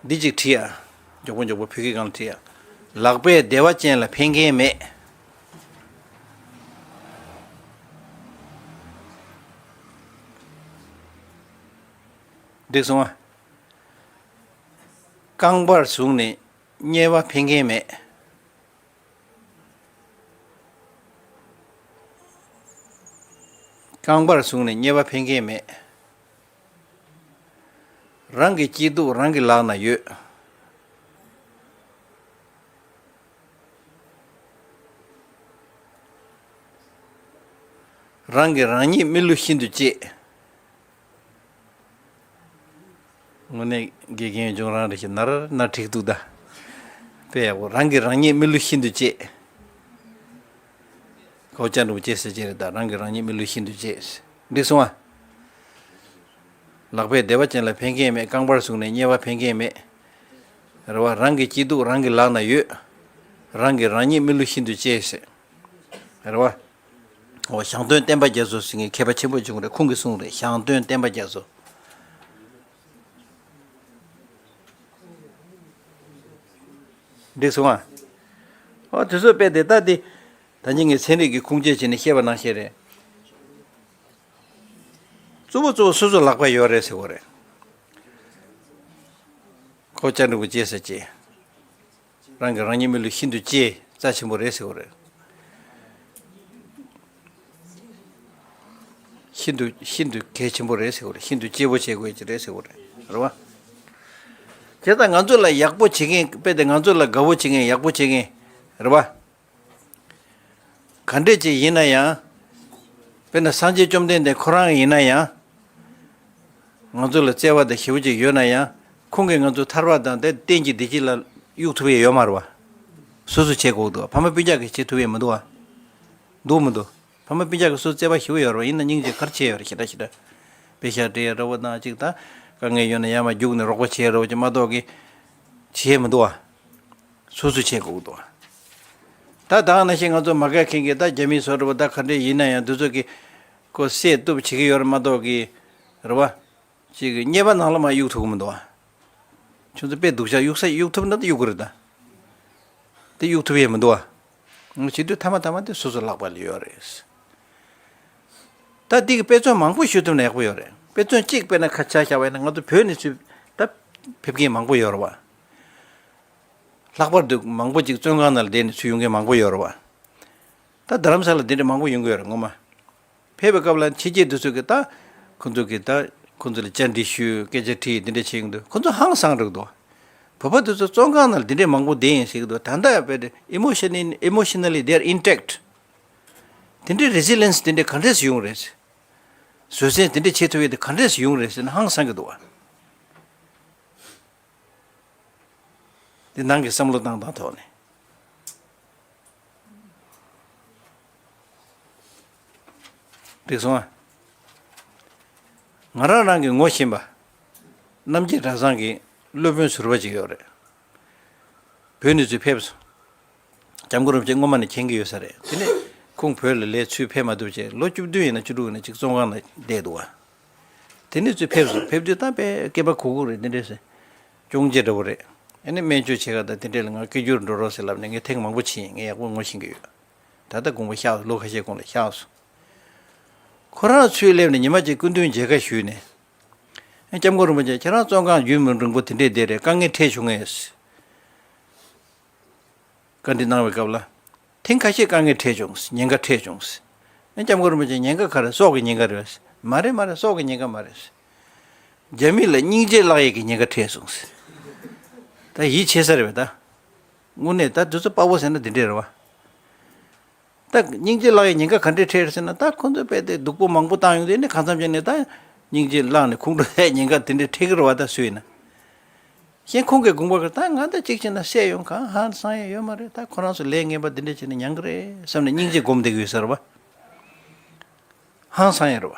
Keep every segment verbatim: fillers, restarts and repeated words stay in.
འདི་གཅིག་བྲིས་ཡ། མགྱོགས་པོ་མགྱོགས་པོ་བོད་སྐད་སྒང་ལ་བྲིས་ཡ། ལག་པས་བདེ་བ་ཅན་ལ་ཕན་མཁན་མེད། འགྲིག་སོང་ཨ། རྐང་པར་བཟུང་ནས་དམྱལ་བ་ཕན་མཁན་མེད། རྐང་པར་བཟུང་ནས་དམྱལ་བ་ཕན་མཁན་མེད། རང་གི་སྐྱིད་སྡུག་རང་གི་ལག་ན་ཡོད། རང་གིས་རང་ཉིད་མི་བསླུ་ཤིན་ཏུ་གཅེས། དངོས་གནས་དགེ་རྒན་ལྗོངས་རང་རེ་ཞིག་ནར་ནར་འགྲིག་འདུག་ད། དཔེ་ཡག་པོ། རང་གིས་རང་ཉིད་མི་བསླུ་ཤིན་ཏུ་གཅེས། ཁོ་ཅན་རུ་གཅེས་ཟེར་གྱི་རེད་ད། རང་གིས་རང་ཉིད་མི་བསླུ་ཤིན་ཏུ་གཅེས། འགྲིག་སོང་ཨ། ལག་པས་བདེ་བ་ཅན་ལ་ཕན་མཁན་མེད། རྐང་པར་བཟུང་ནས་དམྱལ་བ་ཕན་མཁན་མེད། རེད་བ། རང་གི་སྐྱིད་སྡུག་རང་གི་ལག་ན་ཡོད། རང་གིས་རང་ཉིད་མི་བསླུ་ཤིན་ཏུ་གཅེས་ཟེར། རེད་བ། འོ། ཞང་སྟོན་བསྟན་པ་རྒྱ་མཚོ་ཟེར་མཁན་མཁས་པ་ཆེན་པོ་བྱུང་རེད། ཁོང་གིས་གསུངས་རེད། ཞང་སྟོན་བསྟན་པ་རྒྱ་མཚོ། འགྲིག་སོང་ཨ། འོ། དེ་ཚོ་དཔེ་དེ་ལྟ་སྟེ། ད་ནི་ངས་ཚན་རིག་གི་ཁུངས་སྐྱེལ་བྱས་ནས་བཤད་པ་ནང་བཞིན་རེད། གཙོ་བོ་གཙོ་བོ་སོ་སོ་ལག་པ་ཡོད་རེད་ཟེར་བ་རེད། ཁོ་ཅན་རུ་གཅེས་ཟེར་གྱི། རང་གིས་རང་ཉིད་མི་བསླུ་ཤིན་ཏུ་གཅེས། རྩ་ཆེན་པོ་རེད་ཟེར་བ་རེད། ཤིན་ཏུ་ཤིན་ཏུ་གལ་ཆེན་པོ་རེད་ཟེར་བ་རེད། ཤིན་ཏུ་གཅེས་པོ་བྱེད་དགོས་ཀྱི་རེད་ཟེར་བ་རེད། རེད་བ། བྱས་ཙང་ང་ཚོ་ལ་ཡག་པོ་བྱེད་མཁན། དཔེ་དེ་ང་ཚོ་ལ་དགའ་བོ་བྱེད་མཁན། ཡག་པོ་བྱེད་མཁན། རེད་བ། ག་འདྲས་ཅིག་ཡིན་ན་ཡང་། དཔེར་ན་སངས་རྒྱས་བཅོམ་ལྡན་འདས་ཁོ་རང་ཡིན་ན་ཡང་། ང་ཚོ་ལ་བརྩེ་བ་དང་ཞེ་པོ་ཅིག་ཡོད་ན་ཡང་། ཁོང་གིས་ང་ཚོ་ཐར་པ་དང་དེ་གཏན་གྱི་བདེ་སྐྱིད་ལ་གཡུག་ཐུབ་ཡས་ཡོད་མ་རེད་བ། སོ་སོ་བྱེད་དགོས་འདུག་ཕ་མ་སྤུན་ཀྱག་གིས་བྱེད་ཐུབ་ཡས་མི་འདུག་བ། འདུག་མི་འདུག་ཕ་མ་སྤུན་ཀྱག་གིས་སོ་སོ་བརྩེ་བ་ཞེ་པོ་ཡོད་རེད་བ། ཡིན་ན་སྙིང་རྗེ་ག་རེ་བྱས་ཡོད་རེད། ཞེ་དྲག་ཞེ་དྲག་དཔེ་ཤག་སྤྲད་ཡས་རེད་བ། དང་ཅིག་ད་དཀའ་ངལ་ཡོད་ན་ཡར་མར་རྒྱུགས་ནས་རོགས་པ་བྱས་རེད་བ་ཅིག་མ་གཏོགས་ཀྱི་བྱས་མི་འདུག་བ། སོ་སོས་བྱེད་དགོས་ཀྱི་འདུག་ད་ད་ག་ནང་བཞིན་ང་ཚོ་མ་དགའ་མཁན་གྱི་ད་རྒྱ་མི་བཟོ་འདྲ་བོ་ད་ག་འདྲས་ཡིན་ན་ཡང་། འདི་ཚོ་གིས་ཁོ་བསད་གཏུབ་བྱེད་ཀྱི་ཡོད་རེད་མ་གཏོགས་ཀྱི། རེད་བ། ཅིག་གི་ཉེས་པ་ནང་ལ་མར་གཡུག་ཐུབ་ཀྱི་མི་འདུག་བ། ཁྱོད་ཚོ་དཔེ་སྡུག་ཅག་གཡུག་ས་གཡུག་ཐུབ་ན་ད་གཡུག་གི་རེད་ད། དེ་གཡུག་ཐུབ་ཡས་མི་འདུག་བ། ང་བྱེད་དུས་མཐའ་མ་མཐའ་མ་དེ་སོ་སོ་ལག་པ་ལ་ཡོད་རེད། ད་འདི་གི་དཔེ་མཚོན་མང་པོ་ཞུ་ཐུབ་ན་ཡག་པོ་ཡོད་རེད། དཔེ་མཚོན་གཅིག་དཔེར་ན་ཁ་ཆ་བཞག་པ་ཡིན་ན། ང་ཚོ་བོད་ནས་ཚུར་ད་ཕེབས་མཁན་མང་པོ་ཡོད་རེད་བ། ལྷག་པར་དུ་མང་པོ་ཅིག་བཙོན་ཁང་ནང་ལ་བསྡད་ནས་ཚུར་ཡོང་མཁན་མང་པོ་ཡོད་རེད་བ། ད་རྡ་རམ་ས་ལ་འདི་འདྲ་མང་པོ་ཡོང་གི་ཡོད་རེད་སྔོན་མ། ཕེབས་པའི་སྐབས་ལ་ཕྱི་རྒྱལ་དེ་ཚོ་གིས་ད་ཁོང་ཚོ་གིས་ད་ཁོང་ཚོ་ལ་བཅར་འདྲི་ཞུས། སྐད་ཆ་དྲིས། འདི་འདྲ་བྱེད་ཀྱི་འདུག་ཁོང་ཚོ་ཧང་སངས་རེད་འདུག་བོད་པ་དེ་ཚོ་བཙོན་ཁང་ནང་ལ་འདི་འདྲ་མང་པོ་བསྡད་ཡིན་ཟེར་གྱི་འདུག་ད་ལྟ་དཔེ་emotionally, emotionally they are intact. དེ་འདྲའི་resilience དེ་འདྲ་ག་འདྲས་སུ་ཡོང་རེད། བཟོད་བསྲན་དེ་འདྲ་བྱེད་ཐུབ་ཡས་དེ་ག་འདྲས་སུ་ཡོང་རེད་ཟེར་ན་ཧང་སངས་ཀྱི་འདུག་བ། དེ་ནང་གི་བསམ་བློ་བཏང་སྟངས་ཐོག་ནས། འགྲིག་སོང་ཨ། ང་རང་རང་གི་ངོ་ཤེས་པ། རྣམ་རྒྱལ་གྲྭ་ཚང་གི་སློབ་དཔོན་ཟུར་པ་ཅིག་ཡོད་རེད། བོད་ནས་ཚུར་ཕེབས་སོང་། སྐྱབས་མགོན་རིན་པོ་ཆེ་སྔོན་མ་ནས་མཁྱེན་གྱི་ཡོད་ས་རེད། དེ་ནས་ཁོང་བོད་ལ་ལས་ཚུར་ཕེབས་མ་ཐུབ་བྱས་ལོ་བཅུ་བདུན་ཡིན་ན་བཅུ་དྲུག་ཡིན་ན་ཅིག་བཙོན་ཁང་ལ་བསྡད་འདུག་བ། དེ་ནས་ཚུར་ཕེབས་སོང་། ཕེབས་དུས་ད་དཔེ་སྐེད་པ་གུག་གུག་རེད། དེ་འདྲས་སེ་གྱོང་ཆེ་འདྲ་བོ་རེད། ཨ་ནི་སྨན་བཅོས་བྱེད་ག་ད་དེ་འདྲས་ལ་ང་སྐད་སྒྱུར་འགྲོ་རོགས་ཟེར་ལབ་ནས། ངས་ཐེངས་མང་པོ་ཕྱིན། ངས་ཡག་པོ་ངོ་ཤེས་ཀྱི་ཡོད། ད་ལྟ་དགོངས་པ་བཞག་སོང་། ལོ་ཁ་ཤས་གོང་ལ་བཞག་སོང་། ཁོ་རང་ཚུར་སླེབས་ནས་ཉི་མ་གཅིག་སྐུ་མདུན་མཇལ་ཁ་ཞུས་ནས། ཨ། སྐྱབས་མགོན་རིན་པོ་ཆེ། ཁྱེད་རང་བཙོན་ཁང་རྒྱུན་མི་རིང་པོ་དེ་འདྲས་བསྡད་རེད། དཀའ་ངལ་འཕྲད་བྱུང་ངས། བཀའ་འདྲི་གནང་བའི་སྐབས་ལ། ཐེངས་ཁ་ཤས་དཀའ་ངལ་འཕྲད་བྱུང་། ཉེན་ཁ་འཕྲད་བྱུང་། ཨ། སྐྱབས་མགོན་རིན་པོ་ཆེ། ཉེན་ཁ་ག་རེ། སྲོག་གི་ཉེན་ཁ་རེད། མ་རེད་མ་རེད། སྲོག་གི་ཉེན་ཁ་མ་རེད། རྒྱ་མི་ལ་སྙིང་རྗེ་བརླག་ཡས་ཀྱི་ཉེན་ཁ་འཕྲད་སོང་། ད་ཡིད་ཆེས་ས་རེད་པས་ད། དངོས་གནས་ད་དུས་ཚོད་དཔའ་བོ་ཟེར་ན་འདི་འདྲས་རེད་བ། ད་སྙིང་རྗེ་བརླག་ཡས་ཉེན་ཁ་ག་འདྲས་འཕྲད་རེད་ཟེར་ན། ད་ཁོང་ཚོས་དཔེ་དེ་སྡུག་པོ་མང་པོ་བཏང་ཡོང་དུས་ནི་གང་འཚམ་ཅིག་ནས་ད་སྙིང་རྗེ་བརླག་ནས་ཁུངས་འགྲོ་ཡས་ཉེན་ཁ་དེ་འདྲས་འཕྲད་ཀྱི་རེད་བ། ད་སུ་ཡིན་ན། གཞན་ཁོང་གི་དགོངས་པ་གི་ད་ང་ད་གཅིག་བྱས་ན་བསད་ཡོང་། གང་ཧང་སང་ཡས་ཡོད་མ་རེད། ད་ཁོ་རང་ཚོ་ལས་ངན་པ་འདི་འདྲས་བྱས་ན་མྱང་གི་རེད་བསམ་ནས་སྙིང་རྗེ་སྒོམ་བསྡད་ཀྱི་ཡོད་ས་རེད་བ། ཧང་སང་ཡས་རེད་བ།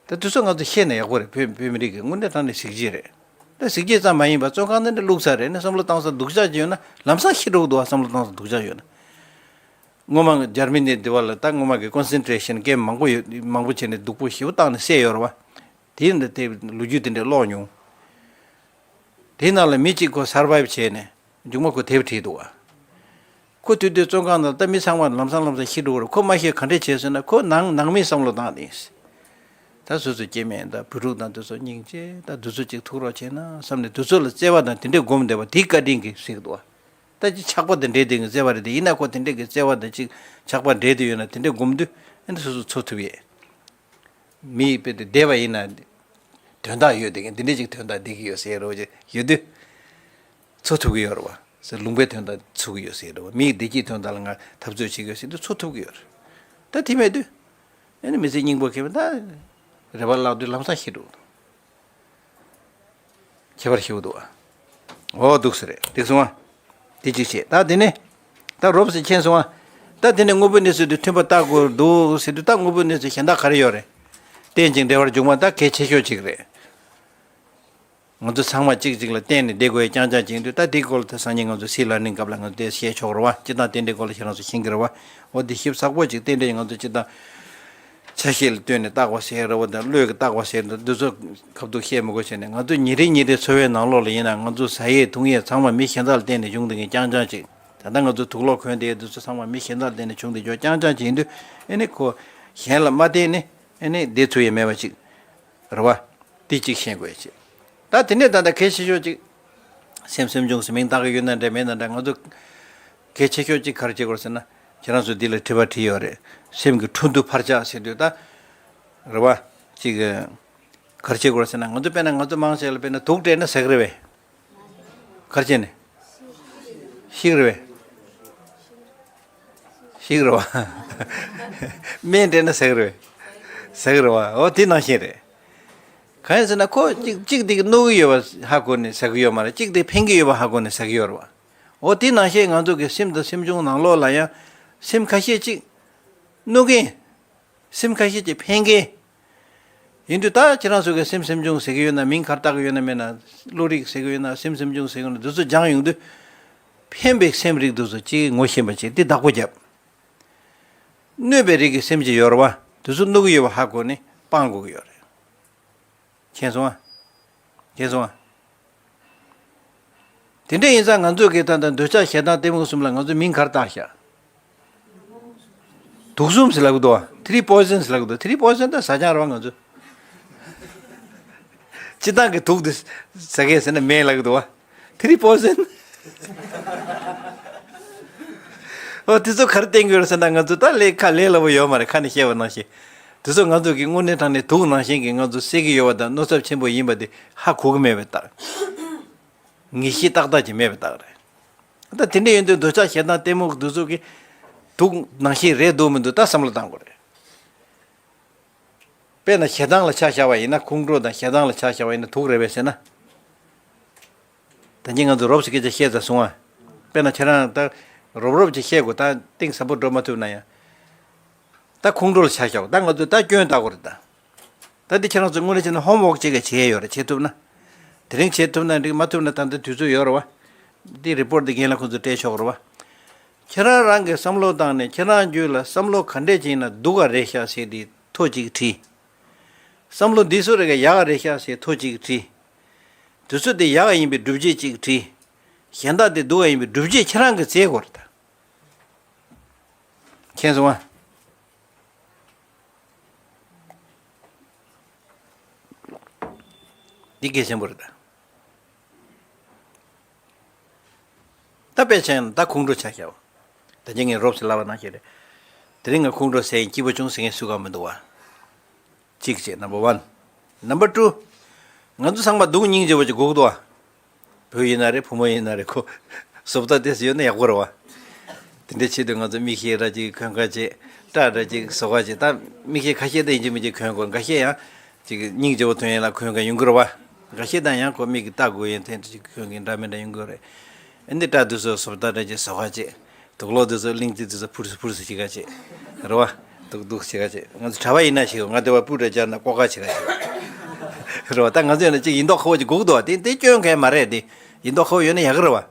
ད་དུས་ཚོད་ང་ཚོ་ཤེས་ན་ཡག་པོ་རེད། བོད་བོད་མི་རིགས་ཀྱི་དངོས་གནས་དྲང་གནས་གཟི་བརྗིད་རེད། ད་གཟི་བརྗིད་ཙམ་མ་ཡིན་པར་བཙོན་ཁང་འདི་འདྲ་བླུགས་ས་རེད་ནས་བསམ་བློ་བཏང་ས་སྡུག་ཅག་ཅིག་ཡོད་ན་ལམ་སང་ཤི་འགྲོ་གི་འདུག་བ། བསམ་བློ་བཏང་ས་སྡུག་ཅག་ཡོད་ན། སྔོན་མ་འཇར་མ་ནི་འདི་བ་ལ་ད་སྔོན་མ་གི་ཀོན་སེན་ཊྲེ་ཤན་ཀེམ་པ་མང་པོ་ཡོད། མང་པོ་བྱས་ནས་སྡུག་པོ་ཞེ་པོ་བཏང་ནས་བསད་ཡོད་རེད་བ། དེ་ཡིན་ད་དེ་ལོ་རྒྱུས་དེ་འདྲ་ཀློག་མྱོང་། དེའི་ནང་ལ་མི་གཅིག་ཁོ་སར་བའིབ་བྱས་ནས་མཇུག་མ་ཁོ་དེབ་བྲིས་འདུག་བ། ཁོ་དུས་དུས་བཙོན་ཁང་ནང་ད་མི་ཚང་མ་ལམ་སང་ལམ་སང་ཤི་འགྲོ་གི་རེད། ཁོ་མ་ཤི་ག་འདྲས་བྱས་ཟེར་ན་ཁོ་ནང་ནང་མིའི་བསམ་བློ་བཏང་ནས། ད་སོ་སོ་སྐྱེ་དམན་དང་བུ་ཕྲུག་དང་དེ་ཚོ་སྙིང་རྗེ་ད་དེ་ཚོ་ཅིག་ཐུག་རོགས་བྱས་ན་བསམ་ནས་དེ་ཚོ་ལ་བརྩེ་བ་དང་དེ་འདྲས་སྒོམ་བསྡད་པ་དེའི་བཀའ་དྲིན་གྱིས་ཟེར་གི་འདུག་བ། ད་ཅི་ཆགས་པ་དེ་འདྲའི་སྟེང་གི་བརྩེ་བ་རེད་དེ། ཡིན་ན་ཁོ་དེ་འདྲའི་གི་བརྩེ་བ་དང་ཅིག་ཆགས་པ་འདྲེས་དུ་ཡོད་ན་དེ་འདྲའི་སྒོམ་དུས་ཨ་ནི་སོ་སོ་འཚོ་ཐུབ་ཡས། མི་དཔེ་དེ་བསྡད་པ་ཡིན་ན་དོན་དག་ཡོད་དེ་འདི་འདྲའི་ཅིག་དོན་དག་འདི་གི་ཡོད་ཟེར་རོ་ཅིག་ཡོད་དུས་འཚོ་ཐུབ་ཀྱི་ཡོད་རེད་བ། ཟེར་ལུང་པའི་དོན་དག་འཚོ་གི་ཡོད་ཟེར་རེད་བ། མིའི་བདེ་སྐྱིད་དོན་དག་ལ་ང་འཐབ་རྩོད་བྱེད་ཀྱི་ཡོད་ཟེར་དུས་འཚོ་ཐུབ་ཀྱི་ཡོད་རེད། ད་དེ་མེད་དུས་ཨ་ནི་མི་ཚེ་སྙིང་པོ་ཁེ་མེད་ད་རེ་བ་བརླག་དུས་ལམ་སང་ཤི་འགྲོ་གི་འདུག་ཁྱད་པར་ཞེ་པོ་འདུག་ཨ། འོ་འདུག་ཟེར་རེད། འགྲིག་སོང་ཨ། དེ་གཅིག་བྱས། ད་དེ་ནས་ད་རོབ་ཙམ་མཁྱེན་སོང་ཨ། ད་དེ་ནས་དངོས་པོའི་གནས་ཚུལ་དེ་མཐུན་པ་བལྟ་དགོས་འདུག་ཟེར་དུས་ད་དངོས་པོའི་གནས་ཚུལ་གཞན་དག་ག་རེ་ཡོད་རེད། རྟེན་ཅིང་འབྲེལ་བར་འབྱུང་བ་ད་གལ་ཆེ་ཤོས་གཅིག་རེད། ང་ཚོ་ཚང་མ་གཅིག་གཅིག་ལ་བརྟེན་ནས་བསྡད་དགོས་ཡ་རྐྱང་རྐྱང་ཅིག་ཡིན་དུས་ད་དེའི་སྐོར་ལ་ད་སང་ཉིན་ང་ཚོ་སྲིད་ལ་ནིང་སྐབས་ལ་ང་ཚོ་དེ་བཤད་ཆོག་རེད་བ། སྤྱིར་བཏང་རྟེན་འབྲེལ་སྐོར་ལ་ཁྱེད་རང་ཚོ་ཤེས་ཀྱི་རེད་བ། འོ་དེ་ཞིབ་ཚགས་པོ་ཅིག་རྟེན་འབྲེལ་ང་ཚོ་སྤྱིར་བཏང་ཆ་ཤས་ལ་ལྟོས་ནས་བརྟག་པ་བྱས་རེད་བ་དང་བློས་ཀྱི་བརྟག་པ་བྱས་རེད། འདི་ཚོ་ཁ་ཐུག་བཤད་མི་དགོས་བྱས་ནས་ང་ཚོ་ཉིན་རེ་ཉིན་རེ་འཚོ་བའི་ནང་ལོགས་ལ་ཡིན་ན་ང་ཚོ་ཟ་ཡས་འཐུང་ཡས་ཚང་མ་མི་གཞན་དག་ལ་བརྟེན་ནས་བྱུང་བསྡད་མཁན་རྐྱང་རྐྱང་ཅིག་ད་ལྟ་ང་ཚོ་དུག་ལོག་གོན་བསྡད་འདི་ཚོ་ཚང་མ་མི་གཞན་དག་ལ་བརྟེན་ནས་བྱུང་བསྡད་ཀྱོག་རྐྱང་རྐྱང་ཅིག་ཡིན་དུས་ཨེ་ནི་ཁོ་གཞན་ལ་མ་བརྟེན་ནས་ཨེ་ནི་བསྡད་ཚུགས་ཡས་མེད་པ་ཅིག་རེད་བ། འདི་གཅིག་ཤེས་དགོས་ཡ་ཅིག་ད་དེ་ནས་ད་ལྟ་གལ་ཆེ་ཤོས་ཅིག་སེམས་སེམས་བྱུང་ཟེར་མིང་བཏགས་ཀྱི་ཡོད་ན་འདྲ་མེད་ན་འདྲ་ང་ཚོ་གལ་ཆེ་ཤོས་ཅིག་ག་རེ་བྱེད་དགོས་ཟེར་ན་ཁྱེད་རང་ཚོ་འདི་ལ་དྲི་བ་དྲིས་ཡོད་རེད། སེམས་ཀྱི་འཕྲོ་འདུ་འཕར་ཆག་ཟེར་དུས་ད་རེད་བ། ཅིག་ག་རེ་བྱེད་དགོས་ཟེར་ན་ང་ཚོ་དཔེར་ན་ང་ཚོ་མང་ཆེ་ལ་དཔེར་ན་དུག་སྤྲད་ན་ཟ་གི་རེད་བས། ག་རེ་བྱས་ནས། ཤི་གི་རེད་བས། ཤི་གི་རེད་བ། སྨན་སྤྲད་ན་ཟ་གི་རེད་བས། ཟ་གི་རེད་བ། འོ་དེ་ནང་བཞིན་རེད། གང་ཡིན་ཟེར་ན་ཁོ་གཅིག་གཅིག་དེ་གི་གནོད་གི་ཡོད་པ་ཧ་གོ་ནས་ཟ་གི་ཡོད་མ་རེད། གཅིག་དེ་ཕན་གི་ཡོད་པ་ཧ་གོ་ནས་ཟ་གི་ཡོད་རེད་བ། འོ་དེ་ནང་བཞིན་ང་ཚོ་གི་སེམས་དང་སེམས་བྱུང་ནང་ལོགས་ལ་ཡང་སེམས་ཁ་ཤས་གཅིག་གནོད་གི་ཡིན། སེམས་ཁ་ཤས་ཀྱིས་ཕན་གི། ཡིན་དུས་ད་ཁྱེད་རང་ཚོ་གི་སེམས་སེམས་བྱུང་ཟེར་གི་ཡོད་ན་མིང་ག་རེ་བཏགས་གི་ཡོད་ན་མེད་ན་བློ་རིག་ཟེར་གི་ཡོད་ན་སེམས་སེམས་བྱུང་ཟེར་གི་ཡོད་ན་འདི་ཚོ་སྦྱང་ཡོང་དུས་ཕན་པའི་སེམས་རིགས་འདི་ཚོ་གཅིག་ངོ་ཤེས་པ་ཅིག་འདི་བདག་པོ་བརྒྱབ། གནོད་པའི་རིགས་ཀྱི་སེམས་ཅིག་ཡོད་རེད་བ། འདི་ཚོ་གནོད་གི་ཡོད་པ་ཧ་གོ་ནས་སྤང་དགོས་ཀྱི་ཡོད་རེད། མཁྱེན་སོང་ཨ། མཁྱེན་སོང་ཨ། དེ་འདྲ་ཡིན་ཙང་ང་ཚོ་གི་ད་ལྟ་འདོད་ཆགས་ཞེ་སྡང་གཏི་མུག་གསུམ་ལ་ང་ཚོ་མིང་ག་རེ་བཏགས་ཤག་དུག་གསུམ་ཟེར་ལབ་གི་འདུག་བ། ཐི་རི་པོ་ཨི་ཛན་ཟེར་ལབ་གི་འདུག་ཐི་རི་པོ་ཨི་ཛན་ད་ཟ་རྐྱང་རེད་བ་ང་ཚོ། སྤྱིར་བཏང་གི་དུག་འདི་ཟ་མཁན་ཟེར་ན་མེད་ལབ་གི་འདུག་བ། ཐི་རི་པོ་ཨི་ཛན། ཨོ་དེ་ཚོ་ག་རེ་བསྟན་གྱི་ཡོད་རེད་ཟེར་ན་ང་ཚོ་ད་ལས་ཁ་ལས་སླ་པོ་ཡོད་མ་རེད། ཁ་ནས་བཤད་པ་ནང་བཞིན། དེ་ཚོ་ང་ཚོ་གི་དངོས་གནས་དྲང་གནས་དུག་ནང་བཞིན་གྱི་ང་ཚོ་བསད་ཀྱི་ཡོད་པ་དང་གནོད་ཚབས་ཆེན་པོ་ཡིན་པ་དེ་ཧ་གོ་གི་མེད་པའི་རྟགས། ངེས་ཤེས་ཏག་ཏག་ཅིག་མེད་པའི་རྟགས་རེད། ད་དེ་འདྲ་ཡིན་དུས་འདོད་ཆགས་ཞེ་སྡང་གཏི་མུག་འདི་ཚོ་གི་དུག་ནང་བཞིན་རེད་འདུག་མི་འདུག་ད་བསམ་བློ་བཏང་དགོས་རེད། དཔེར་ན་ཞེ་སྡང་ལ་ཆ་བཞག་པ་ཡིན་ན་ཁོང་ཁྲོ་དང་ཞེ་སྡང་ལ་ཆ་བཞག་པ་ཡིན་ན་དུག་རེད་པས་ཟེར་ན། ད་གིན་ང་ཚོ་རོབ་ཙམ་སྐད་ཆ་བཤད་ཚར་སོང་ཨ། དཔེར་ན་ཁྱེད་རང་ད་རོབ་རོབ་ཅིག་བཤད་དགོས། ད་གཏིང་ཟབ་པོ་འགྲོ་མ་ཐུབ་ན་ཡང་། ད་ཁོང་ཁྲོ་ལ་ཆ་བཞག་ད་ང་ཚོས་ད་སྐྱོན་བཏགས་དགོས་རེད་ད། ད་འདི་ཁྱེད་རང་ཚོ་དངོས་གནས་བྱས་ན་ཧོམ་ཝོག་ཅིག་ག་བྱེད་ཡས་ཡོད་རེད། བྱེད་ཐུབ་ན། དེ་རིང་བྱེད་ཐུབ་ན་འགྲིག་མ་ཐུབ་ན་ད་ལྟ་དུས་ཚོད་ཡོད་རེད་བ། འདི་རི་པོར་ཊི་འདི་རྒན་ལགས་ཁོང་ཚོས་སྤྲད་ཆོག་རེད་བ། ཁྱེད་རང་རང་གི་བསམ་བློ་བཏང་ནས་ཁྱེད་རང་རྒྱུད་ལ་བསམ་བློ་ག་འདྲས་ཅིག་ཡིན་ན་སྡུག་ག་རེད་ཤག་ཟེར་དེ་ཐོ་གཅིག་བྲིས། བསམ་བློ་འདི་ཚོ་རེ་ག་ཡག་ག་རེད་ཤག་ཟེར་ཐོ་གཅིག་བྲིས། དེ་ཚོ་དེ་ཡག་ག་ཡིན་པའི་སྒྲུབ་བྱེད་གཅིག་བྲིས། གཞན་དག་དེ་སྡུག་ག་ཡིན་པའི་སྒྲུབ་བྱེད་ཁྱེད་རང་གིས་བཙལ་དགོས་རེད་ད། མཁྱེན་སོང་ཨ། འདི་གལ་ཆེན་པོ་རེད་ད། ད་དཔེ་ཆ་ཡང་ད་ཁོང་ཁྲོ་ཆ་བཞག་པ། ད་གིན་ངས་རོབ་ཙམ་ལབ་པ་ནང་བཞིན་རེད། དེ་རིང་ང་ཁོང་ཁྲོ་ཟ་ཡིན་སྐྱིད་པོ་བྱུང་ཟེར་མཁན་སུ་གང་མི་འདུག་བ། གཅིག་བྱས་number one། Number two། ང་ཚོ་ཚང་མ་སྡུག་སྙིང་རྗེ་པོ་ཅིག་དགོས་ཀྱི་འདུག་བ། བུ་ཡིན་ན་རེད། བུ་མོ་ཡིན་ན་རེད། ཁོ་བཟོ་ལྟ་དེ་ཡོད་ན་ཡག་པོ་རེད་བ། དེ་འདྲ་བྱེད་དུས་ང་ཚོ་མིག་ཤེལ་ར་ཅིག་གོན་ག་བྱེད། སྐྲ་ར་ཅིག་བཟོ་ག་བྱེད། ད་མིག་ཤེལ་ཁ་ཤས་ད་ཡིན་གཅིག་མིན་གཅིག་གོན་དགོས། འགའ་ཤས་ཡང་ཅིག་སྙིང་རྗེ་པོ་ཐོན་ཡས་ལ་གོན་ག་ཡོང་གི་རེད་བ། འགའ་ཤས་ད་ཡང་ཁོ་མིག་གིས་ལྟ་དགོས་ཡིན་དེ་འདྲ་ཅིག་གོན་གིན་འདྲ་མི་འདྲ་ཡོང་གི་རེད། ཨ་ནི་སྐྲ་དེ་ཚོ་བཟོ་ལྟ་ར་ཅིག་བཟོ་ག་བྱེད། དུག་ལོག་དེ་ཚོ་གླིང་རྩེ་དེ་ཚོ་ཕུར་སུ་ཕུར་སུ་བྱེད་ག་བྱེད། རེད་བ། དུག་དུག་བྱེད་ག་བྱེད། ང་ཚོ་གྲྭ་པ་ཡིན་ན་ཞིག་ང་དེ་བ་སྤུ་འདྲ་སྦྱར་ན་ལྐོག་ག་བྱེད་ག་བྱེད། རེད་བ། ད་ང་ཚོ་ཡིན་ན་ཅིག་ཡིན་མདོག་ཁ་པོ་ཅིག་དགོས་ཀྱི་འདུག་བ། དེ་དེ་སྐྱོན་གང་ཡང་མ་རེད་དེ། ཡིན་མདོག་ཁ་པོ་ཡོད་ན་ཡག་གི་རེད་བ།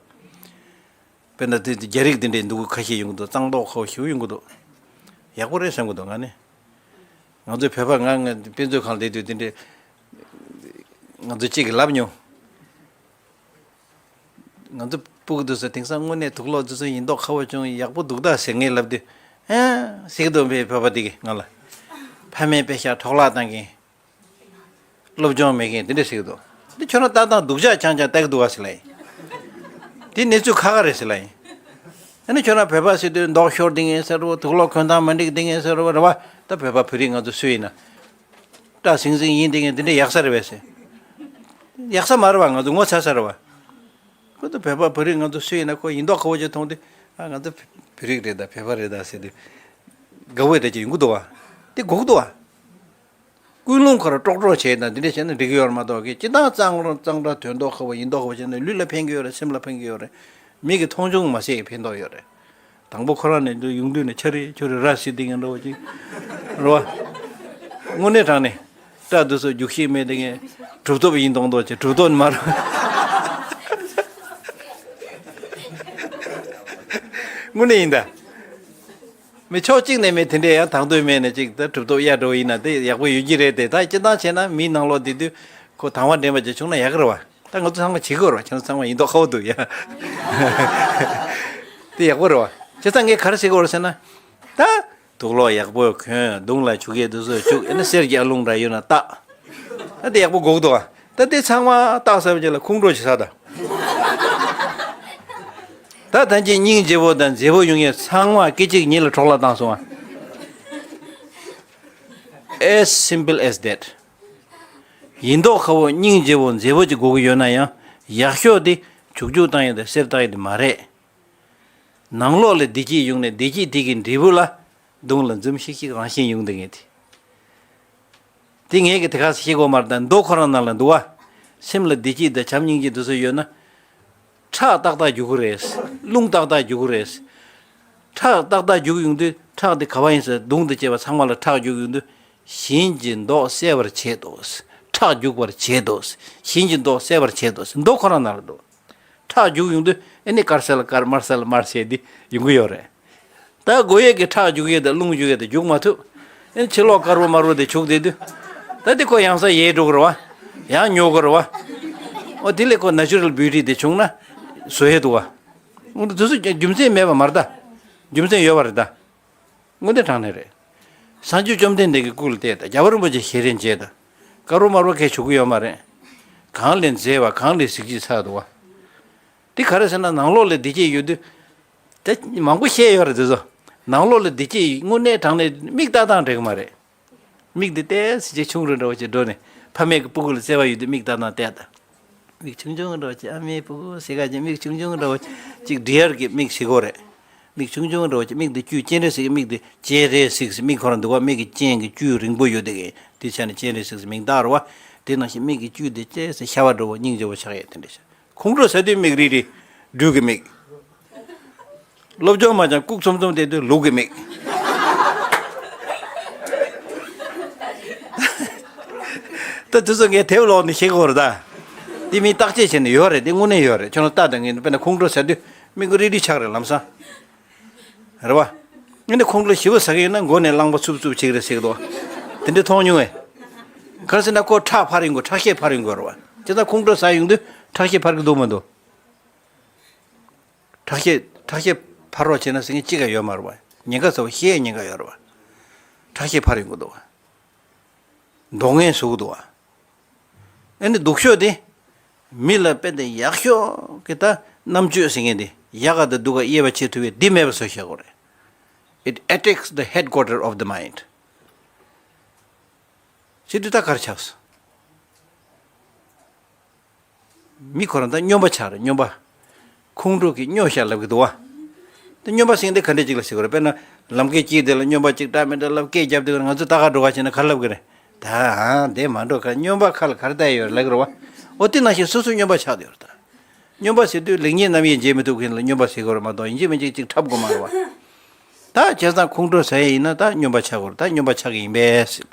དཔེར་ན་དེ་རྒྱ་རིགས་དེ་འདྲའི་འདུག་ཁ་ཤས་ཡོང་གི་འདུག་གཙང་མདོག་ཁ་པོ་ཞེ་པོ་ཡོང་གི་འདུག་ཡག་པོ་རེད་བསམ་གི་འདུག་ང་ནི། ང་ཚོའི་བོད་པ་ང་ང་དཔེ་མཛོད་ཁང་ལ་བསྡད་དུས་དེ་འདྲའི་ང་ཚོ་གཅིག་གིས་ལབ་མྱོང་། ང་ཚོ་སྤུ་གུ་དེ་ཚོ་དེང་སང་དངོས་གནས་དུག་ལོག་དེ་ཚོ་ཡིན་མདོག་ཁ་པོ་བྱུང་། ཡག་པོ་འདུག་ད་ཟེར་ངས་ལབ་དུས། ཨེ། ཟེར་གི་འདུག་པས། བོད་པ་དེ་གིས་ང་ལ། ཕ་མའི་པེ་ཤག་འཕྲོག་བརླག་བཏང་མཁན། སློབ་སྦྱོང་མེད་མཁན་དེ་འདྲ་ཟེར་གི་འདུག། འདི་ཁྱོད་རང་ལྟ་སྟངས་སྡུག་ཅག་རྐྱང་རྐྱང་ལྟ་གི་འདུག་ག་ཟེར་ལབ་ཡིན། དེ་གནས་ཚུལ་ཁག་ཁག་རེད་ཟེར་ལབ་ཡིན། ཨ་ནི་ཁྱོད་རང་བོད་པ་ཟེར་དུས་མདོག་ཤོར་བསྡད་མཁན་ཟེར་རོ། དུག་ལོག་གོན་སྟངས་མ་འགྲིག་བསྡད་མཁན་ཟེར་རོ། རེད་བ། ད་བོད་པ་བོད་རིགས་ང་ཚོ་སུ་ཡིན་ན། སྐྲ་ཟིང་ཟིང་ཡིན་བསྡད་མཁན་དེ་འདྲ་ཡག་ས་རེད་པས་ཟེར། ཡག་ས་མ་རེད་བ། ང་ཚོ་ངོ་ཚ་ས་རེད་བ། ཁོ་ཚོ་བོད་པ་བོད་རིགས་ང་ཚོ་སུ་ཡིན་ན་ཁོ་ཡིན་མདོག་ཁ་པོ་ཅིག་མཐོང་དུས། ཨ། ང་ཚོ་བོད་རིགས་རེད་ད། བོད་པ་རེད་ད་ཟེར་དུས། དགའ་བོ་དེ་ཅིག་ཡོང་གི་འདུག་བ། དེ་དགོས་ཀྱི་འདུག་བ། ཀུན་སློང་ཁོ་རང་ཀྲོག་ཀྲོག་བྱས་ན་འདི་འདྲ་བྱས་ན་འགྲིག་གི་ཡོད་རེད་མ་གཏོགས། ཀྱི་སྤྱིར་བཏང་གཙང་རོ་གཙང་སྦྲ་དོན་མདོག་ཁ་པོ་ཡིན་མདོག་ཁ་པོ་བྱས་ན་ལུས་ལ་ཕན་གྱི་ཡོད་རེད། སེམས་ལ་ཕན་གྱི་ཡོད་རེད། མི་གི་མཐོང་ཆུང་མ་བྱས་ཕན་ཐོགས་ཡོད་རེད། དང་པོ་ཁོ་རང་ནས་འདི་ཡོང་དུས་ནས་ཆ་རེ་ཆོ་རེ་ར་བཟི་བསྡད་མཁན་འདྲ་བོ་ཅིག་རེད་བ། དངོས་གནས་དྲང་གནས་སྐྲ་དེ་ཚོ་རྒྱུག་ཤེས་མེད་བསྡད་མཁན། གྲུབ་ཐོབ་ཡིན་མདོག་མདོག་བྱས། གྲུབ་ཐོབ་མ་རེད། དངོས་གནས་ཡིན་ད། མི་ཕྱོགས་གཅིག་ནས་མི་དེ་འདྲས་ཡང་དང་དོད་མེད་ནས་ཅིག་ད་གྲུབ་ཐོབ་གཡར་འགྲོ་བ་ཡིན་ན་དེ་ཡག་པོ་ཡོད་ཀྱི་རེད་དེ། ད་སྤྱིར་བཏང་བྱས་ན་མིའི་ནང་ལོགས་བསྡད་དུས་ཁོ་དང་བ་འདྲེན་པ་ཅིག་བྱུང་ན་ཡག་གི་རེད་བ། ད་ང་ཚོ་ཚང་མ་བྱེད་དགོས་རེད་བ། ཁྱེད་ཚོ་ཚང་མ་ཡིན་མདོག་ཁ་པོ་འདུག་ཡ། དེ་ཡག་པོ་རེད་བ། བྱས་ཙང་ངས་ག་རེ་ཟེར་གྱི་ཡོད་རེད་ཟེར་ན། ད་དུག་ལོག་ཡག་པོ་གོན། མདུང་ལ་ཆུ་རྐྱལ་དེ་ཚོ་བཅུག། ཨ་ནི་གསེར་གྱི་ཨ་ལུང་འདྲ་ཡོད་ན་བཏགས། ད་དེ་ཡག་པོ་དགོས་ཀྱི་འདུག་བ། ད་དེ་ཚང་མ་བཏགས་ཚར་བའི་རྗེས་ལ་ཁོང་ཁྲོ་ཞིག་ཟ་ད། ད་ད་གིན་སྙིང་རྗེ་བོ་དང་མཛེས་པོ་ཡོང་ཡས་ཚང་མ་སྐད་ཅིག་ཉིད་ལ་འཕྲོ་བརླག་བཏང་སོང་ཨ། As simple as that། ཡིན་མདོག་ཁ་པོ་སྙིང་རྗེ་བོ་མཛེས་པོ་ཅིག་དགོས་ཀྱི་ཡོད་ན་ཡང་། ཡག་ཤོས་དེ་བྱུག་བྱུག་བཏང་ཡས་དང་གསེར་བཏགས་ཡས་དེ་མ་རེད། ནང་ལོགས་ལ་བདེ་སྐྱིད་ཡོང་ནས་བདེ་སྐྱིད་དེ་གི་འབྲས་བུ་ལ་མདུང་ལ་འཛུམ་ཤིག་ཤིག་རང་བཞིན་ཡོང་བསྡད་མཁན་དེ། དེ་ངས་ཀྱི་དེ་ག་ཤེས་དགོས་མ་རེད། ད་མདོག་ཁོ་རང་ནང་ལ་འདུག་བ། སེམས་ལ་བདེ་སྐྱིད་དང་བྱམས་སྙིང་རྗེ་དེ་ཚོ་ཡོད་ན། ཁྲག་ཏག་ཏག་རྒྱུག་གི་རེད། རླུང་ཏག་ཏག་རྒྱུག་གི་རེད། ཁྲག་ཏག་ཏག་རྒྱུག་ཡོང་དུས། ཁྲག་དེ་ག་བ་ཡིན་ཟེར་མདུང་དང་བཅས་པ་ཚང་མ་ལ་ཁྲག་རྒྱུག་ཡོང་དུས། གཞན་གྱི་མདོག་གསལ་བར་བྱེད་དོ། ཁྲག་རྒྱུག་པར་བྱེད་དོ། གཞན་གྱི་མདོག་གསལ་བར་བྱེད་དོ། མདོག་ཁོ་རང་ནང་ལ་འདུག། ཁྲག་རྒྱུག་ཡོང་དུས་ཨེ་ནི་དཀར་ས་ལ་དཀར། དམར་ས་ལ་དམར་བྱས་ཏེ་ཡོང་གི་ཡོད་རེད། ད་དགོས་ཡས་ཀྱི་ཁྲག་རྒྱུག་ཡས་དང་རླུང་རྒྱུག་ཡས་དེ་རྒྱུག་མ་ཐུབ། ཨེ་ཕྱི་ལོགས་དཀར་པོ་དམར་པོ་དེ་བྱུག་བསྡད་དུས། ད་དེ་ཁོ་ཡང་ས་ཡལ་འགྲོ་གི་རེད་བ། ཡང་ཉོ་གི་རེད་བ། ཨོ་དེ་ལས་ཁོ་ནེ་ཅུ་རལ་བིའུ་ཊི་དེ་བྱུང་ན་བཟོ་ཡས་འདུག་བ། འོ་དེ་ཚོ་རྒྱུ་མཚན་མེད་པ་མ་རེད་ད། རྒྱུ་མཚན་ཡོད་པ་རེད་ད། དངོས་གནས་དྲང་གནས་རེད། སངས་རྒྱས་བཅོམ་ལྡན་འདས་ཀྱི་སྐུ་ལ་བལྟས་དང་། རྒྱལ་བ་རིན་པོ་ཆེ་ཞལ་རས་མཇལ་དང་། དཀར་པོ་དམར་པོ་གས་བྱུག་གི་ཡོད་མ་རེད། གང་ལས་མཛེས་པ། གང་ལས་གཟི་བརྗིད་ཆགས་འདུག་བ། འདི་ག་རེ་ཟེར་ན། ནང་ལོགས་ལ་བདེ་སྐྱིད་ཡོད་དུས། ད་མང་པོ་བཤད་ཡོད་རེད་དེ་ཚོ། ནང་ལོགས་ལ་བདེ་སྐྱིད་དངོས་གནས་དྲང་གནས་མིག་ལྟ་སྟངས་འགྲིག་གི་མ་རེད། མིག་འདི་ཏོག་ཙམ་ཅིག་ཆུང་རུ་འདྲ་བོ་ཅིག་འགྲོ་ནས། ཕ་མས་ཀྱི་སྤུ་གུ་ལ་བརྩེ་བ་ཡོད་དུས་མིག་ལྟ་སྟངས་བལྟས་དང་། མིག་ཆུང་ཆུང་འདྲ་བོ་ཅིག། ཨ་མའི་སྤུ་གུ་ཟེར་ག་ཅིག། མིག་ཆུང་ཆུང་འདྲ་བོ་ཅིག། ཌི་ཡར་གྱི་མིག་ཟེར་གྱི་ཡོད་རེད། མིག་ཆུང་ཆུང་འདྲ་བོ་ཅིག། མིག་འདི་དཀྱུས་སྤྱན་རས་གཟིགས་ཀྱི་མིག་འདི་སྤྱན་རས་གཟིགས་ཟེར། མིག་ཁོ་རང་འདུག་བ། མིག་གི་སྤྱན་གྱི་དཀྱུས་རིང་པོ་ཡོད་དེ། འདི་ཆ་ནས་སྤྱན་རས་གཟིགས་ཟེར་མིང་བཏགས་རེད་བ། དེ་ནང་བཞིན་མིག་གི་དཀྱུས་འདི་ཏོག་ཙམ་ཤ་བ་འདྲ་བོ་སྙིང་རྗེ་བོ་ཆགས་ཡས་དེ་འདྲ་ཞིག། ཁོང་ཁྲོ་ཟ་དུས་མིག་རིལ་རིལ། སྦྲུལ་གྱི་མིག། སློབ་སྦྱོང་མ་སྦྱངས་ལྐུགས་འཛོམས་འཛོམས་བསྡད་དུས་ལུག་གི་མིག། ད་དེ་ཚོ་ངས་དེབ་ཀློག་ནས་ཤེས་ཀྱི་ཡོད་རེད་ད། དེ་མིན་བརྟག་དཔྱད་བྱས་ནས་ཡོད་རེད། དེ་དངོས་གནས་ཡོད་རེད། ཁྱོད་རང་ལྟ་དང་། ངས་དཔེར་ན་ཁོང་ཁྲོ་ཟ་དུས་མིག་རིལ་རིལ་ཆགས་རེད་ལམ་སང་། རེད་བ། ཨ་ནི་ཁོང་ཁྲོ་ཞེ་པོ་ཟ་གི་ཡོད་ན་མགོ་ནས་རླངས་པ་འཚུབ་འཚུབ་བྱེད་ཀྱི་རེད་ཟེར་གྱི་འདུག། དེ་འདྲ་མཐོང་མྱོང་ངས། ག་རེ་ཟེར་ན་ཁོ་ཁྲག་འཕར་ཡོང་གི། ཁྲག་ཤེད་འཕར་ཡོང་གི་རེད་བ། དེ་ལྟར་ཁོང་ཁྲོ་ཟ་ཡོང་དུས་ཁྲག་ཤེད་འཕར་གྱི་འདུག་མི་འདུག། ཁྲག་ཤེད། ཁྲག་ཤེད་འཕར་རོགས་བྱས་ན་ཟེར་མཁན་གཅིག་ཀྱང་ཡོད་མ་རེད་བ། ཉེན་ཁ་ཚ་བོ་ཤེས་ཉེན་ཁ་ཡོད་རེད་བ། ཁྲག་ཤེད་འཕར་ཡོང་གི་འདུག་བ། མདོག་ངན་བཟོ་གི་འདུག་བ། ཨ་ནི་སྡུག་ཤོས་དེ། མི་ལ་དཔེ་དེ་ཡག་ཤོས་ཀྱི་ད་རྣམ་དཔྱོད་ཟེར་མཁན་དེ། ཡག་ག་དང་སྡུག་ག་དབྱེ་བ་ཕྱེ་ཐུབ་པའི་འདི་མེད་པ་བཟོ་བཞག་གི་རེད། It attacks the headquarter of the mind. ཟེར་དུས་ད་ག་རེ་ཆགས་སོང་། མི་ཁོ་རང་ད་སྨྱོན་པ་ཆགས་རེད། སྨྱོན་པ། ཁོང་ཁྲོ་གིས་སྨྱོ་ཤག་ལབ་ཀྱི་འདུག་བ། ད་སྨྱོན་པ་ཟེར་མཁན་དེ་ག་འདྲ་ཅིག་ལ་ཟེར་དགོས་རེད། དཔེར་ན་ལམ་ཁའི་དཀྱིལ་དེ་ལ་སྨྱོན་པ་གཅིག་འདྲ་མི་འདྲ་ལབ་སྐད་རྒྱབ་དུས། ང་ཚོ་ད་ག་འགྲོ་ག་བྱས་ན་ག་རེ་ལབ་ཀྱི་རེད། ད་ཨང་དེ་མ་འགྲོ་ག། སྨྱོན་པ་ཁ་ལ་ག་རེ་བལྟས་ཡོད་རེད་ལབ་ཀྱི་རེད་བ། འོ་དེ་ནང་བཞིན་སོ་སོ་སྨྱོན་པ་ཆགས་བསྡད་ཡོད་རེད་ད། སྨྱོན་པ་ཟེར་དུས་ལེགས་ཉེས་རྣམ་དབྱེ་འབྱེད་མི་ཐུབ་མཁན་ལ་སྨྱོན་པ་ཟེར་དགོས་རེད་མ་གཏོགས། ཡིན་གཅིག་མིན་གཅིག་ཅིག་འཁྲབ་དགོས་མ་རེད་བ། ད་བྱས་ཙང་ཁོང་ཁྲོ་ཟ་ཡས་ཡིན་ན་ད་སྨྱོན་པ་ཆགས་དགོས་རེད། ད་སྨྱོན་པ་ཆགས་ཀྱི་ཡིན་པས་ཟེར།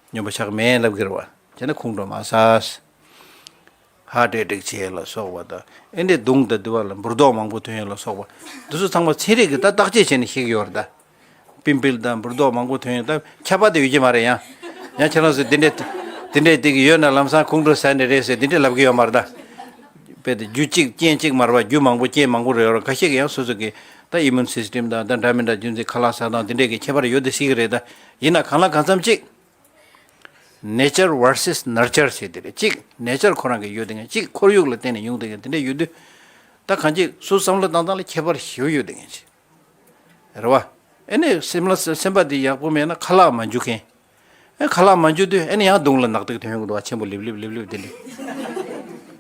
སྨྱོན་པ་ཆགས་མེད་ལབ་ཀྱི་རེད་བ། བྱས་ན་ཁོང་ཁྲོ་མ་ཟ། ཧར་ཊི་ཨེ་ཊེག་བྱེད་ཡས་ལ་སོགས་པ་དང་། ཨེ་འདྲའི་མདུང་དང་དེ་བ་ལ་འབུར་རྡོག་མང་པོ་ཐོན་ཡས་ལ་སོགས་པ། འདི་ཚོ་ཚང་མ་ཚན་རིག་གིས་ད་བརྟག་དཔྱད་བྱས་ནས་ཤེས་ཀྱི་ཡོད་རེད་ད། པིམ་པིལ་དང་འབུར་རྡོག་མང་པོ་ཐོན་ཡས། ད་ཁྱབ་པ་དེ་ཡོད་ཀྱི་མ་རེད། ཡང་ཡང་ཁྱེད་རང་ཚོས་དེ་འདྲའི་དེ་འདྲའི་དེ་གི་ཡོད་ན་ལམ་སང་ཁོང་ཁྲོ་ཟ་ནི་རེད་ཟེར་དེ་འདྲའི་ལབ་ཀྱི་ཡོད་མ་རེད་ད། རེད་དེ། རྒྱུ་གཅིག་རྐྱེན་གཅིག་མ་རེད་པ། རྒྱུ་མང་པོ་རྐྱེན་མང་པོ་རེད་རོ། ཁ་ཤས་ཀྱི་ཡང་སོ་སོ་གི་ད་ཨི་མུན་སིས་ཊེམ་དང་ད་འདྲ་མི་འདྲ་རྒྱུ་མཚན་ཁ་ལག་ཟ་སྟངས་དེ་འདྲས་ཀྱི་ཁྱད་པར་ཡོད་དེ་སྲིད་ཀྱི་རེད། ད་ཡིན་ན་གང་ལ་གང་འཚམ་གཅིག་ནེ་ཅར་ཝར་སེས་ནར་ཅར་བྱས་དེ་རེད། གཅིག་ནེ་ཅར་ཁོ་རང་གི་ཡོད་དེ་ངན། གཅིག་ཁོར་ཡུག་ལ་བརྟེན་ནས་ཡོང་དེ་ངན། དེ་འདྲས་ཡོད་དུས་ད་གང་ཅིག་སུ་བསམ་བློ་བཏང་སྟངས་ལ་ཁྱད་པར་ཞེ་པོ་ཡོད་དེ་ངན་ཅིག་རེད་བ། ཨེ་ནས་སེམས་ལ་སེམས་པ་འདི་ཡག་པོ་མེད་ན་ཁ་ལག་མ་འཇུ་མཁན། ཨེ་ཁ་ལག་མ་འཇུ་དུས་ཨེ་ནས་ཡང་གདོང་ལ་ནག་ཏིག་ཐོན་ཡོང་གི་འདུག་བ། ཆེན་པོ་ལིབ་ལིབ་ལིབ་ལིབ་དེ་འདྲས།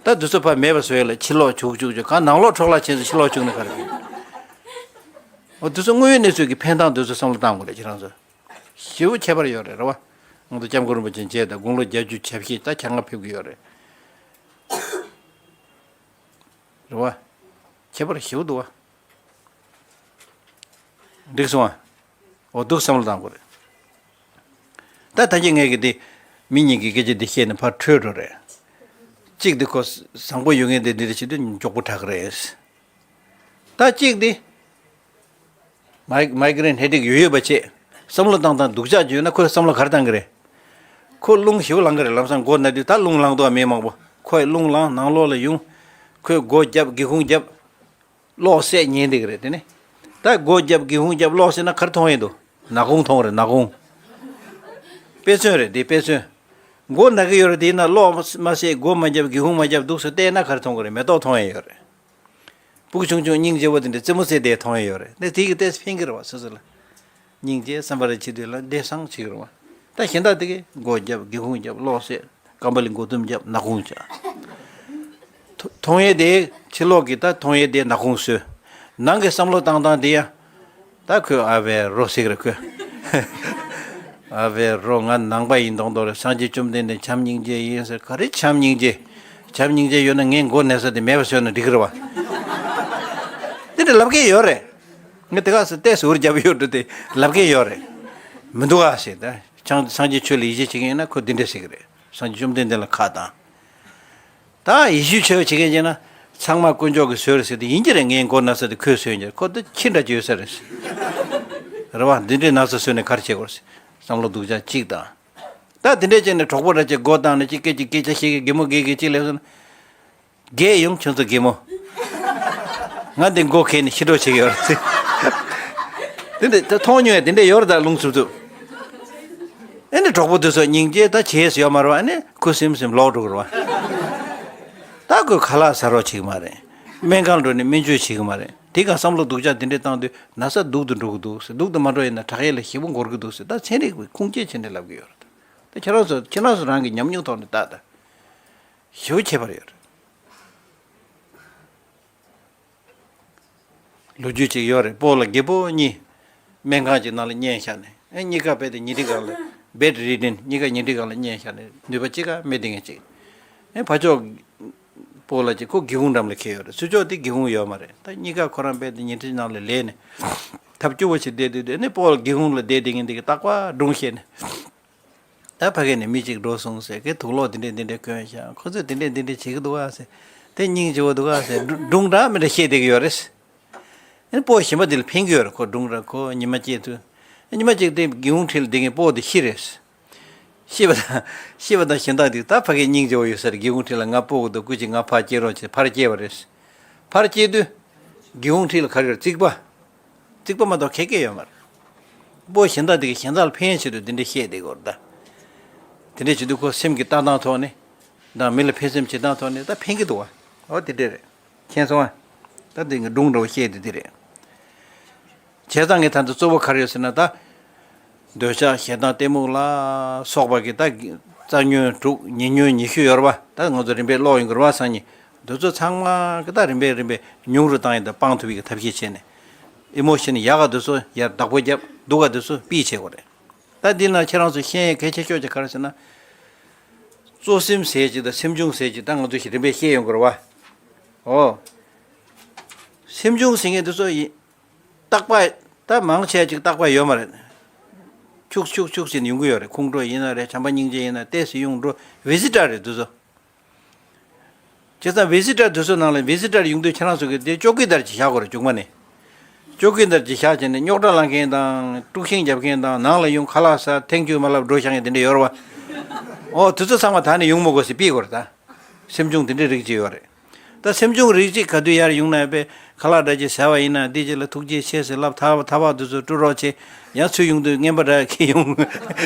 ད་དུས་ཚོད་ཕར་མེད་པ་བཟོ་ཡ་ལ་ཕྱི་ལོགས་བྱུག་བྱུག་བྱུག་གང་ནང་ལོགས་འཕྲོ་བརླག་ཆེན་སུ་ཕྱི་ལོགས་བྱུག་ནས་ག་རེ་ཕན། འོ་དུས་ཚོད་དངོས་ཡོད་གནས་ཚུལ་གྱི་ཕན་སྟངས་དུས་ཚོད་བསམ་བློ་བཏང་དགོས་རེད། ཁྱེད་རང་ཚོ་ཞེ་པོ་ཁྱད་པར་ཡོད་རེད། རེད་བ། ང་ཚོ་སྐྱབས་མགོན་རིན་པོ་ཆེ་མཇལ་དང་དགུང་ལོ་བརྒྱད་ཅུ་གྱ་བཞི་ད་གྱ་ལྔ་ཕེབས་ཀྱི་ཡོད་རེད། རེད་བ། ཁྱད་པར་ཞེ་པོ་འདུག་བ། འགྲིག་སོང་ཨ། འོ་འདུག་བསམ་བློ་བཏང་དགོས་རེད། ད་ད་གིན་ངས་ཀྱི་འདི་མི་གཉིས་ཀྱི་སྐད་ཆ་འདི་བཤད་ནས་ཕར་འཕྲོས་འགྲོ་རེད། གཅིག་འདི་ཁོ་བཟང་པོ་ཡོད་མཁན་འདི་འདི་འདྲ་བྱེད་དུས་མགྱོགས་པོ་དྲག་གི་རེད། ད་གཅིག་འདི་མའི་མའི་གི་རེན་ཧེ་ཌེག་ཡོད་ཡོད་པ་བྱས། བསམ་བློ་བཏང་སྟངས་སྡུག་ཅག་ཅིག་ཡོད་ན་ཁོས་བསམ་བློ་ག་རེ་བཏང་གི་རེད། ཁོ་རླུང་ཞེ་པོ་ལངས་གི་རེད། ལམ་སང་མགོ་ན་དུས་ད་རླུང་ལངས་འདུག་བ། མི་མང་པོ་ཁོས་རླུང་ལངས་ནང་ལོགས་ལ་ཡོང་། ཁོས་སྒོ་བརྒྱབ་སྒེའུ་ཁུང་བརྒྱབ། གློག་བསད་ཉན་བསྡད་ཀྱི་རེད། དེ་ནས་ད་སྒོ་བརྒྱབ་སྒེའུ་ཁུང་བརྒྱབ་གློག་བསད་ན་ག་རེ་མཐོང་ཡས་འདུག་ནག་ཁུང་མཐོང་རེད། ནག་ཁུང་། དཔེ་མཚོན་རེད། དེ་དཔེ་མཚོན། མགོ་ན་གི་ཡོད་རེད། དེ་ཡིན་ན་གློག་མ་བསད་སྒོ་མ་བརྒྱབ་སྒེའུ་ཁུང་མ་བརྒྱབ་འདུག་སེ་བལྟས་ན་ག་རེ་མཐོང་གི་རེད། མེ་ཏོག་མཐོང་ཡས་ཡོད་རེད། སྤུ་གུ་ཆུང་ཆུང་སྙིང་རྗེ་བོ་དེ་འདྲ་རྩེད་མོ་རྩེ་བསྡད་མཐོང་ཡས་ཡོད་རེད། དེ་དེ་གི་ལྟས་ཕན་གི་རེད་བ། སོ་སོ་ལ་སྙིང་རྗེ་བསམ་པ་རེ་བྱེད་དུས་ལ་བདེ་སང་བྱེད་གི་རེད་བ། ད་གཞན་དག་དེ་གི་སྒོ་བརྒྱབ་སྒེའུ་ཁུང་བརྒྱབ་གློག་བསད། ཀམ་པ་ལི་མགོ་ཐུམ་བརྒྱབ་ནག་ཁུང་བྱ། མཐོང་ཡས་དེ་ཕྱི་ལོགས་ཀྱི་ད་མཐོང་ཡས་དེ་ནག་ཁུང་བཟོས། ནང་གི་བསམ་བློ་བཏང་སྟངས་དེ་ཡ། ད་ཁོས་ཨ་བེ་རོ་ཟེར་གི་རེད་ཁོས། ཨ་བེ་རོ་ང་ནང་པ་ཡིན་མདོག་མདོག་རེད། སངས་རྒྱས་བཅོམ་ལྡན་འདས་བྱམས་སྙིང་རྗེ་ཡིན་ཟེར། ག་རེ་བྱམས་སྙིང་རྗེ། བྱམས་སྙིང་རྗེ་ཡོད་ན་ངའི་མགོ་ན་ས་དེ་མེད་པ་བཟོས་ན་འགྲིག་གི་རེད་བ། དེ་འདྲ་ལབ་མཁན་ཡོད་རེད། ངས་དེ་ག་སེ་ཏོག་ཙམ་འུར་རྒྱབ་ཡོད་འགྲོ་དེ་ལབ་མཁན་ཡོད་རེད། མི་འདུག་ག་ཟེར། ད་བྱང་སངས་རྒྱས་ཆོས་ལ་ཡིད་ཆེས་བྱེད་མཁན་ཡིན་ན་ཁོ་འདི་འདྲ་ཟེར་གི་རེད། སངས་རྒྱས་བཅོམ་ལྡན་འདས་ལ་ཁ་བཏང་། ད་ཡེ་ཤུའི་ཆོས་བྱེད་མཁན་བྱས་ན་ཚང་མ་དཀོན་མཆོག་གིས་བཟོས་རེད་ཟེར་དུས་ཡིན་གྱི་རེད། ངའི་མགོ་ན་ས་དེ་ཁོས་བཟོས་ཡིན་གྱི་རེད། ཁོ་དེ་ཁྱི་འདྲ་ཅིག་ཡོད་ས་རེད། རེད་བ། འདི་འདྲའི་ན་ས་བཟོས་ནས་ག་རེ་བྱེད་དགོས་རེད་ཟེར། བསམ་བློ་སྡུག་ཅག་གཅིག་དང་། ད་དེ་འདྲས་བྱས་ནས་གྲོགས་པོ་འདྲ་ཅིག་སྒོ་བཏང་ནས་ཅིག་སྐད་ཅིག་སྐད་ཆ་བཤད་གི་གད་མོ་བགད་གི་ཅིག་ལབ་སོང་ན། བགད་ཡོང་ཁྱོད་ཚོ་གད་མོ། ང་འདི་མགོ་གད་ནས་ཤི་འགྲོ་བྱེད་ཀྱི་ཡོད་རེད་ཟེར། དེ་འདྲ་ད་མཐོང་མྱོང་ཡ་དེ་འདྲ་ཡོད་རེད། ད་རླུང་འཚུབ་འཚུབ། ཨེ་ནི་གྲོགས་པོ་དེ་ཚོ་སྙིང་རྗེ་ད་བྱེད་ཡས་ཡོད་མ་རེད་བ། ཨེ་ནི་ཁུ་སིམ་སིམ་ལོག་འགྲོ་གི་རེད་བ། ད་ཁོས་ཁ་ལག་ཟ་རོགས་བྱེད་ཀྱི་མ་རེད། སྨན་ཁང་འགྲོ་ནས་སྨན་བཅོས་བྱེད་ཀྱི་མ་རེད། དེ་ག་བསམ་བློ་སྡུག་ཅག་དེ་འདྲས་བཏང་དུས་ན་ས་སྡུག་ཏུ་འགྲོ་གི་འདུག་ཟེར། སྡུག་ཏུ་མ་འགྲོ་ཡིན་ན་དྲག་ཡས་ལ་ཞེ་པོ་འགོར་གི་འདུག་ཟེར། ད་ཚན་རིག་པའི་ཁུངས་སྐྱེལ་བྱས་ནས་ལབ་ཀྱི་ཡོད་རེད། ད་ཁྱེད་རང་ཚོ་ཁྱེད་རང་ཚོ་རང་གི་ཉམས་མྱོང་ཐོག་ནས་ལྟ་ད། ཞེ་པོ་ཁྱད་པར་ཡོད་རེད། ལོ་རྒྱུས་ཅིག་ཡོད་རེད། སྤོ་ལགས་རྒད་པོ་གཉིས་སྨན་ཁང་ཅིག་ནང་ལ་བསྙལ་བཞག་ནས། ཨེ་གཉིས་ཀ་རྦད་དེ་ཉལ་ཁྲི་སྒང་ལ། བེཌ་རི་ཌན། གཉིས་ཀ་ཉལ་ཁྲི་སྒང་ལ་བསྙལ་བཞག་ནས་ནུས་པ་གཅིག་ག་མེད་དེ་ངས་ཅིག་ཨེ་ཕར་ཕྱོགས་སྤོ་ལགས་ཅིག་ཁོ་སྒེའུ་ཁུང་འགྲམ་ལ་འཁེལ་ཡོད་རེད། ཚུར་ཕྱོགས་དེ་སྒེའུ་ཁུང་ཡོད་མ་རེད། ད་གཉིས་ཀ་ཁོ་རང་རྦད་དེ་ཉལ་ཁྲི་ནང་ལ་ལས་ནས་ཐབས་སྐྱོ་བོ་ཞིག་བསྡད་དུས་དེ་ནས་སྤོ་ལགས་སྒེའུ་ཁུང་ལ་བསྡད་དེ་ངས་འདི་གི་རྟག་པར་སྒྲུང་བཤད་ནས། ད་ཕ་གི་ནས་མི་གཅིག་འགྲོ་སོང་ཟེར་གི་དུག་ལོག་འདི་འདྲས་འདི་འདྲས་གོན་ཤག་ཁོ་ཚོས་འདི་འདྲས་འདི་འདྲས་བྱེད་ཀྱི་འདུག་ཨ་ཟེར། དེ་སྙིང་རྗེ་བོ་འདུག་ཨ་ཟེར་སྒྲུ་སྒྲུང་འདྲ་མི་འདྲ་བཤད་བསྡད་ཀྱི་ཡོད་རེད། ཨེ་སྤོ་གཞན་པ་དེ་ལ་ཕན་གྱི་ཡོད་རེད། ཁོ་སྒྲུང་འདྲ་ཁོ་ཉི་མ་སྐྱེས་དུས། ཉི་མ་གཅིག་དེ་སྒེའུ་ཁུང་འཁྲིས་ལ་བསྡད་མཁན་སྤོ་དེ་ཤི་རེད། ཤི་བ་དང་ཤི་བ་དང་གཞན་དག་དེ་ད་ཕ་གི་སྙིང་རྗེ་བོ་ཡོད་ས་རེད། སྒེའུ་ཁུང་འཁྲིས་ལ་ང་སྤོ་གི་འདུག་སྐུ་མཁྱེན་ང་ཕར་སྐྱེལ་རོགས་བྱེད། ཕར་སྐྱེལ་བ་རེད། ཕར་སྐྱེལ་དུས། སྒེའུ་ཁུང་འཁྲིས་ལ་ག་རེ་ཡོད་རེད། རྩིག་པ། རྩིག་པ་མ་གཏོགས་གང་ཡང་ཡོད་མ་རེད། སྤོ་གཞན་དག་དེ་གིས་གཞན་དག་ལ་ཕན་ཆེད་དུ་འདི་འདྲ་བཤད་བསྡད་ཀྱི་ཡོད་རེད་ད། དེ་འདྲ་བྱེད་དུས་ཁོ་སེམས་ཀྱི་ལྟ་སྟངས་ཐོག་ནས། དང་མི་ལ་ཕན་སེམས་བྱེད་སྟངས་ཐོག་ནས་ད་ཕན་གྱི་འདུག་བ། འོ་དེ་འདྲ་རེད། མཁྱེན་སོང་ཨ། ད་འདི་ངས་སྒྲུང་འདྲ་བོ་བཤད་དེ་འདི་རེད། བྱས་ཙང་ངས་ད་ལྟ་གཙོ་བོ་ག་རེ་ཡོད་ཟེར་ན་ད། འདོད་ཆགས་ཞེ་སྡང་གཏི་མུག་ལ་སོགས་པ་གི་ད་རྩ་ཉོན་དྲུག་ཉེ་ཉོན་ཉི་ཤུ་ཡོད་རེད་པ། ད་ང་ཚོ་རིམ་པས་ཀློག་ཡོང་གི་རེད་པ་སང་ཉིན། འདི་ཚོ་ཚང་མ་གི་ད་རིམ་པས་རིམ་པས་ཉུང་རུ་བཏང་ཡིན་ད་སྤང་ཐུབ་པའི་གི་ཐབས་ཤེས་བྱས་ནས། ཨི་མོ་ཤན་ཡག་ག་འདི་ཚོ་ཡར་བདག་པོ་བརྒྱབ། སྡུག་ག་འདི་ཚོ་སྤིས་བྱེད་དགོས་རེད། ད་འདི་ན་ཁྱེད་རང་ཚོ་ཤེས་ཡས་གལ་ཆེ་ཤོས་ཅིག་ག་རེ་ཟེར་ན། གཙོ་སེམས་ཟེར་ཅིག་དང་སེམས་བྱུང་ཟེར་ཅིག་ད་ང་ཚོ་ཞིག་རིམ་པས་བཤད་ཡོང་གི་རེད་པ། ཨོ། སེམས་བྱུང་ཟེར་མཁན་འདི་ཚོ་ཡིན། རྟག་པ། ད་མང་ཆེ་ཅིག་རྟག་པ་ཡོད་མ་རེད། ཁྱུག་ཁྱུག་ཁྱུག་ཟེར་ནས་ཡོང་གི་ཡོད་རེད། ཁོང་ཁྲོ་ཡིན་ན་རེད། བྱམས་པ་སྙིང་རྗེ་ཡིན་ན་ཏོག་ཙམ་ཡོང་འགྲོ། བི་ཟི་ཊར་རེད་འདི་ཚོ། བྱས་ཙང་བི་ཟི་ཊར་འདི་ཚོ་ནང་ལ་བི་ཟི་ཊར་ཡོང་དུས་ཁྱེད་རང་ཚོ་གིས་དེ་ཅོ་ཀི་དར་ཅིག་བཞག་དགོས་རེད་མཇུག་མ་ནས། ཅོ་ཀི་དར་ཅིག་བཞག་བྱས་ནས་རྙོག་དྲ་ལངས་མཁན་དང་དཀྲུག་ཤིང་རྒྱབ་མཁན་དང་ནང་ལ་ཡོང་ཁ་ལག་ཟ་ཐེངས་གཅིག་མ་ལབ་འགྲོ་བཞག་མཁན་དེ་འདྲ་ཡོད་རེད་པ། ཨོ་དེ་ཚོ་ཚང་མ་ད་ནས་ཡོང་མི་དགོས་ཟེར་སྤིས་དགོས་རེད་ད། སེམས་བྱུང་དེ་འདྲའི་རིགས་ཅིག་ཡོད་རེད། ད་སེམས་བྱུང་རིགས་གཅིག་ག་དུས་ཡར་ཡོང་ན་ཡང་པས་ཁ་ལག་འདྲ་ཅིག་ཟ་བ་ཡིན་ན་འདི་ཅིག་ལ་ཐུགས་རྗེ་ཆེ་ཟེར་ལབ། ཐ་ཐ་བག་དེ་ཚོ་བཀྲུ་རོགས་བྱེད། ཡང་ཚུར་ཡོང་དུས་རྔན་པ་འདྲ་ཁྱེར་ཡོང་།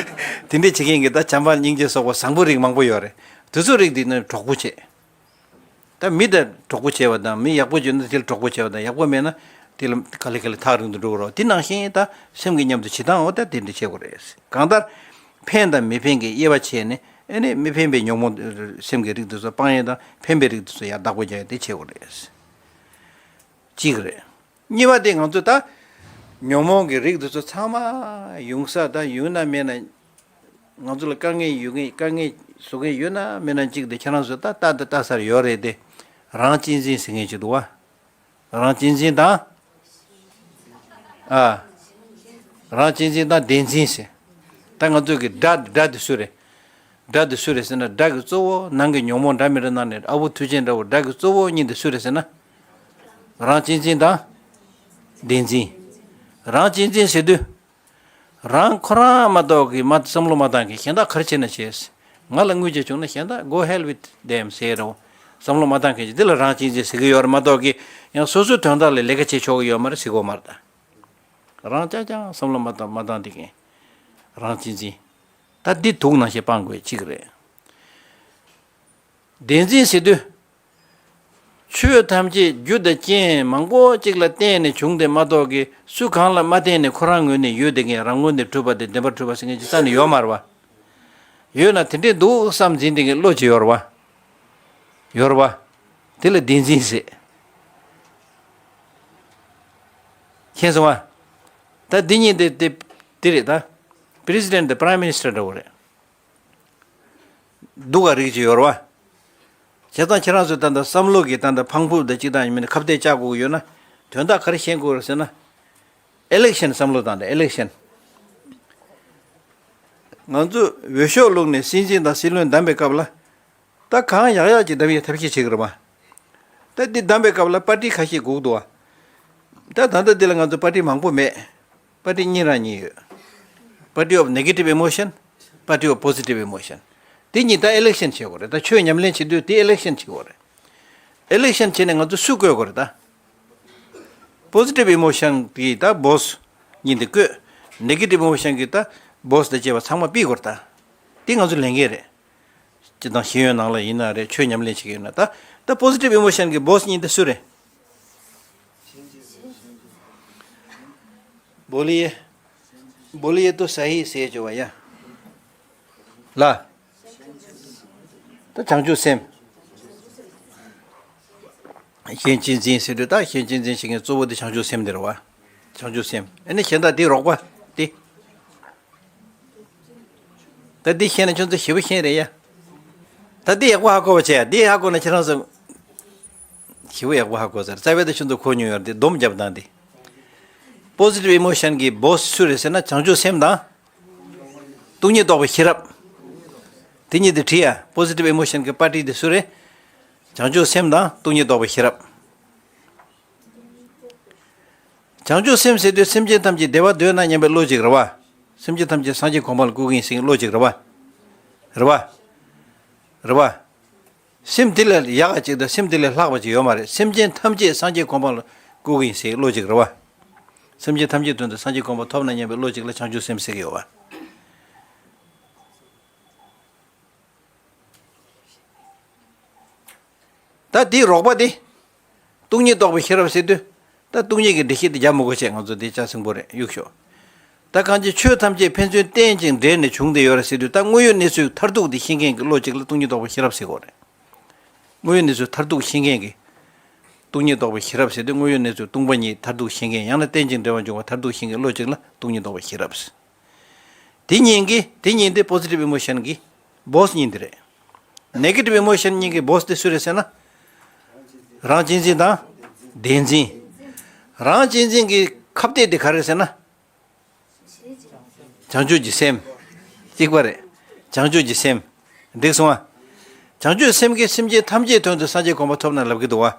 དེ་འདྲས་བྱེད་མཁན་གྱི་ད་བྱམས་པ་སྙིང་རྗེ་སོགས་པ་བཟང་པོ་རིགས་མང་པོ་ཡོད་རེད། དེ་ཚོ་རིགས་འདི་ནི་གྲོགས་པོ་བྱེད། ད་མི་དང་གྲོགས་པོ་བྱས་པ་དང་མི་ཡག་པོ་བྱུང་ན་དེ་ལ་གྲོགས་པོ་བྱས་པ་དང་ཡག་པོ་མེད་ན་དེ་ལ་ག་ལེ་ག་ལེ་ཐག་རིང་དུ་འགྲོ་གི་རེད། དེ་ནང་བཞིན་ད་སེམས་ཀྱི་མཉམ་དུ་བྱེད་སྟངས་འོ་ད་དེ་འདྲ་བྱེད་དགོས་རེད། གང་ལྟར་ཕན་དང་མི་ཕན་གྱི་དབྱེ་བ་ཕྱེ་ནས་ཨེ་ནས་མི་ཕན་པའི་ཉོན་མོངས་སེམས་ཀྱི་རིགས་དེ་ཚོ་སྤང་ཡས་དང་ཕན་པའི་རིགས་དེ་ཚོ་ཡར་བདག་པོ་རྒྱག་ཡས་དེ་བྱེད་དགོས་རེད། གཅིག་རེད། གཉིས་པ་དེ་ང་ཚོས་ད་ཉོན་མོངས་ཀྱི་རིགས་དེ་ཚོ་ཚང་མ་ཡོང་ས་ད་ཡོད་ན་མེད་ན། ང་ཚོ་ལ་དཀའ་ངལ་ཡོད་མཁན་དཀའ་ངལ་བཟོ་མཁན་ཡོད་ན་མེད་ན་གཅིག་དེ་ཁྱེད་རང་ཚོས་ད་ལྟ་དང་ལྟ་སར་ཡོད་རེད་དེ། རང་གཅེས་འཛིན་ཟེར་མཁན་ཅིག་འདུག་བ། རང་གཅེས་འཛིན་དང་། ཨ། རང་གཅེས་འཛིན་དང་བདེན་འཛིན་ཟེར། ད་ང་ཚོས་ཀྱི་དགྲ་དགྲ་དེ་སུ་རེད། དགྲ་དེ་སུ་རེད་ཟེར་ན་དགྲ་གི་གཙོ་བོ་ནང་གི་ཉོན་མོངས་འདྲ་མི་འདྲ་ནང་ནས་ཨ་བོ་མཐུ་ཆེན་འདྲ་བོ་དགྲ་གི་གཙོ་བོ་གཉིས་དེ་སུ་རེད་ཟེར་ན། རང་གཅེས་འཛིན་དང་། བདེན་འཛིན། རང་གཅེས་འཛིན་ཟེར་དུས། རང་ཁོ་རང་མ་གཏོགས་ཀྱི་མ་བསམ་བློ་མ་བཏང་མཁན་གཞན་དག་ག་རེ་བྱས་ན་བྱས། ང་ལ་དངུལ་ཅིག་བྱུང་ན་གཞན་དག་go hell with them ཟེར་རོ། བསམ་བློ་མ་བཏང་མཁན་ཅིག་འདི་ལ་རང་གཅེས་འཛིན་ཟེར་གི་ཡོད་རེད་མ་གཏོགས་ཀྱི་ཡང་སོ་སོའི་དོན་དག་ལ་ལས་ཀ་བྱེད་ཆོག་གི་ཡོད་མ་རེད་ཟེར་གི་ཡོད་མ་རེད་ད། རང་ཅག་ཅང་བསམ་བློ་མ་བཏང་མ་བཏང་དེ་མཁན། རང་གཅེས་འཛིན། ད་འདི་དུག་ནང་བཞིན་སྤང་དགོས་གཅིག་རེད། བདེན་འཛིན་ཟེར་དུས། ཆོས་ཐམས་ཅད་རྒྱུ་དང་རྐྱེན་མང་པོ་གཅིག་ལ་བརྟེན་ནས་བྱུང་སྟེ་མ་གཏོགས་ཀྱི་སུ་གང་ལ་མ་བརྟེན་ནས་ཁོ་རང་ངོས་ནས་ཡོད་བསྡད་མཁན་རང་ངོས་ནས་གྲུབ་པ་དེ་བདེན་པར་གྲུབ་པ་ཟེར་མཁན་ཅིག་རྩ་ནས་ཡོད་མ་རེད་བ། ཡོད་ན་དེ་འདྲས་འདུག་བསམ་འཛིན་བསྡད་མཁན་བློ་ཅིག་ཡོད་རེད་བ། ཡོད་རེད་བ། དེ་ལ་བདེན་འཛིན་ཟེར། མཁྱེན་སོང་བ། ད་འདི་གཉིས་དེ་དེ་དེ་རེད་ད། President དང་Prime Minister འདྲ་བོ་རེད། སྡུག་ག་རིགས་ཅིག་ཡོད་རེད་བ། བྱས་ཙང་ཁྱེད་རང་ཚོས་ད་ལྟ་བསམ་བློ་གི་ད་ལྟ་ཕང་ཕུབ་དང་ཅིག་དང་ཡིན་མིན་ཁ་གཏད་བཅག་དགོས་ཀྱི་ཡོད་ན། དོན་དག་ག་རེ་ཤེས་དགོས་རེད་ཟེར་ན། election བསམ་བློ་བཏང་དང་election། ང་ཚོ་འོས་ཤོག་བླུགས་ནས་སྲིད་འཛིན་དང་སྲིད་བློན་བདམས་པའི་སྐབས་ལ། ད་གང་ཡག་ཡག་ཅིག་བདམས་ཡས་ཐབས་ཤེས་བྱེད་ཀྱི་རེད་བ། ད་འདི་བདམས་པའི་སྐབས་ལ་པར་ཊི་ཁ་ཤས་དགོས་འདུག་བ། ད་ད་ལྟ་འདི་ལ་ང་ཚོ་པར་ཊི་མང་པོ་མེད། པར་ཊི་གཉིས་རང་གཉིས་ཡོད། Party of negative emotion, party of positive emotion. དེ་གཉིས་ད་election བྱེད་དགོས་རེད། ད་ཆོས་ཉམས་ལེན་བྱེད་དུས་དེ་election བྱེད་དགོས་རེད། election བྱས་ནས་ང་ཚོ་སུ་བསྐོ་དགོས་རེད་ད། positive emotion གི་ད་boss གཉིས་འདི་བསྐོ། negative emotion གི་ད་boss དང་བཅས་པ་ཚང་མ་ཕུད་དགོས་རེད་ད། དེ་ང་ཚོ་ལས་འགན་རེད། སྤྱི་དང་ཤེས་ཡོན་ནང་ལ་ཡིན་ན་རེད། ཆོས་ཉམས་ལེན་བྱེད་ཀྱི་ཡོད་ན་ད། ད་positive emotion གི་boss གཉིས་འདི་སུ་རེད། बोलिए। बोलिए तो सही ཟེར་བྱས་པ་ཡ། ལ། ད་བྱང་ཆུབ་སེམས། གཞན་གཅེས་འཛིན་ཟེར་དུས་ད་གཞན་གཅེས་འཛིན་བྱེད་མཁན་གཙོ་བོ་དེ་བྱང་ཆུབ་སེམས་དེ་རེད་བ། བྱང་ཆུབ་སེམས། ཨ་ནི་གཞན་དག་དེ་རོགས་པ་དེ། ད་འདི་ཤེས་ན་ཁྱོད་ཚོ་ཞེ་པོ་ཤེས་རེད་ཡ། ད་འདི་ཡག་པོ་ཧ་གོ་བ་བྱས་ཡ། འདི་ཧ་གོ་ན་ཁྱེད་རང་ཚོ་ཞེ་པོ་ཡག་པོ་ཧ་གོ་ཚར། རྩ་བའི་ད་ཁྱོད་ཚོ་གོ་མྱོང་ཡོད་རེད། འདི་སྡོམ་རྒྱབ་སྟངས་འདི། positive emotion གི་boss སུ་རེད་ཟེར་ན་བྱང་ཆུབ་སེམས་དང་། སྟོང་ཉིད་རྟོགས་པའི་ཤེས་རབ། དེ་གཉིས་དེ་བྲིས་ཡ། positive emotion གི་party དེ་སུ་རེད། བྱང་ཆུབ་སེམས་དང་སྟོང་ཉིད་རྟོགས་པའི་ཤེས་རབ། བྱང་ཆུབ་སེམས་ཟེར་དུས་སེམས་ཅན་ཐམས་ཅད་བདེ་བ་འདོད་ན་སྙམ་པའི་བློ་ཅིག་རེད་བ། སེམས་ཅན་ཐམས་ཅད་སངས་རྒྱས་གོ་འཕང་ལ་བཀོད་ཀྱི་ཡིན་ཟེར་བའི་བློ་ཅིག་རེད་བ། རེད་བ། རེད་བ། སེམས་དེ་ལས་ཡག་ག་ཅིག་དང་སེམས་དེ་ལས་ལྷག་པ་ཅིག་ཡོད་མ་རེད། སེམས་ཅན་ཐམས་ཅད་སངས་རྒྱས་གོ་འཕང་ལ་བཀོད་ཀྱི་ཡིན་ཟེར་བའི་བློ་ཅིག་རེད་བ། སེམས་ཅན་ཐམས་ཅད་དོན་དུ་སངས་རྒྱས་གོ་འཕང་ཐོབ་ན་སྙམ་པའི་བློ་ཅིག་ལ་བྱང་ཆུབ་སེམས་ཟེར་གྱི་ཡོད་བ། ད་དེའི་རོགས་པ་དེ། སྟོང་ཉིད་རྟོགས་པའི་ཤེས་རབ་ཟེར་དུས། ད་སྟོང་ཉིད་ཀྱི་འགྲེལ་བཤད་དེ་རྒྱག་མི་དགོས་བྱས། ང་ཚོ་དེ་ཆ་ཚང་པོ་རེད། གཡུག་ཞོག་ད་གང་ཅི་ཆོས་ཐམས་ཅད་ཕན་ཚུན་རྟེན་ཅིང་འབྲེལ་ནས་བྱུང་སྟེ་ཡོད་རེད་ཟེར་དུས། ད་དངོས་ཡོད་གནས་ཚུལ་མཐར་ཐུག་དེ་ཤེས་མཁན་གྱི་བློ་གཅིག་ལ་སྟོང་ཉིད་རྟོགས་པའི་ཤེས་རབ་ཟེར་གྱི་ཡོད་རེད། དངོས་ཡོད་གནས་ཚུལ་མཐར་ཐུག་ཤེས་མཁན་གྱི། སྟོང་ཉིད་རྟོགས་པའི་ཤེས་རབ་ཟེར་དུས་དངོས་ཡོད་གནས་ཚུལ་སྟོང་པ་ཉིད་མཐར་ཐུག་ཤེས་མཁན། ཡང་ན་རྟེན་ཅིང་འབྲེལ་བར་འབྱུང་བ་མཐར་ཐུག་ཤེས་མཁན་བློ་གཅིག་ལ་སྟོང་ཉིད་རྟོགས་པའི་ཤེས་རབ་ཟེར། དེ་གཉིས་ཀྱི་དེ་གཉིས་དེ་positive emotion གྱི་boss གཉིས་དེ་རེད། negative emotion གཉིས་ཀྱི་boss དེ་སུ་རེད་ཟེར་ན། རང་གཅེས་འཛིན་དང་བདེན་འཛིན། རང་གཅེས་འཛིན་གྱི་ཁ་གཏད་དེ་ག་རེ་ཟེར་ན། བྱང་ཆུབ་ཀྱི་སེམས། གཅིག་པ་རེད། བྱང་ཆུབ་ཀྱི་སེམས། འགྲིག་སོང་ཨ། བྱང་ཆུབ་སེམས་ཀྱིས་སེམས་ཅན་ཐམས་ཅད་དོན་དུ་སངས་རྒྱས་གོ་འཕང་ཐོབ་ན་ལབ་ཀྱི་འདུག་བ།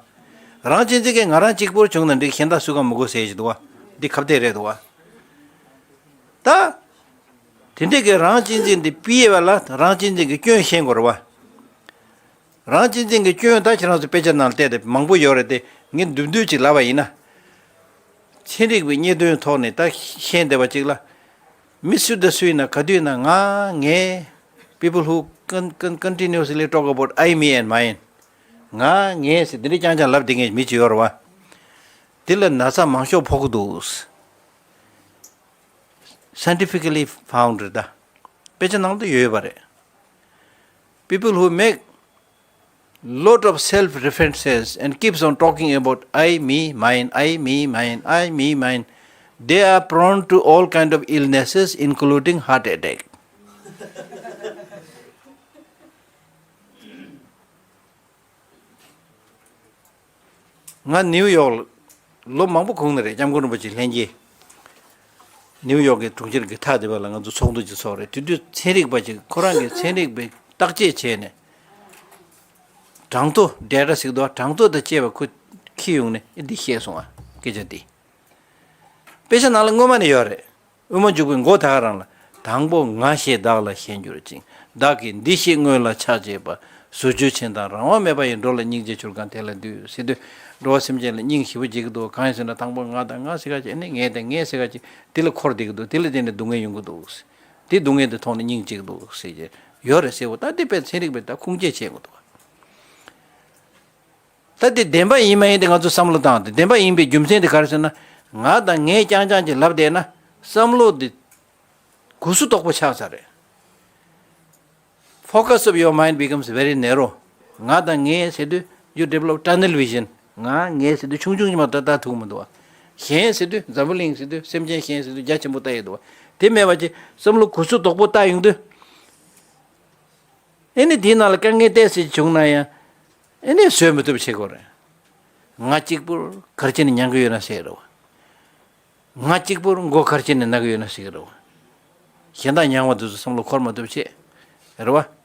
རང་གཅེས་འཛིན་གྱིས་ང་རང་གཅིག་པུར་བྱུང་ན་འགྲིག་གཞན་དག་སུ་གང་མི་དགོས་ཟེར་གྱི་འདུག་བ། འདི་ཁ་གཏད་རེད་འདུག་བ། ད། དེ་འདྲས་ཀྱི་རང་གཅེས་འཛིན་འདི་ཕུད་ཡས་པ་ལ་རང་གཅེས་འཛིན་གྱི་སྐྱོན་ཤེས་དགོས་རེད་བ། རང་གཅེས་འཛིན་གྱི་སྐྱོན་ད་ཁྱེད་རང་ཚོ་དཔེ་ཆ་ནང་བལྟས་ཏེ་མང་པོ་ཡོད་རེད་དེ། ངས་མདུན་མདུན་ཅིག་ལབ་པ་ཡིན་ན། ཚན་རིག་པའི་རྙེད་དོན་ཐོག་ནས་ད་ཤེས་བསྡད་པ་ཅིག་ལ། མི་སུ་དང་སུ་ཡིན་ན་ག་དུས་ཡིན་ན་ང་ངས། People who con- con- continuously talk about I, me and mine. ང་ངས་ཟེར་འདི་འདྲ་རྐྱང་རྐྱང་ལབ་བསྡད་མཁན་མི་ཅིག་ཡོད་རེད་བ། འདི་ལ་ན་ཚ་མང་ཤོས་ཕོག་གི་འདུག Scientifically found རེད་ད། དཔེ་ཆ་ནང་དུ་ཡོད་པ་རེད། People who make lot of self references and keeps on talking about I, me, mine, I, me, mine, I, me, mine, they are prone to all kind of illnesses, including heart attack. ང་ནིའུ་ཡོག་ལོ་མང་པོ་གོང་ནས་རེད། སྐྱབས་མགོན་རིན་པོ་ཆེ་ལྷན་རྒྱས། ནིའུ་ཡོག་གི་གྲོང་ཁྱེར་གྱི་མཐའ་དེ་བ་ལ་ང་ཚོ་ཚོགས་འདུ་ཅིག་ཚོགས་རེད། དེ་དུས་ཚན་རིག་པ་ཅིག་ཁོ་རང་གིས་ཚན་རིག་པའི་བརྟག་དཔྱད་བྱས་ནས། གྲངས་ཐོ་ཌེ་ཊ་ཟེར་གི་འདུག་གྲངས་ཐོ་དང་བཅས་པ་ཁོ་འཁྱེར་ཡོང་ནས་འདི་བཤད་སོང་ཨ། སྐད་ཆ་འདི། དཔེ་ཆ་ནང་ལ་སྔོན་མ་ནས་ཡོད་རེད། དབུ་མ་འཇུག་པའི་མགོ་ད་ག་རང་ལ། དང་པོ་ང་ཞེས་བདག་ལ་ཞེན་གྱུར་ཅིང་། བདག་གིས་འདི་ཞེས་སྔོན་ལ་ཆགས་བྱེད་པ། ཟོ་ཆུན་ཆེན་དང་རང་དབང་མེད་པ་ཡི། འགྲོ་ལ་སྙིང་རྗེ་ཆུ་སྒང་དེ་ལ་འདུད་ཟེར་དུས། འགྲོ་བ་སེམས་ཅན་ལ་སྙིང་ཞེ་པོ་རྗེ་གི་འདུག་གང་ཡིན་ཟེར་ན་དང་པོ་ང་དང་ང་ཟེར་ག་ཅིག་ནི་ངས་དང་ངས་ཟེར་ག་ཅིག་དེ་ལ་འཁོར་བསྡད་ཀྱི་འདུག་དེ་ལ་བརྟེན་ནས་སྡུག་བསྔལ་ཡོང་གི་འདུག་དེ་སྡུག་བསྔལ་དེ་མཐོང་ནས་སྙིང་རྗེ་གི་འདུག་ཟེར་གྱི་ཡོད་རེད་ཟེར་བ། ད་དེ་དཔེ་ཚན་རིག་པས་ད་ཁུངས་སྐྱེལ་བྱེད་དགོས་འདུག་ད་དེ་བདེན་པ་ཡིན་མ་ཡིན་དེ་ང་ཚོ་བསམ་བློ་བཏང་སྟེ། བདེན་པ་ཡིན་པའི་རྒྱུ་མཚན་དེ་ག་རེ་ཟེར་ན། ང་དང་ངས་རྐྱང་རྐྱང་ཅིག་ལབ་བསྡད་ན་བསམ་བློ་དེ་གུ་སུ་དོག་པོ་ཆགས་ཚར་རེད། Focus of your mind becomes very narrow. ང་དང་ངས་ཟེར་དུས་you develop tunnel vision. ང་ངས་ཟེར་དུས་ཆུང་ཆུང་ཅིག་མ་གཏོགས་ལྟ་ཐུབ་མི་འདུག་བ། གཞན་ཟེར་དུས་འཛམ་བུ་གླིང་ཟེར་དུས་སེམས་ཅན་གཞན་ཟེར་དུས་རྒྱ་ཆེན་པོ་ལྟ་ཡི་འདུག་བ། དེ་མེད་པ་ཅིག་བསམ་བློ་གུ་སུ་དོག་པོ་བཏང་ཡོང་དུས། ཨེ་ནི་དེའི་ནང་ལ་དཀའ་ངལ་ཏོག་ཙམ་བྱུང་ན་ཡང་། ཨེ་ནི་བཟོད་མི་ཐུབ་བྱེད་དགོས་རེད། ང་གཅིག་པུར་ག་རེ་བྱས་ནས་མྱང་གི་ཡོད་ན་ཟེར་གྱི་རེད་བ། ང་གཅིག་པུར་མགོ་ག་རེ་བྱས་ནས་ན་གི་ཡོད་ན་ཟེར་གྱི་རེད་བ། གཞན་དག་མྱང་བ་དེ་ཚོ་བསམ་བློ་འཁོར་མ་ཐུབ་བྱེད། རེད་བ།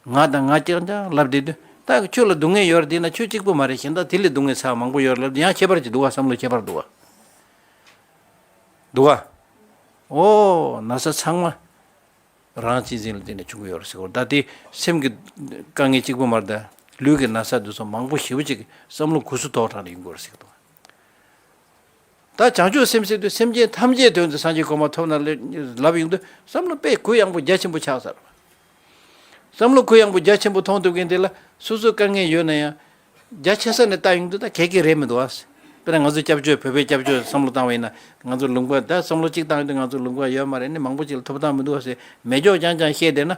ང་དང་ང་རྐྱང་རྐྱང་ལབ་བསྡད་དུས། ད་ཁྱོད་ལ་སྡུག་བསྔལ་ཡོད་རེད་དེ་ན་ཁྱོད་གཅིག་པུ་མ་རེད། གཞན་དག་དེ་ལས་སྡུག་བསྔལ་ཚ་བ་མང་པོ་ཡོད་རེད་ལབ་དུས་ཡང་ཁྱད་པར་ཅིག་འདུག་བ། བསམ་བློ་ཁྱད་པར་འདུག་བ། འདུག་བ། ཨོ་ན་ཚ་ཚང་མ། རང་གཅེས་འཛིན་ལ་བརྟེན་ནས་བྱུང་གི་ཡོད་རེད་ཟེར་གོ། ད་དེ་སེམས་ཀྱི་དཀའ་ངལ་གཅིག་པུ་མ་རེད། ད་ལུས་ཀྱི་ན་ཚ་དེ་ཚོ་མང་པོ་ཞེ་པོ་ཅིག་གི་བསམ་བློ་གུ་སུ་དོག་དྲགས་ནས་ཡོང་གི་ཡོད་རེད་ཟེར་གི་འདུག་ད་བྱང་ཆུབ་སེམས་ཟེར་དུས་སེམས་ཅན་ཐམས་ཅད་དོན་དུ་སངས་རྒྱས་གོ་འཕང་ཐོབ་ན་ལབ་ཡོང་དུས་བསམ་བློ་དཔེ་གུ་ཡངས་པོ་རྒྱ་ཆེན་པོ་ཆགས་ཚར་བ། བསམ་བློ་གུ་ཡངས་པོ་རྒྱ་ཆེན་པོ་མཐོང་ཐུབ་མཁན་དེ་ལ་སོ་སོའི་དཀའ་ངལ་ཡོད་ན་ཡང་། རྒྱ་ཆེ་ས་ནས་ལྟ་ཡོང་དུས་ད་གལ་གལ་རེད་མི་འདུག་ཨ། དཔེར་ན་ང་ཚོ་སྐྱབས་བཅོལ་བོད་པའི་སྐྱབས་བཅོལ་བསམ་བློ་བཏང་བ་ཡིན་ན་ང་ཚོ་ལུང་པ་ད་བསམ་བློ་གཅིག་བཏང་ཡོང་དུས་ང་ཚོ་ལུང་པ་ཡོད་མ་རེད་ནི་མང་པོ་ཅིག་ལ་ཐོབ་ཐང་མི་འདུག་ཨ་ཟེར་མེད་ཕྱོགས་རྐྱང་རྐྱང་བཤད་བསྡད་ན་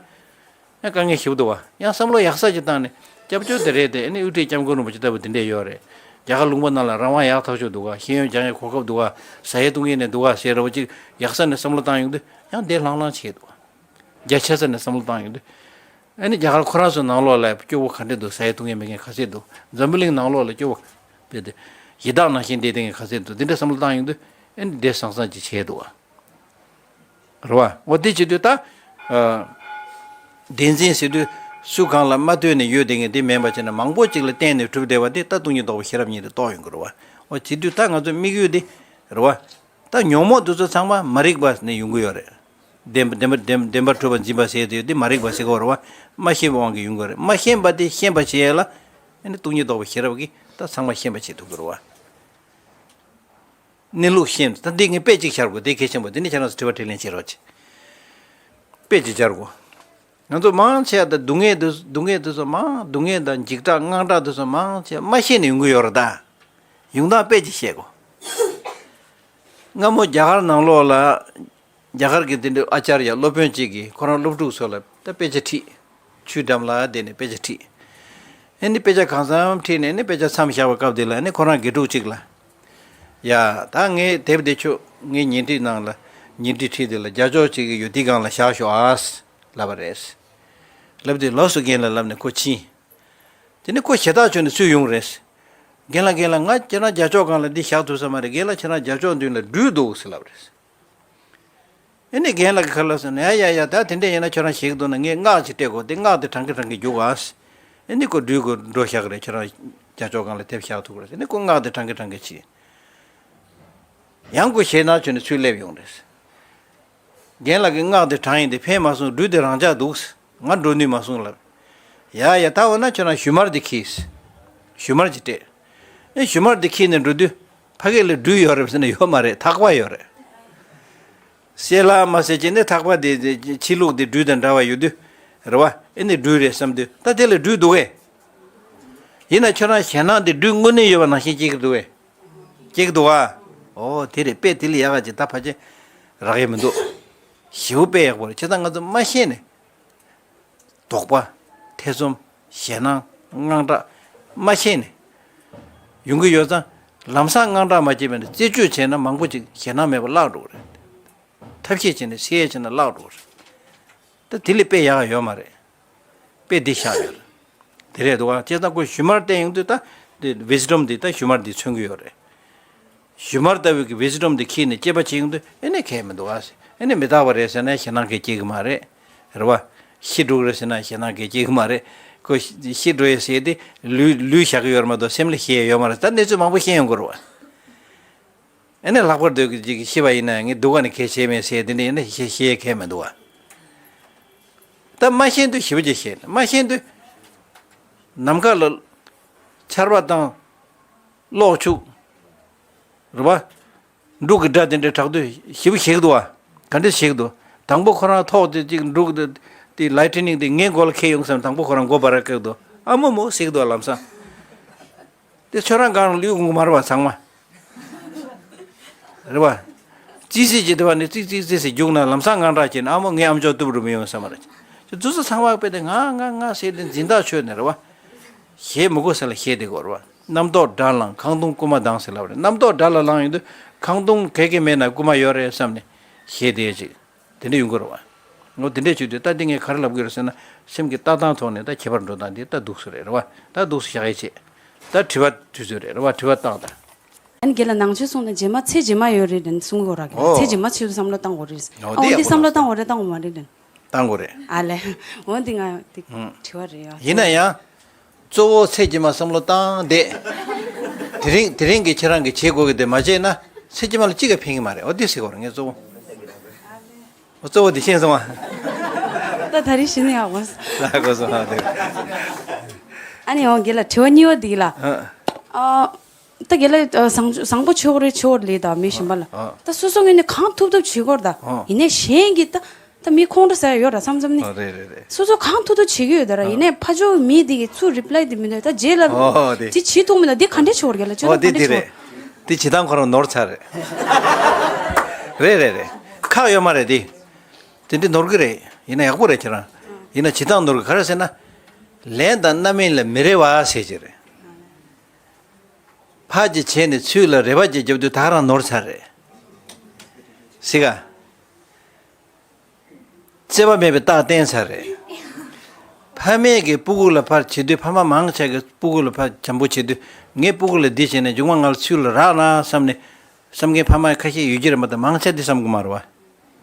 ཡང་དཀའ་ངལ་ཞེ་པོ་འདུག་བ། ཡང་བསམ་བློ་ཡག་ས་ཅིག་བཏང་ནས་སྐྱབས་བཅོལ་དེ་རེད་དེ་ཨ་ནི་དབུ་ཁྲིད་སྐྱབས་མགོན་རིན་པོ་ཆེ་ལྟ་བུ་དེ་འདྲས་ཡོད་རེད། རྒྱ་གར་ལུང་པ་ནང་ལ་རང་དབང་ཡག་ཐག་ཆོད་འདུག་ག་ཤེས་ཡོན་སྦྱང་ཡའི་གོ་སྐབས་འདུག་ག་ཟ་ཡའི་བཏུང་ཡའི་ནས་འདུག་ག་ཟེར་ར་བ་ཅིག་ཡག་ས་ནས་བསམ་བློ་བཏང་ཡོང་དུས་ཡང་བདེ་ལྷང་ལྷང་བྱས་འདུག་ག་རྒྱ་ཆེ་ས་ནས་བསམ་བློ་བཏང་ཡོང་དུས། ཨ་ནི་རྒྱ་གར་ཁོ་རང་ཚོའི་ནང་ལོགས་ལ་སྐྱོ་བོ་ག་འདྲ་འདུག་ཟ་ཡ་བཏུང་ཡ་མེད་མཁན་ག་ཚད་འདུག་འཛམ་བུ་གླིང་ནང་ལོགས་ལ་སྐྱོ་བོ་དཔེ་དེ་ཡི་དྭགས་ནང་བཞིན་བསྡད་མཁན་ག་ཚད་འདུག་འདི་འདྲ་བསམ་བློ་བཏང་ཡོང་དུས་ཨ་ནི་བདེ་སང་སང་ཅིག་བྱས་འདུག་ཨ། རེད་བ། འོ་དེ་བྱེད་དུས་ད། བདེན་འཛིན་ཟེར་དུས་སུ་གང་ལ་མ་ལྟོས་ནས་ཡོད་བསྡད་མཁན་དེ་མིན་པ་བྱས་ན་མང་པོ་ཅིག་ལ་བརྟེན་ནས་གྲུབ་བསྡད་པ་དེ་ད་སྟོང་ཉིད་རྟོགས་པའི་ཤེས་རབ་ཉིད་དུ་རྟོགས་ཡོང་གི་རེད་བ། འོ་བྱེད་དུས་ད་ང་ཚོའི་དམིགས་ཡུལ་དེ། རེད་བ། ད་ཉོན་མོངས་དེ་ཚོ་ཚང་མ་མ་རིག་པ་ནས་ཡོང་གི་ཡོད་རེད། བདེན་པ་བདེན་པ་བདེན་པ་གྲུབ་པར་འཛིན་པ་ཟེར་དུས་དེ་མ་རིག་པ་ཟེར་གི་རེད་བ། མ་ཤེས་པའི་དབང་གིས་ཡོང་གི་རེད། མ་ཤེས་པ་དེ་ཤེས་པ་བྱེད་ཡས་ལ། ཨ་ནི་སྟོང་ཉིད་རྟོགས་པའི་ཤེས་རབ་ཀྱིས་ད་ཚང་མ་ཤེས་པ་བྱེད་ཐུབ་ཀྱི་རེད་བ། གནས་ལུགས་ཤེས་ད་འདི་ངས་དཔེ་གཅིག་བཞག་དགོས་དེ་གལ་ཆེན་པོ་དེ་ནི་ཁྱེད་རང་ཚོ་དྲི་བ་དྲིས་ལན་བྱེད་རོགས་གྱིས། དཔེ་གཅིག་སྦྱར་དགོས། ང་ཚོ་མང་ཆེ་བ་ད་སྡུག་བསྔལ་དུ་སྡུག་བསྔལ་དུ་སོ་མང་སྡུག་བསྔལ་དང་འཇིགས་སྐྲག་དངངས་སྐྲག་དུ་སོ་མང་ཆེ་བ་མ་ཤེས་ནས་ཡོང་གི་ཡོད་རེད་ད། ཡོང་སྟངས་དཔེ་གཅིག་བཤད་དགོས། སྔ་མོ་རྒྱ་གར་ནང་ལོགས་ལ། རྒྱ་གར་གྱི་དེ་འདྲའི་ཨ་ཅར་ཡ་སློབ་དཔོན་གཅིག་གིས་ཁོ་རང་སློབ་ཕྲུག་ཚོ་ལ་ད་དཔེ་ཆ་ཁྲིད། ཆུའི་འགྲམ་ལ་བསྡད་ནས་དཔེ་ཆ་ཁྲིད། ཨེ་ནི་དཔེ་ཆ་གང་འཚམ་ཁྲིད་ནས་ཨེ་ནི་དཔེ་ཆ་མཚམས་བཞག་པའི་སྐབས་དེ་ལ་ཨེ་ནི་ཁོ་རང་དགེ་ཕྲུག་གཅིག་ལ། ཡ་ད་ངའི་དེབ་དེ་ཁྱོད་ངའི་ཉལ་ཁྲིའི་ནང་ལ་ཉལ་ཁྲི་ཁྲིད་དེ་ལ་རྒྱ་ཅོག་གཅིག་གི་ཡོད་དེའི་སྒང་ལ་བཞག་ཤོག་ཨ། ལབ་པ་རེད། ལབ་དེ་ལོགས་སུ་རྒན་ལ་ལབ་ནས་ཁོ་ཕྱིན། དེ་ནི་ཁོ་ཞེ་ཐག་ཆོད་ནས་ཚུར་ཡོང་རེད། རྒན་ལགས་རྒན་ལགས་ང་ཁྱེད་རང་རྒྱ་ཅོག་སྒང་ལ་འདི་བཞག་ཐུབ་ས་མ་རེད། རྒན་ལགས་ཁྱེད་རང་རྒྱ་ཅོག་མདུན་ལ་སྦྲུལ་འདུག་ཟེར་ལབ་རེད། ཨེ་ནི་རྒན་ལགས་ཀྱིས་ཁ་ལག་ཟེར་ན་ཡ་ཡ་ཡ་ད་དེ་འདྲ་ཡིན་ན་ཁྱོད་རང་ཞིག་འདུག་ན་ངས་སྔགས་ཅིག་སྤྲད་དགོས་དེ་སྔགས་དེ་བགྲང་གིན་བགྲང་གིན་རྒྱུགས་ཨ། ཨེ་ནི་ཁོ་སྦྲུལ་གོ་འགྲོ་བཞག་གི་རེད། ཁྱོད་རང་རྒྱ་ཅོག་སྒང་ལ་དེབ་བཞག་ཐུབ་ཀྱི་རེད་ཟེར་ནི་ཁོ་སྔགས་དེ་བགྲང་གིན་བགྲང་གིན་ཕྱིན། ཡང་ཁོ་ཞེད་སྣང་བྱུང་ནས་ཚུར་སླེབས་ཡོང་རེད། རྒན་ལགས་ཀྱིས་སྔགས་དེ་བགྲང་ཡིན་དེ་ཕན་མ་སོང་སྦྲུལ་དེ་རང་འཇགས་འདུག་ང་འགྲོ་ནུས་མ་སོང་ལབ། ཡ་ཡ། ད་འོ་ན་ཁྱོད་རང་ཞུན་མར་འདི་འཁྱེར། ཞུན་མར་ཅིག་སྤྲད། ཨེ་ཞུན་མར་འདི་འཁྱེར་ནས་འགྲོ་དུས་ཕ་གི་ལ་སྦྲུལ་ཡོད་རེད་ཟེར་ན་ཡོད་མ་རེད། ཐག་པ་ཡོད་རེད། གསལ་ལ་མ་གསལ་བྱས་ནས་ཐག་པ་དེ་དེ་ཕྱི་ལུགས་དེ་སྦྲུལ་དང་འདྲ་བ་ཡོད་དུས་རེད་བ། ཨེ་ནི་སྦྲུལ་རེད་བསམ་དུས་ད་དེ་ལ་སྦྲུལ་འདུག་གས། ཡིན་ན་ཁྱོད་རང་ཞེད་སྣང་དེ་སྦྲུལ་དངོས་གནས་ཡོད་པ་ནང་བཞིན་སྐྱེ་གི་འདུག་གས། སྐྱེ་གི་འདུག་ག། ཨོ་དེ་རེད། དཔེ་དེ་ལས་ཡག་ག་ཅིག་ད་ཕལ་ཆེར་རག་གི་མི་འདུག། ཞེ་པོ་དཔེ་ཡག་པོ་རེད། བྱས་ཙང་ང་ཚོ་མ་ཤེས་ནས། དོགས་པ། ཐེ་ཚོམ། ཞེད་སྣང་། དངངས་སྐྲག་མ་ཤེས་ནས་ཡོང་གི་ཡོད་ཙང་། ལམ་སང་དངངས་སྐྲག་མ་སྐྱེས་པ་ནས་རྩད་གཅོད་བྱས་ན་མང་པོ་ཅིག་ཞེད་སྣང་མེད་པ་བརླག་འགྲོ་གི་རེད། ཐབས་ཤེས་བྱས་ནས་སེལ་བྱས་ན་བརླག་འགྲོ་གི་རེད། ད་དེ་ལས་དཔེ་ཡག་ཡོད་མ་རེད། དཔེ་འདི་བཞག་ཡོད་རེད། དེ་རེད་འདུག་ག། བྱས་ཙང་ཁོས་ཞུན་མར་བསྟན་ཡོང་དུས་ད་དེ་ཝི་སི་ཌམ་འདི་ད་ཞུན་མར་འདི་མཚོན་གྱི་ཡོད་རེད། ཞུན་མར་ལྟ་བུའི་གི་ཝི་སི་ཌམ་འདི་འཁྱེར་ནས་དཔྱད་པ་བྱེད་ཡོང་དུས་ཨེ་ནས་གལ་མི་འདུག་ཨ། ཨེ་ནས་མི་རྟག་པ་རེད་ཟེར་ན་ཞེད་སྣང་གིས་སྐྱེ་གི་མ་རེད། རེད་བ། ཤི་འགྲོ་གི་རེད་ཟེར་ན་ཞེད་སྣང་གིས་སྐྱེ་གི་མ་རེད། ཁོ་ཤི་ཤི་འགྲོ་ཡས་ཟེར་དེ་ལུས་ལུས་བཞག་གི་ཡོད་རེད་མ་གཏོགས་སེམས་ལ་ཤི་ཡས་ཡོད་མ་རེད། ད་གནས་ཚུལ་མང་པོ་ཤེས་ཡོང་གི་རེད་བ། ཨེ་ནས་ལྷག་པར་དུ་ཅིག་ཤི་བ་ཡིན་ན་ངས་སྡུག་ག་ནས་གལ་ཆེ་མེད་ཟེར་དེ་འདྲ་ཡིན་ན་ཤི་ཤི་ཡས་གལ་མི་འདུག་བ། ད་མ་ཤེས་དུས་ཞེ་པོ་ཅིག་ཤེས། མ་ཤེས་དུས་ནམ་མཁའ་ལ་ཆར་པ་དང་གློག་འཁྱུག་རེད་བ། འབྲུག་གི་སྒྲ་དེ་འདྲ་གྲགས་དུས་ཞེ་པོ་ཞེད་ཀྱི་འདུག་བ། ག་འདྲས་ཞེད་ཀྱི་འདུག། དང་པོ་ཁོ་རང་ཐོག་དེ་ཅིག་འབྲུག་དེ་དེ་ལའི་ཊི་ནིང་དེ་ངའི་མགོ་ལ་ཁེལ་ཡོང་བསམ། དང་པོ་ཁོ་རང་མགོ་བར་བཀག་འདུག། ཨ་མོ་མོ་ཟེར་གྱི་འདུག་བ་ལམ་སང་། དེ་ཁྱོད་རང་སྒང་ལ་ལུས་འོང་གི་མ་རེད་བ་ཚང་མ། རེད་བ། ཙི་ཙི་ཅིག་དེ་བ་ནི་ཙིག་ཙིག་ཙིག་ཟེར་རྒྱུགས་ན་ལམ་སང་དངངས་སྐྲག་སྐྱེས་ན་ཨ་མོ་ངའི་ཨམ་ཅོག་གཏུབ་རུ་མི་ཡོང་བསམ་པ་རེད། ཁྱོད་ཚོ་ཚང་མ་དཔེ་དེ་ང་ང་ང་ཟེར་དེ་འཛིན་ཐག་ཆོད་ནས་རེད་བ། ཞེད་མི་དགོས་ས་ལ་ཞེད་བསྡད་དགོས་རེད་བ། རྣམ་རྟོག་དགྲར་ལངས་ཁང་སྟོང་རྐུ་མ་ལྡང་ཟེར་ལབ་རེད། རྣམ་རྟོག་དགྲ་ལ་ལངས་ཡོང་དུས་ཁང་སྟོང་ག་གེ་མེད་ན་རྐུ་མ་ཡོད་རེད་བསམ་ནས་ཞེད་བསྡད་ཅིག། དེ་འདྲ་ཡོང་གི་རེད་བ། འོ་དེ་འདྲས་བྱེད་དུས་ད་འདི་ངས་ག་རེ་ལབ་དགོས་རེད་ཟེར་ན་སེམས་ཀྱི་ལྟ་སྟངས་ཐོག་ནས་ད་ཁྱད་པར་འགྲོ་སྟངས་འདི་ད་འདུག་སེ་རེད་རེད་བ། ད་འདུག་སེ་བཞག་ཡས་བྱེད། ད་དྲི་བ་དུས་ཚོད་རེད་རེད་བ། དྲི་བ་བཏང་ད། ཨ་ནི་རྒན་ལགས་ནང་ཆོས་གསུངས་ན་རྗེས་མ་ཚེ་རྗེས་མ་ཡོད་རེད་དྲན་གསུང་གི་ཡོད་ར། ཨོ། ཚེ་རྗེས་མ་ཆེད་དུ་བསམ་བློ་བཏང་དགོས་རེད། ཨོ། འོ་དེ་འདི་ཡག་པོ་བསམ་བློ་བཏང་དགོས་རེད་བཏང་དགོས་མ་རེད་དྲན། བཏང་དགོས་རེད། ཨ་ལས། འོ་འདི་ང་དེ་ཨང་། དྲི་བ་རེད་ཡ། ཡིན་ན་ཡང་། གཙོ་བོ་ཚེ་རྗེས་མ་བསམ་བློ་བཏང་བསྡད། དེ་རིང་དེ་རིང་གི་ཁྱེད་རང་གིས་བྱེད་དགོས་ཀྱི་དེ་མ་བྱས་ན་ཚེ་རྗེས་མ་ལ་ཅི་ག་ཕན་གྱི་མ་རེད། འོ་དེ་ཟེར་དགོས་རེད་ངས་གཙོ་བོ། འོ་གཙོ་བོ་དེ་ཤེས་སོང་ང་། ད་ད་རེས་ཤེས་ནས་ཡག་པོ། ལ་གོ་སོང་ང་དེ། ཨ་ནི་འོ་རྒན་ལགས་དྲི་བ་གཉིས་པ་འདི་ལ། ཨ། ཨ། ད་རྒན་ལགས་བཟང་བཟང་པོ་ཆོག་རེད་ཆོག་རེད་ད་མི་གཞན་པ་ལ། ཨ། ད་སོ་སོ་ངོས་ནས་གང་ཐུབ་ཐུབ་བྱེད་དགོས་རེད་ད། ཨ། ཡིན་ནའི་གཞན་གྱིས་ད། ད་མི་ཁོང་ཁྲོ་ཟ་ཡ་ཡོད་ར་བསམ་བསམ་ནི། ཨ། རེད་རེད་རེད། སོ་སོ་གང་ཐུབ་ཐུབ་བྱེད་ཀྱི་ཡོད་ད་ར། ཨ། ཡིན་ནའི་ཕ་ཇོ་མི་དེ་གི་ཚུར་རི་པ་ལའི་དེ་མི་འདུག་ད་རྗེས་ལ། ཨོ་དེ། དེ་བྱེད་ཐུབ་མི་འདུག་དེ་ག་འདྲས་བྱེད་དགོས་རེད་རྒན་ལགས་ཁྱོད་ཨོ་རང་ག་དེ་འདྲས་དེ་བྱེད་རེད། དགོས། དེ་བྱེད་སྟངས་ཁོ་རང་ནོར་ཚར་རེད། རེད་རེད་རེད། ཁག་ཡོད་མ་རེད་དེ། དེ་འདྲས་ནོར་གི་རེད། ཡིན་ན་ཡག་པོ་རེད་ཁྱེད་རང་། ཡིན་ན་བྱེད་སྟངས་ནོར་གི་ག་རེ་ཟེར་ན། ལན་དང་རྣམ་སྨིན་ལ་མི་རེ་བ་ཟེར་གྱི་རེད། ཕར་གྱི་བྱས་ནས་ཚུར་ལ་རེ་བ་གྱི་རྒྱབ་དུས་ད་ག་རང་ནོར་ཚར་རེད། སི་ག། བརྩེ་བ་མེད་པའི་རྟགས་བསྟན་ཚར་རེད། ཕ་མས་ཀྱི་སྤུ་གུ་ལ་ཕར་བྱེད་དུས་ཕ་མ་མང་ཆེ་གི་སྤུ་གུ་ལ་ཕར་བྱམས་པོ་བྱེད་དུས་ངའི་སྤུ་གུ་ལ་འདི་བྱས་ནས་མཇུག་མ་ང་ལ་ཚུར་ལ་རག་ན་བསམ་ནས་བསམ་མཁན་ཕ་མ་ཁ་ཤས་ཡོད་ཀྱི་རེད་མ་གཏོགས་མང་ཆེ་འདི་བསམ་གི་མ་རེད་བ།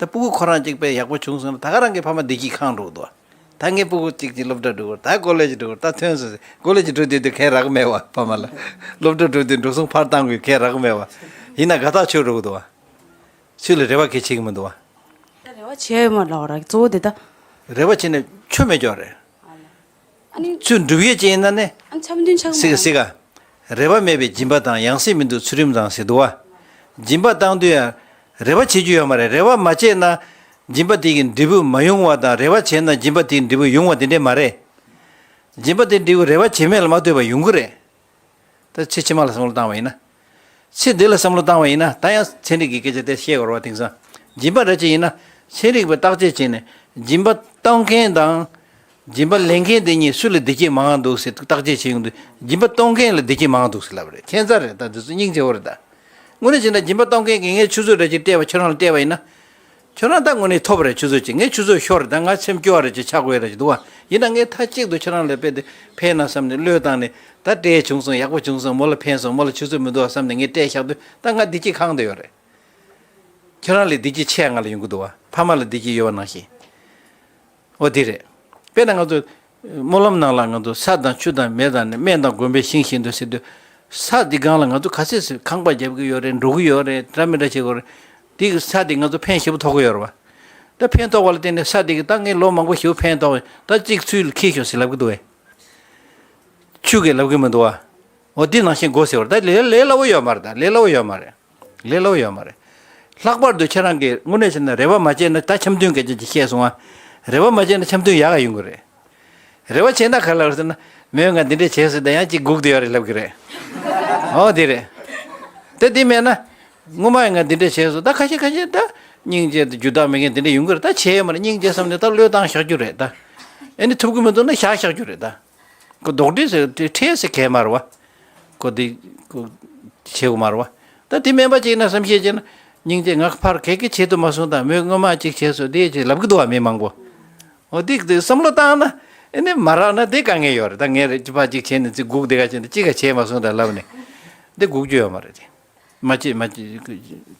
ད་སྤུ་གུ་ཁོ་རང་གཅིག་པས་ཡག་པོ་བྱུང་སོང་ན་ད་ག་རང་གི་ཕ་མ་བདེ་སྐྱིད་ཁེངས་འགྲོ་གི་འདུག་བ། ད་ངའི་སྤུ་གུ་གཅིག་གཅིག་སློབ་གྲྭ་འགྲོ་གི་རེད། ད་ཀོ་ལེ་ཇི་འགྲོ་གི་རེད། ད་ཐོན་སོང་ཟེར། ཀོ་ལེ་ཇི་འགྲོ་དུས་དུས་གས་རག་གི་མེད་བ་ཕ་མ་ལ། སློབ་གྲྭ་འགྲོ་དུས་འགྲོ་སོང་ཕར་བཏང་དགོས་གས་རག་གི་མེད་བ། ཡིན་ན་དགའ་ཐག་ཆོད་འགྲོ་གི་འདུག་བ། ཚུར་ལ་རེ་བ་གལ་ཆེ་གི་མི་འདུག་བ། ད་རེ་བ་བྱས་ཡོད་མ་རེད་ལབ་ར་གཙོ་བོ་དེ་ད། རེ་བ་བྱས་ནས་ཆོ་མེད་ཀྱོག་རེད། ཨ་ལ། ཨ་ནི། ཚུར་འགྲུབ་ཡས་ཅན་ཡིན་ན་ནི། ཨ་ནི་འཆམ་མཐུན་ཆགས་སྲིད་ག་སྲིད་ག། རེ་བ་མེད་པའི་སྦྱིན་པ་དང་ཡང་སྲིད་མི་འདུག་ཚུལ་ཁྲིམས་དང་ཟེར་འདུག་བ། སྦྱིན་པ་བཏང་དུས་ཡང་རེ་བ་བྱེད་རྒྱུ་ཡོད་མ་རེད། རེ་བ་མ་བྱས་ན་སྦྱིན་པ་དེ་གི་འབྲས་བུ་མ་ཡོང་བ་དང་རེ་བ་བྱས་ན་སྦྱིན་པ་དེའི་འབྲས་བུ་ཡོང་བ་དེ་འདྲས་མ་རེད། སྦྱིན་པ་དེ་འབྲས་བུ་རེ་བ་བྱེད་མེད་ལ་མ་ལྟོས་པར་ཡོང་གི་རེད། ད་ཚེ་ཕྱི་མ་ལ་བསམ་བློ་བཏང་བ་ཡིན་ན། ཚེ་འདི་ལ་བསམ་བློ་བཏང་བ་ཡིན་ན་ད་ཡང་ཚན་རིག་གི་སྐད་ཆ་དེ་བཤད་དགོས་རེད་བ། དེང་སང་སྦྱིན་པ་འདྲ་ཅིག་ཡིན་ན་ཚན་རིག་པས་བརྟག་དཔྱད་བྱས་ནས་སྦྱིན་པ་གཏོང་མཁན་དང་། སྦྱིན་པ་ལེན་མཁན་དེ་གཉིས་སུ་ལ་བདེ་སྐྱིད་མང་བ་འདུག་ཟེར་བརྟག་དཔྱད་བྱེད་ཡོང་དུས་སྦྱིན་པ་གཏོང་མཁན་ལ་བདེ་སྐྱིད་མང་བ་འདུག་ཟེར་ལབ་རེད། ཁྱད་མཚར་རེད། ད་འདི་ཚོ་སྙིང་རྗེ་བོ་རེད་ད། དངོས་གནས་བྱས་ན་སྦྱིན་པ་གཏོང་མཁན་གྱིས་ངས་ཆུ་ཚོད་འདྲ་ཅིག་སྤྲད་པ་ཁྱོད་རང་ལ་སྤྲད་པ་ཡིན་ན། ཁྱོད་རང་ད་དངོས་གནས་ཐོབ་རེད། ཆུ་ཚོད་ཅིག་ངས་ཆུ་ཚོད་ཤོར་རེད། ད་ང་སེམས་སྐྱོ་བ་རེད་ཅེས་ཆགས་དགོས་རེད་ཅེས་འདུག་བ། ཡིན་ན་ངས་མཐའ་གཅིག་ཏུ་ཁྱོད་རང་ལ་དཔེ་དེ་ཕན་ན་བསམ་ནས་བློས་བཏང་ནས་ད་སྤྲད་བྱུང་སོང་། ཡག་པོ་བྱུང་སོང་། མོ་ལ་ཕན་སོང་། མོ་ལ་ཆུ་ཚོད་མི་འདུག་བ་བསམ་ནས་ངས་སྤྲད་བཞག་དུས་ད་ང་བདེ་སྐྱིད་གང་དུ་ཡོད་རེད། ཁྱོད་རང་ལས་བདེ་སྐྱིད་ཆེ་ང་ལ་ཡོང་གི་འདུག་བ། ཕ་མ་ལ་བདེ་སྐྱིད་ཡོད་པ་ནང་བཞིན། འོ་དེ་རེད། དཔེར་ན་ང་ཚོ་སྨོན་ལམ་ནང་ལ་ང་ཚོ་ས་དང་ཆུ་དང་མེ་དང་ནི་སྨན་དང་དགོན་པའི་ཞིང་བཞིན་དུ་ཟེར་དུས། ས་འདི་སྒང་ལ་ང་ཚོ་ག་ཚོད་ཟེར་ཁང་པ་རྒྱབ་ཀྱི་ཡོད་རེད། འགྲོ་གི་ཡོད་རེད། འདྲ་མི་འདྲ་བྱེད་དགོས་རེད། དེ་གི་ས་དེ་ང་ཚོ་ཕན་ཞེ་པོ་ཐོགས་ཀྱི་ཡོད་རེད་བ། ད་ཕན་ཐོགས་པ་ལ་བརྟེན་ནས་ས་དེ་གི་ད་ངས་ལོ་མང་པོ་ཞེ་པོ་ཕན་ཐོགས། ད་གཅིག་ཚུར་ལ་འཁྱེར་ཤོག་ཟེར་ལབ་ཀྱི་འདུག་བས། བཅུ་གིས་ལབ་གི་མི་འདུག་བ། འོ་འདི་ནང་བཞིན་དགོས་ཟེར་བ་རེད། ད་ལས་ལས་སླ་བོ་ཡོད་མ་རེད། ད་ལས་སླ་བོ་ཡོད་མ་རེད། ལས་སླ་བོ་ཡོད་མ་རེད། ལྷག་པར་དུ་ཁྱེད་རང་གིས་དངོས་གནས་བྱས་ན་རེ་བ་མ་བྱས་ན། ད་འཆམ་མཐུན་སྐད་ཆ་ཅིག་བཤད་སོང་ང་། རེ་བ་མ་བྱས་ན་འཆམ་མཐུན་ཡག་ག་ཡོང་གི་རེད། རེ་བ་བྱས་ན་ག་ལ་རེད་ཟེར་ན། མོས་ང་འདི་འདྲས་བྱས་ཟེར་ད་ཡང་ཅིག་སྒུག་བསྡད་ཡོད་རེད་ལབ་གི་རེད། འོ་འདི་རེད། ད་འདི་མེད་ན། སྔོན་མ་ཡང་ང་འདི་འདྲས་བྱས་སོང་། ད་ཁ་ཤས་ཁ་ཤས་ད་སྙིང་རྗེ་དང་རྒྱུ་དག་མེད་མཁན་འདི་འདྲས་ཡོང་གི་རེད། ད་བྱས་ཡོད་མ་རེད། སྙིང་རྗེ་བསམ་ནས་ད་བློས་བཏང་བཞག་རྒྱུ་རེད་ད། ཨེ་ནི་ཐུབ་གི་མི་འདུག་ན་བཞག་བཞག་རྒྱུ་རེད་ད། ཁོ་རྡོག་འདྲེས་ཟེར་དེ་ཁྲེལ་ཟེར་གས་མ་རེད་བ། ཁོ་དེ་ཁོ་བྱེད་དགོས་མ་རེད་བ། ད་དེ་སྨན་པ་ཅིག་ན་བསམ་ཤེས་བྱས་ན། སྙིང་རྗེ་ང་ཕར་གས་གས་བྱེད་དུ་མ་སོང་། ད་མོས་སྔོན་མ་ཅིག་བྱས་སོང་དེ་ཅིག་ལབ་གི་འདུག་བ་མི་མང་པོ། འོ་དེ་དེ་བསམ་བློ་བཏང་ན་ཨེ་ནི་མ་རག་ན་དེ་དཀའ་ངལ་ཡོད་རེད། ད་ངས་རེ་ཅི་ཕ་ཅིག་བྱས་ནས་ཅིག་སྒུག་དེ་ག་བྱས་ནས་ཅི་ག་བྱས་མ་སོང་ད་ལབ་ནས་དེ་སྒུག་རྒྱུ་ཡོད་མ་རེད་དེ། མ་བྱེད་མ་བྱེད་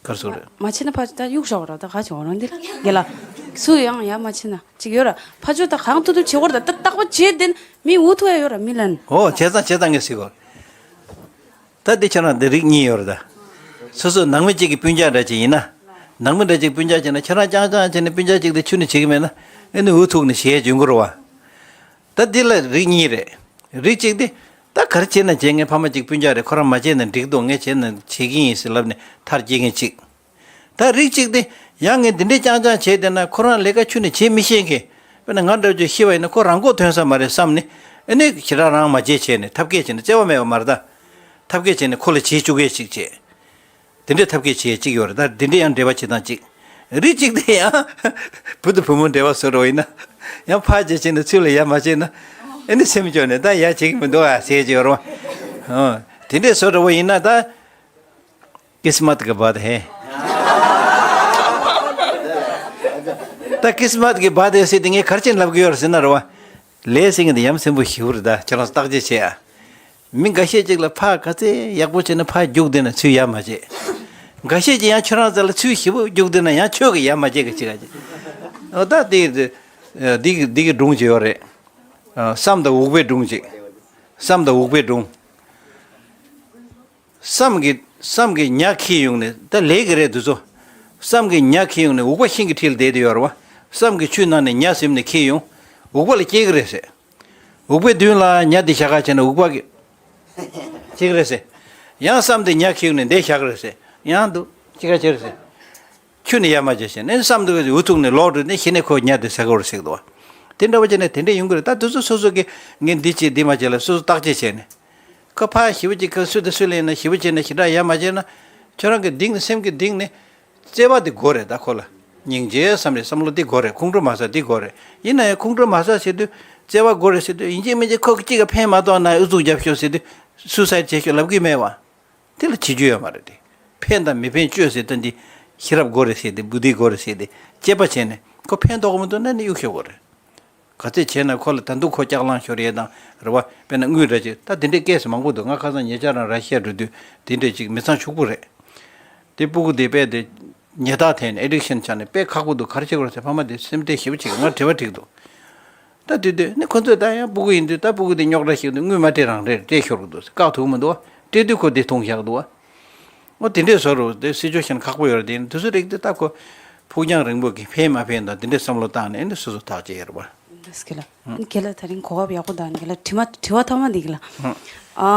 གར་སོང་རེད། མ་བྱེད་ན་ཕ་ད་གཡུག་ཞོག་ར་ད་ག་བྱེད་འོ་རང་འདི་རྒན་ལགས། སུ་ཡང་ཡ་མ་བྱེད་ན་ཅིག་ཡོད་ར། ཕ་ཆོས་ད་གང་ཐུབ་ཐུབ་བྱེད་དགོས་ར། ད་ད་རྟག་པ་བྱེད་དེ་ན་མི་འུ་ཐུག་ཡ་ཡོད་ར་མི་ལན། ཨོ་བྱས་ཙང་བྱས་ཙང་ངས་ཟེར་གོ། ད་འདི་ཁྱེད་རང་འདི་རིགས་གཉིས་ཡོད་ར་ད། སོ་སོ་ནང་མི་གཅིག་གི་སྤུན་ཀྱག་འདྲ་ཅིག་ཡིན་ན། ནང་མི་འདྲ་ཅིག་སྤུན་ཀྱག་བྱས་ན་ཁྱེད་རང་རྐྱང་རྐྱང་བྱས་ནས་སྤུན་ཀྱག་གཅིག་དེ་ཁྱོན་ནས་བྱེད་ཀྱི་མེད་ན། ཨེ་ནི་འུ་ཐུག་ནས་བྱས་བྱུང་གི་རེད་བ། ད་འདི་ལ་རིགས་གཉིས་རེད། རིགས་གཅིག་དེ། ད་ག་རེ་བྱས་ན་བྱས། ངའི་ཕ་མ་གཅིག་སྤུན་ཀྱག་རེད། ཁོ་རང་མ་བྱས་ན་འགྲིག་འདུག་ངས་བྱས་ན་བྱེད་ཀྱི་ཡིན་ཟེར་ལབ་ནས་མཐར་སྐྱེལ་མཁན་གཅིག་ད་རིགས་གཅིག་དེ། ཡང་ངས་འདི་འདྲའི་རྐྱང་རྐྱང་བྱས་བསྡད་ན་ཁོ་རང་ལས་ཀ་ཁྱོན་ནས་བྱེད་མི་ཤེས་མཁན། དཔེར་ན་ང་འདྲ་བོ་ཅིག་ཤི་བ་ཡིན་ན་ཁོ་རང་མགོ་ཐོན་ས་མ་རེད་བསམ་ནས། ཨ་ནི་ཞེ་དྲག་རང་མ་བྱས་བྱས་ནས་ཐབས་སྐད་བྱས་ནས་བརྩེ་བ་མེད་པ་མ་རེད་ད། ཐབས་སྐད་བྱས་ནས་ཁོ་ལ་བྱེད་བཅུག་ཡས་ཅིག་བྱས། དེ་འདྲའི་ཐབས་མཁས་བྱེད་ཅིག་ཡོད་རེད། ད་དེ་འདྲའི་ཡང་འབྲེལ་བ་བྱེད་སྟངས་གཅིག་རིགས་གཅིག་དེ་ཡང་བུ་དང་བུ་མོ་འབྲེལ་བ་བཟོ་འགྲོ་ཡིན་ན། ཡང་ཕར་བྱེད་བྱེད་ན་ཚུར་ལ་ཡ་མ་བྱེད་ན། ཨེ་ནི་སེམས་སྐྱོ་ནས་ད་ཡ་བྱེད་ཀྱི་མི་འདུག་ཨ་ཟེར་གྱི་ཡོད་རེད་བ། ཨོ། དེ་འདྲའི་བཟོ་འདྲ་བོ་ཡིན་ན་ད། ཀིས་མཏ་གི་བཱད་ཧེ། ད་ཀིས་མཏ་གི་བཱད་ཧེ་ཟེར་དེ་ངས་ག་རེ་བྱས་ནས་ལབ་ཀྱི་ཡོད་རེད་ཟེར་ན་རེད་བ། ལས་ཟེར་མཁན་དེ་ཡ་མཚན་པོ་ཞེ་པོ་རེད། ད་ཁྱེད་རང་ཚོ་བརྟག་དཔྱད་བྱེད་ཨ། མི་འགའ་ཤས་ཅིག་ལ་ཕར་ག་ཚད་ཡག་པོ་བྱས་ན་ཕར་རྒྱུག་བསྡད་ན་ཚུར་ཡ་མ་བྱེད། འགའ་ཤས་ཀྱིས་ཡང་ཁྱོད་རང་ཚོ་ལ་ཚུར་ཞེ་པོ་རྒྱུག་བསྡད་ན་ཡང་ཁྱོད་ཀྱིས་ཡ་མ་བྱེད་གི་ཅིག་ག་ཅིག་ཨོ་ད་དེ་འདི་གི་འདི་གི་སྒྲུང་ཅིག་ཡོད་རེད། ཨ། བསམ་དང་འུག་པའི་སྒྲུང་ཅིག་བསམ་དང་འུག་པའི་སྒྲུང་། བསམ་གྱི་བསམ་གྱི་ཉ་འཁྱེར་ཡོང་ནས། ད་ལས་ཀྱི་རེད་འདི་ཚོ། བསམ་གྱི་ཉ་འཁྱེར་ཡོང་ནས་འུག་པ་ཤིང་གི་འཁྲིས་ལ་བསྡད་དེ་ཡོད་རེད་བ། བསམ་གྱི་ཆུ་ནང་ནས་ཉ་ཟིམ་ནས་འཁྱེར་ཡོང་། འུག་པ་ལ་སྐྱེལ་གི་རེད་ཟེར། འུག་པའི་མདུན་ལ་ཉ་འདི་བཞག་ག་བྱས་ན་འུག་པ་གི་ཅིག་རེད་ཟེར། ཡང་བསམ་དེ་ཉ་ཁྱེར་ནས་འདི་བཞག་རེད་ཟེར། ཡང་འདུག་ཅི་ག་བྱེད་རེད་ཟེར། ཁྱོད་ནི་ཡ་མ་བྱེད་ཟེར་ནས་བསམ་དེ་འུ་ཐུག་ནས་ལོག་འགྲོ་ནས་གཞི་ནས་ཁོ་ཉ་དེ་ཟ་གི་རེད་ཟེར་གི་འདུག་བ། དེ་འདྲ་བ་བྱས་ནས་དེ་འདྲ་ཡོང་གི་རེད། ད་དེ་ཚོ་སོ་སོ་གི་ངས་འདི་བྱེད་འདི་མ་བྱེད་ལ་སོ་སོ་བརྟག་དཔྱད་བྱས་ནས། ཁོ་ཕ་ཞེ་པོ་ཅིག་ཁོ་སུ་དང་སུ་ལ་ཡིན་ན་ཞེ་པོ་བྱས་ན་ཞེ་དྲག་ཡ་མ་བྱས་ན། ཁྱོད་རང་གི་གཏིང་ནས་སེམས་ཀྱི་གཏིང་ནས་བརྩེ་བ་དེ་དགོས་རེད། ད་ཁོ་ལ་སྙིང་རྗེ་བསམ་རེད། བསམ་བློ་དེ་དགོས་རེད། ཁོང་ཁྲོ་མ་ཟ་དེ་དགོས་རེད། ཡིན་ན་ཡང་ཁོང་ཁྲོ་མ་ཟ་ཟེར་དུས་བརྩེ་བ་དགོས་རེད་ཟེར་དུས་ཡིན་གཅིག་མིན་གཅིག་ཁོ་གཅིག་ག་ཕན་མ་ཐོགས་ན་ཨུ་ཚུགས་རྒྱབ་ཤོག་ཟེར་དུས་སུའི་སའིཌ་བྱེད་ཤོག་ལབ་གི་མེད་བ། དེ་ལ་བྱེད་རྒྱུ་ཡོད་མ་རེད་དེ། ཕན་དང་མི་ཕན་དཔྱོད་ཟེར་དོན་འདི་ཤེས་རབ་དགོས་རེད་ཟེར་ཏེ་བུ་དྷི་དགོས་རེད་ཟེར་ཏེ་དཔྱད་པ་བྱས་ནས་ཁོ་ཕན་ཐོགས་མི་འདུག་ན་ནི་གཡུག་ཤོག་དགོས་རེད། ག་ཚད་བྱས་ན་ཁོ་ལ་ད་དུང་ཁོ་ལྕགས་ལང་ཤོར་ཡས་དང་རེད་བ། དཔེར་ན་དངུལ་འདྲ་ཅིག་ད་དེ་འདྲའི་ཀེ་སི་མང་པོ་འདུག་ང་ཁ་སང་ཉེ་ཆར་རང་ར་ཤི་ཡ་འགྲོ་དུས་དེ་འདྲ་ཅིག་མི་ཚང་ཕྱུག་པོ་རེད། དེ་སྤུ་གུ་དེ་དཔེ་དེ་ཉལ་ཐག་འཐེན་ནས་ཨེ་ཌིག་ཤན་ཆགས་ནས་དཔེ་ཁག་པོ་འདུག་ག་རེ་བྱེད་དགོས་རེད་ཟེར་ཕ་མ་དེ་སེམས་ཁྲལ་ཞེ་པོ་བྱེད་ཀྱི་ང་དྲི་བ་དྲིས་འདུག་ད་དུས་དུས་ནི་ཁོ་ཚོས་ད་ཡང་སྤུ་གུ་ཡིན་དུས་ད་སྤུ་གུ་དེ་རྙོག་དྲ་ཞིག་འདུག་དངུལ་མ་སྤྲད་རང་རེད་སྤྲད་ཤོར་གི་འདུག་བཀག་ཐུབ་མི་འདུག་སྤྲད་དུས་ཁོ་དེ་མཐོང་བཞག་འདུག་འོ་དེ་འདྲས་བཟོ་རུ་དེ་སི་ཅུ་ཨེ་ཤན་ཁག་པོ་ཡོད་རེད། དེ་ཡིན་དུས་ཚོད་རིག་དེ་ད་ཁོ་ཕུགས་རྒྱང་རིང་པོ་གི་ཕན་མ་ཕན་དང་དེ་འདྲས་བསམ་བློ་བཏང་ནས་ཨེ་འདྲས་སོ་སོ་ཐག་བཅད་ཡོད་རེད་པ། འདུག་སེ་ལ། ཁྱེད་ལ་ད་རིང་གོ་སྐབས་ཡག་པོ་དང་ཁྱེད་ལ་དྲི་མ་དྲི་བ་ཐོག་མ་འདི་གི་ལ། ཨ་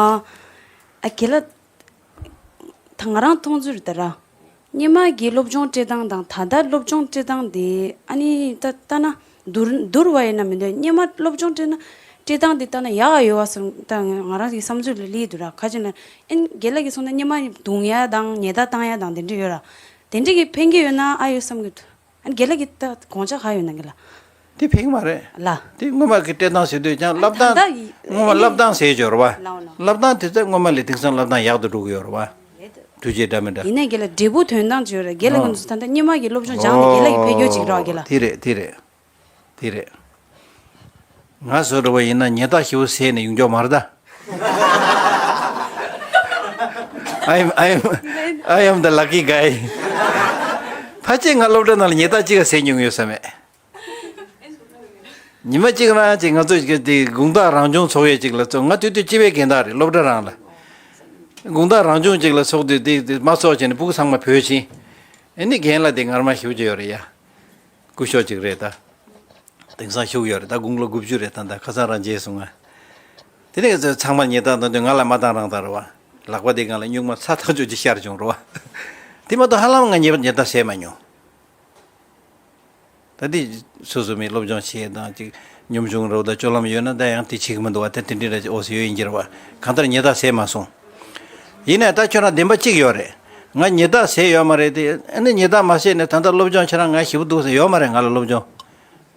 ཨ་ཁྱེད་ལ། ད་ང་རང་མཐོང་ཚུལ་རེད་ད་ར། སྔོན་མ་གི་སློབ་སྦྱོང་སྤྲད་སྟངས་དང་ད་ལྟ་སློབ་སྦྱོང་སྤྲད་སྟངས་དེ་ཨ་ནི་ད་ལྟ་ན་བསྡུར་བསྡུར་བ་ཡིན་ན་མི་འདོད། སྔོན་མ་སློབ་སྦྱོང་སྤྲད་ན་སྤྲད་སྟངས་དེ་ལྟ་ན་ཡག་ག་ཡོད་བ་བསམ། ད་ང་རང་གི་བསམ་ཚུལ་ལ་སླེབས་འདུག་ར། ཁ་ཅིག་ན་ཨེ་རྒན་ལགས་ཀྱིས་གསུངས་ན་སྔོན་མ་རྡུང་ཡ་དང་ཉེས་རྡུང་བཏང་ཡ་དང་དེ་འདྲ་ཡོད་ར། དེ་འདྲ་གི་ཕན་གྱི་ཡོད་ན་ཨ་ཡོད་བསམ་གི་འདུག་ཨ་ནི་རྒན་ལགས་ཀྱི་ད་དགོངས་འཆར་ག་ཡོད་ན་རྒན་ལགས། དེ་ཕན་གྱི་མ་རེད། ལ། དེ་སྔོན་མ་གི་སྤྲད་སྟངས་ཟེར་དུས་ཀྱང་བསླབ་སྟངས། ད་ཡི་སྔོན་མ་བསླབ་སྟངས་ཟེར་གྱི་ཡོད་རེད་བ། ལའོ་ལའོ། བསླབ་སྟངས་དེ་ཚོ་སྔོན་མ་ལས་དེང་སང་བསླབ་སྟངས་ཡག་ཏུ་འགྲོ་གི་ཡོད་རེད་བ། རེད་དོ། འགྲུལ་བྱེད་འདྲ་མི་འདྲ། ཡིན་ནའི་རྒན་ལགས་འབྲས་བུ་དོན་དང་བརྗོད་རེད། རྒན་ལགས་ཀྱི་ཨོ། འདུག་ད་ལྟ་སྔོན་མ་གི་སློབ་སྦྱོང་སྦྱངས་ནས་རྒན་ལགས་ཀྱི་ཕན་གྱི་ཡོད་ཅིག་རེད་བ་རྒན་ལགས། དེ་རེད་དེ་རེད། དེ་རེད། ང་བཟོ་འདྲ་བ་ཡིན་ན་ཉེས་རྡུང་ཞེ་པོ་བཟས་ནས་ཡོང་རྒྱུ་མ་རེད་ད། I am, I am, I am the lucky guy. ཕལ་ཆེར་ང་སློབ་གྲྭ་ནང་ལ་ཉེས་རྡུང་གཅིག་ག་བཟས་མྱོང་ཡོད་ས་མེད། ཉི་མ་གཅིག་རང་ཅིག་ང་ཚོ་གི་དེ་དགོང་དག་རང་སྦྱོང་ཚོགས་ཡས་ཅིག་ལ་ཚོགས། ང་དུས་དུས་སྤྱི་པའི་རྒན་བདག་རེད་སློབ་གྲྭ་རང་ལ། དགོང་དག་རང་སྦྱོང་ཅིག་ལ་ཚོགས་དུས་དེ་དེ་མ་ཚོགས་བྱས་ནས་སྤུ་གུ་ཚང་མ་བོས་ཕྱིན། ཨེ་ནི་རྒན་ལགས་དེ་ངར་མ་ཞེ་པོ་ཅིག་ཡོད་རེད་ཡ། སྐུ་ཞབས་ཅིག་རེད་ད། དེང་སང་ཤུགས་ཡོད་རེད་ད། དགུང་ལོ་དགུ་བཅུ་རེད་ད། ད་ཁ་སང་རང་མཇལ་སོང་ང་། དེ་ནས་ཚང་མ་ཉེས་རྡུང་བཏང་དུས་ང་ལ་མ་བཏང་རང་བཏང་རེད་བ། ལག་པ་དེ་སྒང་ལ་སྨྱུག་མ་ཚ་ཐག་ཆོད་ཅིག་ཤར་བྱུང་རེད་བ། དེ་མ་གཏོགས་ཧ་ལམ་ང་ཉེས་ཉེས་རྡུང་བཟས་མ་མྱོང་། ད་དེ་སོ་སོ་མི་སློབ་སྦྱོང་བྱེད་དང་ཅིག་སྙོམས་ཆུང་རོགས་དང་སྤྱོད་ལམ་ཡོད་ན་ད་ཡང་དེ་བྱེད་ཀྱི་མི་འདུག་བ། ད་དེ་འདྲའི་འདྲ་ཅིག་འོ་ཟེར་ཡོད་ཡིན་གྱི་རེད་བ། གང་ལྟར་ཉེས་རྡུང་བཟས་མ་སོང་། ཡིན་ནའི་ད་ཁྱོད་རང་བདེན་པ་གཅིག་ཡོད་རེད། ང་ཉེས་རྡུང་བཟས་ཡོད་མ་རེད་དེ། ཨ་ནི་ཉེས་རྡུང་མ་བཟས་ནས་ད་ལྟ་སློབ་སྦྱོང་ཁྱེད་རང་ང་ཞེ་པོ་འདུག་ཟེར་ཡོད་མ་རེད། ང་ལ་སློབ་སྦྱོང་།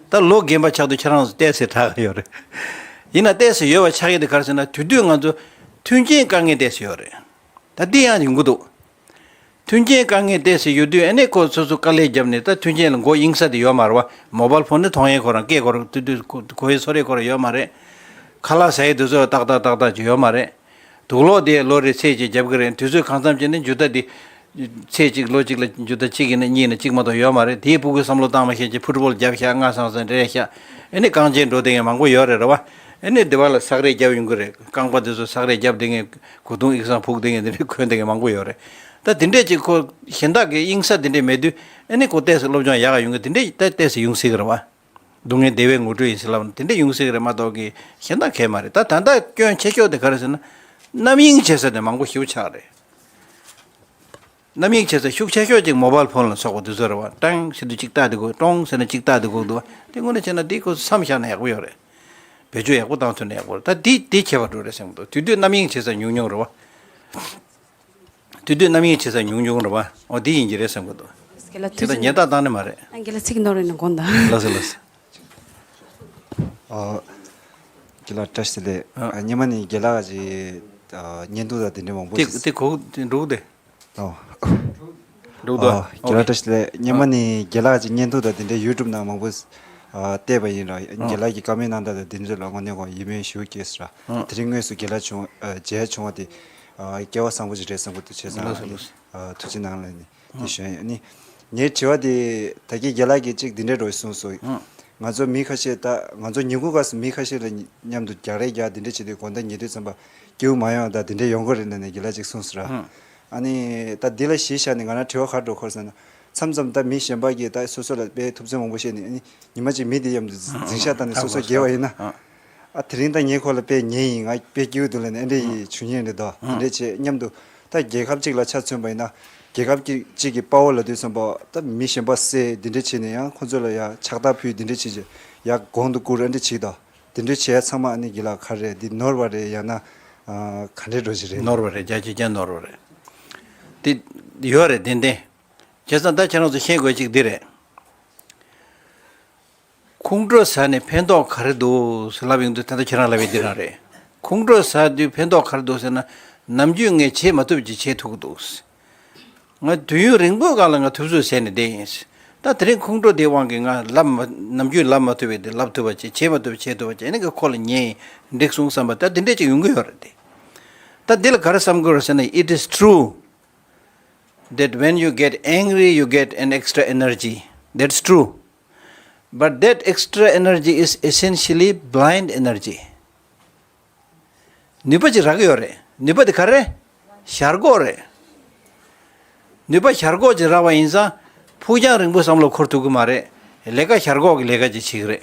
ད་ལོ་རྒན་པ་ཆགས་དུས་ཁྱེད་རང་ཚོ་ཏོག་ཙམ་དྲག་གི་ཡོད་རེད། ཡིན་ན་ཏོག་ཙམ་ཡོད་པ་ཆགས་ཡོད་དེ་ག་རེ་ཟེར་ན་དེ་དུས་ང་ཚོ་མཐུན་རྐྱེན་དཀའ་ངལ་ཏོག་ཙམ་ཡོད་རེད། ད་འདི་ཡང་ཡོང་གི་འདུག་མཐུན་རྐྱེན་དཀའ་ངལ་ཏོག་ཙམ་ཡོད་དུས་ཨ་ནི་ཁོ་སོ་སོ་དཀའ་ལས་བརྒྱབ་ནས་ད་མཐུན་རྐྱེན་ལ་མགོ་གཡེང་ས་དེ་ཡོད་མ་རེད་བ། མོ་བཱལ་ཕོན་ནི་མཐོང་ཡས་ཁོ་རང་སྐད་ཁོ་རང་དུས་དུས་གོ་གོ་ཡས་ཚོར་ཡས་ཁོ་རང་ཡོད་མ་རེད། ཁ་ལག་ཟ་ཡས་དུས་ཚོད་ཏག་ཏག་ཏག་ཏག་ཅིག་ཡོད་མ་རེད། དུག་ལོག་དེ་ལོ་རེ་ཚད་ཅིག་བརྒྱབ་ཀྱི་རེད། དུས་ཚོད་གང་འཚམ་བྱས་ནས་འཇུ་ལྡག་དེ་ཚད་གཅིག་ལོ་གཅིག་ལ་འཇུ་ལྡག་གཅིག་ཡིན་ན་གཉིས་ན་གཅིག་མ་གཏོགས་ཡོད་མ་རེད། དེའི་ཕྲུ་གུའི་བསམ་བློ་བཏང་མ་ཤེས་ཀྱི་ཕུཊ་བོལ་བརྒྱབ་ཤག་སྔ་སང་སང་འདྲེས་ཤག་ཨ་ནི་རྐང་རྗེན་འགྲོ་བསྡད་མཁན་མང་པོ་ཡོད་རེད་རེད་བ། ཨ་ནི་སྡེ་བ་ལ་སག་རས་བརྒྱབ་ཡོང་གི་རེད། རྐང་པ་དེ་ཚོ་སག་རས་བརྒྱབ་བསྡད་མཁན་གོས་ཐུང་ཡིག་ཚང་ཕུག་བསྡད་མཁན་དེ་འདྲས་གོན་བསྡད་མཁན་མང་པོ་ཡོད་རེད། ད་དེ་འདྲས་ཅིག་ཁོ་གཞན་དག་གི་གཡེང་ས་དེ་འདྲས་མེད་དུས་ཨ་ནི་ཁོ་ཏོག་ཙམ་སློབ་སྦྱོང་ཡག་ག་ཡོང་གི། དེ་འདྲས་ད་ཏོག་ཙམ་ཡོང་སྲིད་གི་རེད་བ། སྡུག་བསྔལ་བདེ་བའི་ངོ་སྤྲོད་ཡིན་ཟེར་ལབ་ན་དེ་འདྲ་ཡོང་སྲིད་རེད་མ་གཏོགས་ཀྱི་གཞན་དག་གས་མ་རེད། ད་ད་ལྟ་སྐྱོན་ཆེ་ཤོས་དེ་ག་རེ་ཟེར་ན། རྣམ་གཡེང་བྱེད་ས་དེ་མང་པོ་ཞེ་པོ་ཆགས་རེད། རྣམ་གཡེང་བྱེད་ས་ཤུགས་ཆེ་ཤོས་ཅིག་མོ་བཱལ་ཕོན་ལ་སོགས་པ་དེ་ཚོ་རེད་བ། ཀྲང་ཟེར་དུས་གཅིག་ལྟ་དེ་དགོས། ཀྲོང་ཟེར་ན་གཅིག་ལྟ་དེ་དགོས་འདུག་བ། དེ་དངོས་གནས་བྱས་ན་དེ་ཁོ་མཚམས་བཞག་ན་ཡག་པོ་ཡོད་རེད། བེད་སྤྱོད་ཡག་པོ་བཏང་ཐུབ་ན་ཡག་པོ་རེད། ད་དེ་དེ་ཁྱད་པར་འགྲོ་རེད་བསམ་གི་འདུག་དེ་དུས་རྣམ་གཡེང་བྱེད་ས་ཉུང་ཉུང་རེད་བ། དུས་དུས་རྣམ་གཡེང་བྱེད་ས་ཉུང་ཉུང་རེད་བ། འོ་འདི་ཡིན་གྱི་རེད་བསམ་གྱི་འདུག་རྒན་ལགས་ཁྱེད་ཚོ་ཉེས་རྡུང་བཏང་ནི་མ་རེད། རྒན་ལགས་ཚིག་ནོར་ཡིན་ན་དགོངས་དག་ལགས་སོ་ལགས་སོ། ཨ། རྒན་ལགས་བཀྲ་ཤིས་བདེ་ལེགས། ཨ། ཨ། སྔོན་མ་ནས་རྒན་ལགས་ཀྱི་ཨ། བརྙན་ཐུང་དང་དེ་འདྲ་མང་པོ་དེ་ཞིག་དེ་གོ་དེ་འགྲོ་གི་དེ། ཨོ། འགྲོ་གི་འདུག་ཨ། རྒན་ལགས་བཀྲ་ཤིས་བདེ་ལེགས། སྔོན་མ་ནས་རྒན་ལགས་ཀྱི་བརྙན་ཐུང་དང་དེ་འདྲ་ཡུ་ཊུབ་ནང་མང་པོ་ཨ། བལྟས་པ་ཡིན་ར། ཨ། རྒན་ལགས་ཀྱི་བཀའ་མོལ་གནང་སྟངས་དང་དེ་ཚོ་ལ་དངོས་གནས་ཁོ་ཡིད་སྨོན་ཞེ་པོ་སྐྱེས་སོང་ར། ཨ། དེ་རིང་དངོས་སུ་རྒན་ལགས་བྱུང་ཨ། མཇལ་བྱུང་བ་དེ་ཨ། སྐལ་བ་བཟང་པོ་ཞིག་རེད་བསམ་གྱི་འདུག་བྱས་ཙང་ལགས་སོ་ཨ་ནི། ལགས་སོ། ཨ། ཐུགས་རྗེ་གནང་ལགས་ནི་དེ་ཞུ་ཡ་ཡིན། ཨ་ནི་ངའི་དྲི་བ་དེ་ད་གིན་རྒན་ལགས་ཀྱིས་གཅིག་འདི་འདྲའི་འགྲོ་གསུངས་སོང་། ཨ། ང་ཚོ་མི་ཁ་ཤས་ད་ང་ཚོ་ཉིན་གུང་སྐབས་སུ་མི་ཁ་ཤས་ལ་མཉམ་དུ་རྒྱག་རེས་རྒྱག་འདི་འདྲ་བྱེད་དུས་དགོང་དག་ཉལ་དུས་ཙམ་པ་སྐྱིད་པོ་མ་ཡོང་ད་འདི་འདྲ་ཡོང་གི་རེད་ལབ་ནས་རྒན་ལགས་གཅིག་གསུངས་སོང་ར། ཨ། ཨ་ནི་ད་འདི་ལ་གཞི་བཞག་ནས་ང་རང་དྲི་བ་ག་རེ་འགྲོ་གི་ཡོད་ཟེར་ན། མཚམས་མཚམས་ད་མི་གཞན་པ་གིས་ད་སོ་སོ་ལ་དཔེ་ཐུབ་ཚོད་མང་པོ་བཤད་ནས་ཨ་ནི་ཉི་མ་གཅིག་མི་དེ་མཉམ་དུ་འཛིང་ཤག་བཏང་ནས་སོ་སོ་རྒྱལ་བ་ཡིན་ན། ཨ། ཨ། དེ་རིང་ད་ངས་ཁོ་ལ་དཔེ་ཉན་ཡིན། ང་དཔེ་སྐྱིད་པོ་འདུག་ལབ་ནས་ཨ་འདྲ་ཡི་བྱུང་ཉན་རེད་དོ། ཨ། དེ་འདྲ་བྱས་མཉམ་དུ་ད་རྒྱལ་ཁབ་གཅིག་ལ་ཆ་མཚོན་པ་ཡིན་ན་རྒྱལ་ཁབ་གཅིག་གཅིག་གི་དཔའ་བོ་ལབ་དུས་ཙམ་པ་ད་མི་གཞན་པ་བསད་འདི་འདྲ་བྱས་ནས་ཡང་ཁོ་ཚོ་ལ་ཡང་ཕྱག་རྟགས་ཕུལ་འདི་འདྲ་བྱས་བྱས་ཡར་གོང་དུ་བཀུར་ཨ་འདྲ་བྱས་དོ། དེ་འདྲ་བྱས་ཚང་མ་ཨ་ནི་རྒན་ལགས་ག་རེ་རེད། འདི་ནོར་བ་རེད་ཡང་ན་ཨ། ག་འདྲའི་འགྲོ་གི་རེད། ནོར་བ་རེད། རྒྱ་ཆེ་རྒྱ་ནོར་བ་རེད། དེ་ཡོད་རེད་ཏན་ཏན། བྱས་ཙང་ད་ཁྱེད་རང་ཚོ་ཤེས་དགོས་གཅིག་འདི་རེད། ཁོང་ཁྲོ་ཟ་ནས་ཕན་ཐོགས་ག་རེ་འདུག་ཟེར་ལབ་ཡོང་དུས་ད་ལྟ་ཁྱེད་རང་ལབ་པའི་འདི་རང་རེད། ཁོང་ཁྲོ་ཟ་དུས་ཕན་ཐོགས་ག་རེ་འདུག་ཟེར་ན། ནམ་རྒྱུན་ངས་བྱེད་མ་ཐུབ་ཀྱི་བྱེད་ཐུབ་ཀྱི་འདུག་ང་དུས་ཡུན་རིང་པོའི་སྒང་ལ་ང་ཐུབ་ཚོད་བྱས་ནས་བསྡད་ཡིན། ད་དེ་རིང་ཁོང་ཁྲོ་དེའི་དབང་གིས་ང་ལབ་མ་ནམ་རྒྱུན་ལབ་མ་ཐུབ་པའི་དེ་ལབ་ཐུབ་པ་བྱེད། བྱེད་མ་ཐུབ་བྱེད་ཐུབ་པ་བྱེད། ཨ་ནི་ཁོ་ལ་ཉན་ཡིན། འགྲིག་སོང་བསམ་པ་ད་དེ་འདྲས་ཅིག་ཡོང་གི་ཡོད་རེད་དེ། ད་འདི་ལ་ག་རེ་བསམ་དགོས་རེད་ཟེར་ན། It is true that when you get angry, you get an extra energy. That's true. But that extra energy is essentially blind energy. ནུས་པ་ཅིག་རག་གི་ཡོད་རེད། ནུས་པ་དེ་ག་རེ། ཞར་འགོག་རེད། ནུས་པ་ཞར་འགོག་ཅིག་རག་པ་ཡིན་ཙང་ཕུགས་རྒྱང་རིང་པོ་བསམ་བློ་འཁོར་ཐུབ་ཀྱི་མ་རེད། ལས་ཀ་ཞར་འགོག་གི་ལས་ཀ་ཅིག་བྱེད་ཀྱི་རེད།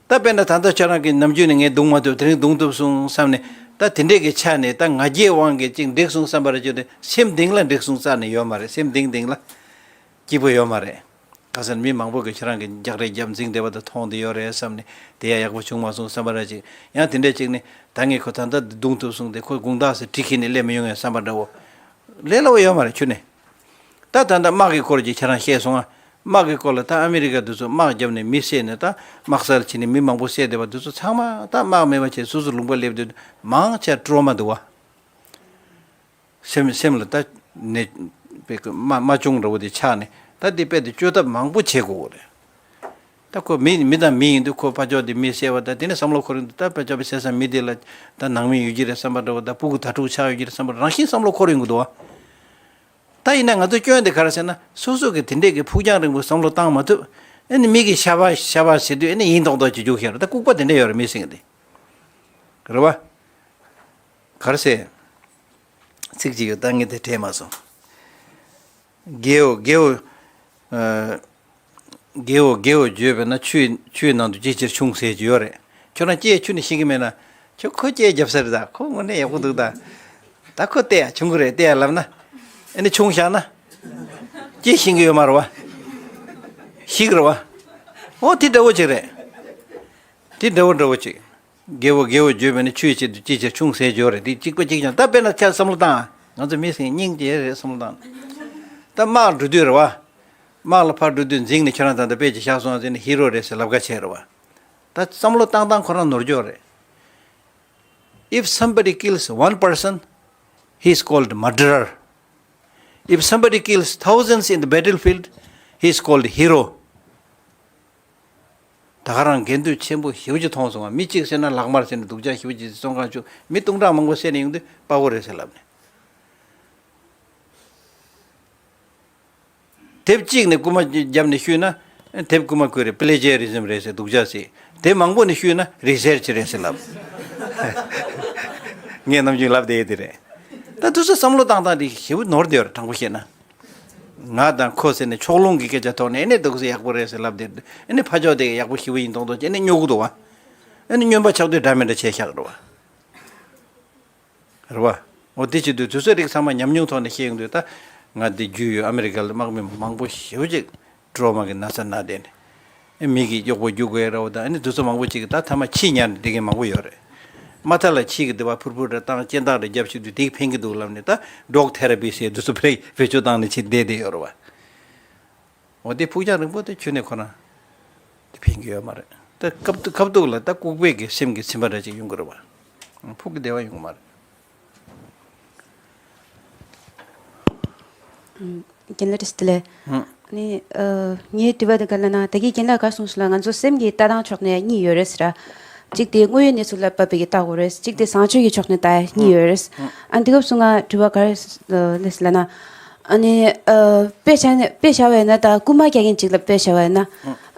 ད་དཔེར་ན་ད་ལྟ་ཁྱེད་རང་གིས་ནམ་རྒྱུན་ནས་ངས་རྡུང་མ་ཐུབ། དེ་རིང་རྡུང་ཐུབ་སོང་བསམ་ནས་ད་དེ་འདྲས་ཀྱི་ཆ་ནས་ད་ང་རྒྱལ་དབང་གིས་ཅིག་འགྲིག་སོང་བསམ་པ་རེ་བྱུང་སྟེ་སེམས་གཏིང་ལ་འགྲིག་སོང་རྩ་ནས་ཡོད་མ་རེད། སེམས་གཏིང་གཏིང་ལ་སྐྱིད་པོ་ཡོད་མ་རེད། ག་ཟེར་ན་མི་མང་པོ་གིས་ཁྱེད་རང་གི་རྒྱག་རེས་རྒྱབ་འཛིང་བསྡད་པ་དེ་མཐོང་བསྡད་ཡོད་རེད་བསམ་ནས་དེ་ཡང་ཡག་པོ་བྱུང་མ་སོང་བསམ་པ་ར་ཅིག་ཡང་དེ་འདྲས་ཅིག་ནས་ད་ངས་ཁོ་ད་ལྟ་རྡུང་ཐུབ་སོང་སྟེ་ཁོ་དགོང་དག་ཟེར་གྲི་ཁྱེར་ནས་སླེབས་མི་ཡོང་ངས་བསམ་པ་འདྲ་བོ་ལས་སླ་བོ་ཡོད་མ་རེད་ཁྱོན་ནས། ད་ད་ལྟ་དམག་གི་སྐོར་གྱི་ཁྱེད་རང་བཤད་སོང་ང་། དམག་གི་སྐོར་ལ་ད་ཨ་མི་རི་ཀ་འདི་ཚོ་དམག་བརྒྱབ་ནས་མི་བསད་ནས་ད་དམག་སར་ཕྱིན་ནས་མི་མང་པོ་བསད་བསྡད་པ་འདི་ཚོ་ཚང་མ་ད་དམག་མེད་པ་བྱས་སོ་སོ་ལུང་པ་སླེབས་དུས་མང་ཆེ་ཊོ་མ་འདུག་བ། སེམས་སེམས་ལ་ད་ནས་པའི་གི་མ་མ་བྱུང་འདྲ་བོ་དེ་ཆགས་ནས་ད་དེ་དཔེ་དེ་བཅོས་ཐབས་མང་པོ་བྱེད་དགོས་རེད། ད་ཁོ་མི་མི་དང་མི་ཡིན་དུས་ཁོ་ཕར་ཕྱོགས་དེ་མི་བསད་པ་ད་དེ་ནས་བསམ་བློ་འཁོར་ཡོང་དུས་ད་ཕར་ཕྱོགས་པའི་བསད་ས་མི་དེ་ལ་ད་ནང་མི་ཡོད་ཀྱི་རེད་བསམ་པ་འདྲ་བོ་ད་སྤུ་གུ་དྭ་ཕྲུག་ཆགས་ཡོད་ཀྱི་རེད་བསམ་པ་རང་བཞིན་བསམ་བློ་འཁོར་ཡོང་གི་འདུག་བ། ད་ཡིན་ན་ང་ཚོ་སྐྱོན་དེ་ག་རེ་ཟེར་ན་སོ་སོ་གི་དེ་འདྲས་ཀྱི་ཕུགས་རྒྱང་རིང་པོ་བསམ་བློ་བཏང་མ་ཐུབ། ཨ་ནི་མི་གི་ཤ་བ་ཤ་བ་ཟེར་དུས་ཨ་ནི་ཡིན་མདོག་མདོག་ཅིག་རྒྱུགས་ཤར་ད་ལྐུགས་པ་དེ་འདྲས་ཡོད་རེད་མི་སེང་གི་དེ། རེད་བ། ག་རེ་ཟེར། ཚིག་ཅིག་ཡོད་ད་ངས་དེ་དྲན་མ་སོང་། རྒྱལ་བོ་རྒྱལ་བོ། ཨ། རྒྱལ་བོ་རྒྱལ་བོ་བརྗོད་པས་ན་ཆུའི་ཆུའི་ནང་དུ་ཅི་ཕྱིར་ཕྱུང་ཟེར་གྱི་ཡོད་རེད། ཁྱོད་རང་སྐྱེས་ཆུ་ནས་ཤེས་ཀྱི་མེད་ན། ཁྱོད་ཁོ་སྐྱེས་རྒྱབ་ས་རེད་ད། ཁོ་དངོས་གནས་ཡག་པོ་འདུག་ད། ད་ཁོ་བལྟས་ཡ་ཆུང་གི་རེད། བལྟས་ཡ་ལབ་ན། ཨེ་ནི་ཆུང་བཞག་ན། སྐྱེས་ཤིང་གི་ཡོད་མ་རེད་བ། ཤི་གི་རེད་བ། ཨོ་དེ་འདྲ་བོ་ཅིག་རེད། དེ་འདྲ་བོ་འདྲ་བོ་ཅིག། དགེ་བོ་དགེ་བོ་བརྗོད་པས་ནི་ཆོས་བྱེད་དུ་ཅི་བྱེད་ཆུང་ཟད་འགྱུར་རེད། དེ་གཅིག་པ་གཅིག་རྐྱང་། ད་དཔེར་ན་ཁྱེད་བསམ་བློ་བཏང་། ང་ཚོ་མི་ཟེར་སྙིང་རྗེ་རེད་བསམ་བློ་བཏང་། ད་དམག་འགྲོ་དུས་རེད་བ། དམག་ལ་ཕར་འགྲོ་དུས་འཛིང་ནས་ཁྱོད་རང་ད་ལྟ་དཔེ་ཅིག་བཞག་སོང་ཟེར་ནས་ཧི་རོ་རེད་ཟེར་ལབ་ཁ་བྱས་རེད་བ། ད་བསམ་བློ་བཏང་སྟངས་ཁོ་རང་ནོར་འགྱོ་རེད། If somebody kills one person, he is called murderer. If somebody kills thousands in the battlefield, he is called hero. ད་ག་རང་འགལ་འདུ་ཆེན་པོ་ཞེ་པོ་ཅིག་མཐོང་སོང་བ། མི་གཅིག་བསད་ན་ལག་དམར་བསད་ནས་སྡུག་ཅག་ཞེ་པོ་ཅིག་བཙོན་ཁང་བཅུག། མི་སྟོང་ཕྲག་མང་པོ་བསད་ནས་ཡོང་དུས་དཔའ་བོ་རེད་ཟེར་ལབ་ནས། དེབ་གཅིག་ནས་རྐུ་མ་བརྒྱབ་ནས་བཤུས་ན། དེབ་རྐུ་མ་རྐུས་རེད། པི་ལེ་ཇི་ཡ་རི་ཛིམ་རེད་ཟེར་སྡུག་ཅག་ཟེར། དེབ་མང་པོ་ནས་བཤུས་ན་རི་སེར་ཆི་རེད་ཟེར་ལབ། ངས་ནམ་རྒྱུན་ལབ་བསྡད་ཡོད་དེ་རེད། ད་དུས་ཚོད་བསམ་བློ་བཏང་སྟངས་དེ་ཞེ་པོ་ནོར་བསྡད་ཡོད་རེད། དྲང་པོ་བཤད་ན། ང་དང་ཁོ་ཟེར་ནས་ཕྱོགས་ལྷུང་གི་སྐད་ཆ་ཐོག་ནས་ཨེ་ནས་འདུག་སེ་ཡག་པོ་རེད་ཟེར་ལབ་བསྡད། ཨེ་ནས་ཕ་ཕྱོགས་དེ་ཡག་པོ་ཞེ་པོ་ཡིན་མདོག་མདོག་བྱས་ནས་སྨྱོ་གི་འདུག་བ། ཨེ་ནས་སྨྱོན་པ་ཆགས་དུས་འདྲ་མི་འདྲ་བྱས་བཞག་རེད་བ། རེད་བ། འོ་དེ་བྱེད་དུས་དུས་ཚོད་རིགས་ཚང་མ་ཉམས་མྱོང་ཐོག་ནས་བཤད་ཡོང་དུས། ད་ང་འདི་རྒྱུས་ཡོད། ཨ་མི་རི་ཀ་ལ་དམག་མི་མང་པོ་ཞེ་པོ་ཅིག་ཊོ་རོ་མ་གི་ན་ཚ་ན་བསྡད་ནས། ཨེ་མི་གིས་གཡོག་པོ་རྒྱུག་དགོས་རེད་བ། ད་ཨ་ནི་དུས་ཚོད་མང་པོ་ཅིག་གི་ད་ཐ་མ་ཁྱི་ཉར་ནས་བསྡད་མཁན་མང་པོ་ཡོད་རེད། མ་མཐའ་ལ་ཁྱི་གི་སྡེ་བ་ཕུར་ཕུར་རེ་བཏང་། སྐྱེ་འདག་རེ་རྒྱབ་བྱེད་དུས་དེ་གིས་ཕན་གི་འདུག་ལབ་ནས། ད་ཌོག་ཐེ་ར་པི་ཟེར་དུས་ཚོད་བེད་སྤྱོད་བཏང་ནས་ཁྱི་བསྡད་བསྡད་ཡོད་རེད་བ། འོ་དེ་ཕུགས་རྒྱང་རིང་པོ་དེ་ཁྱོན་ནས་ཁོ་རང་དེ་ཕན་གྱི་ཡོད་མ་རེད། ད་སྐབས་སྐབས་ཐོག་ལ་ད་ལྐུགས་པའི་གི་སེམས་ཀྱི་ཚིམ་པ་འདྲ་ཅིག་ཡོང་གི་རེད་བ། ཕུགས་ཀྱི་བདེ་བ་ཡོང་གི་མ་རེད། རྒན་ལགས་བཀྲ་ཤིས་བདེ་ལེགས། ཨ་ནི་ཨ་ངའི་དྲི་བ་དེ་ག་ལབ་ན། ད་གིན་རྒན་ལགས་ག་གསུངས་སོང་ལ། ང་ཚོ་སེམས་ཀྱི་ལྟ་སྟངས་ཕྱོགས་ནས་གཉིས་ཡོད་རེད་ཟེར། གཅིག་དེ་དངོས་ཡོད་གནས་ཚུལ་ལ་བབས་པའི་གི་ལྟ་སྒོ་རེད། གཅིག་དེ་བཟང་སྤྱོད་ཀྱི་ཕྱོགས་ནས་ལྟ་ཡ་གཉིས་ཡོད་རེད། ཨ་འདི་སྐབས་སུ་ང་དྲི་བ་ག་རེ་སླེབས་ལབ་ན། ཨ་ནི་ཨ་དཔེ་བཞག་ནས་དཔེ་བཞག་པ་ཡིན་ན། ད་རྐུ་མ་རྒྱག་མཁན་ཅིག་ལ་དཔེ་བཞག་པ་ཡིན་ན།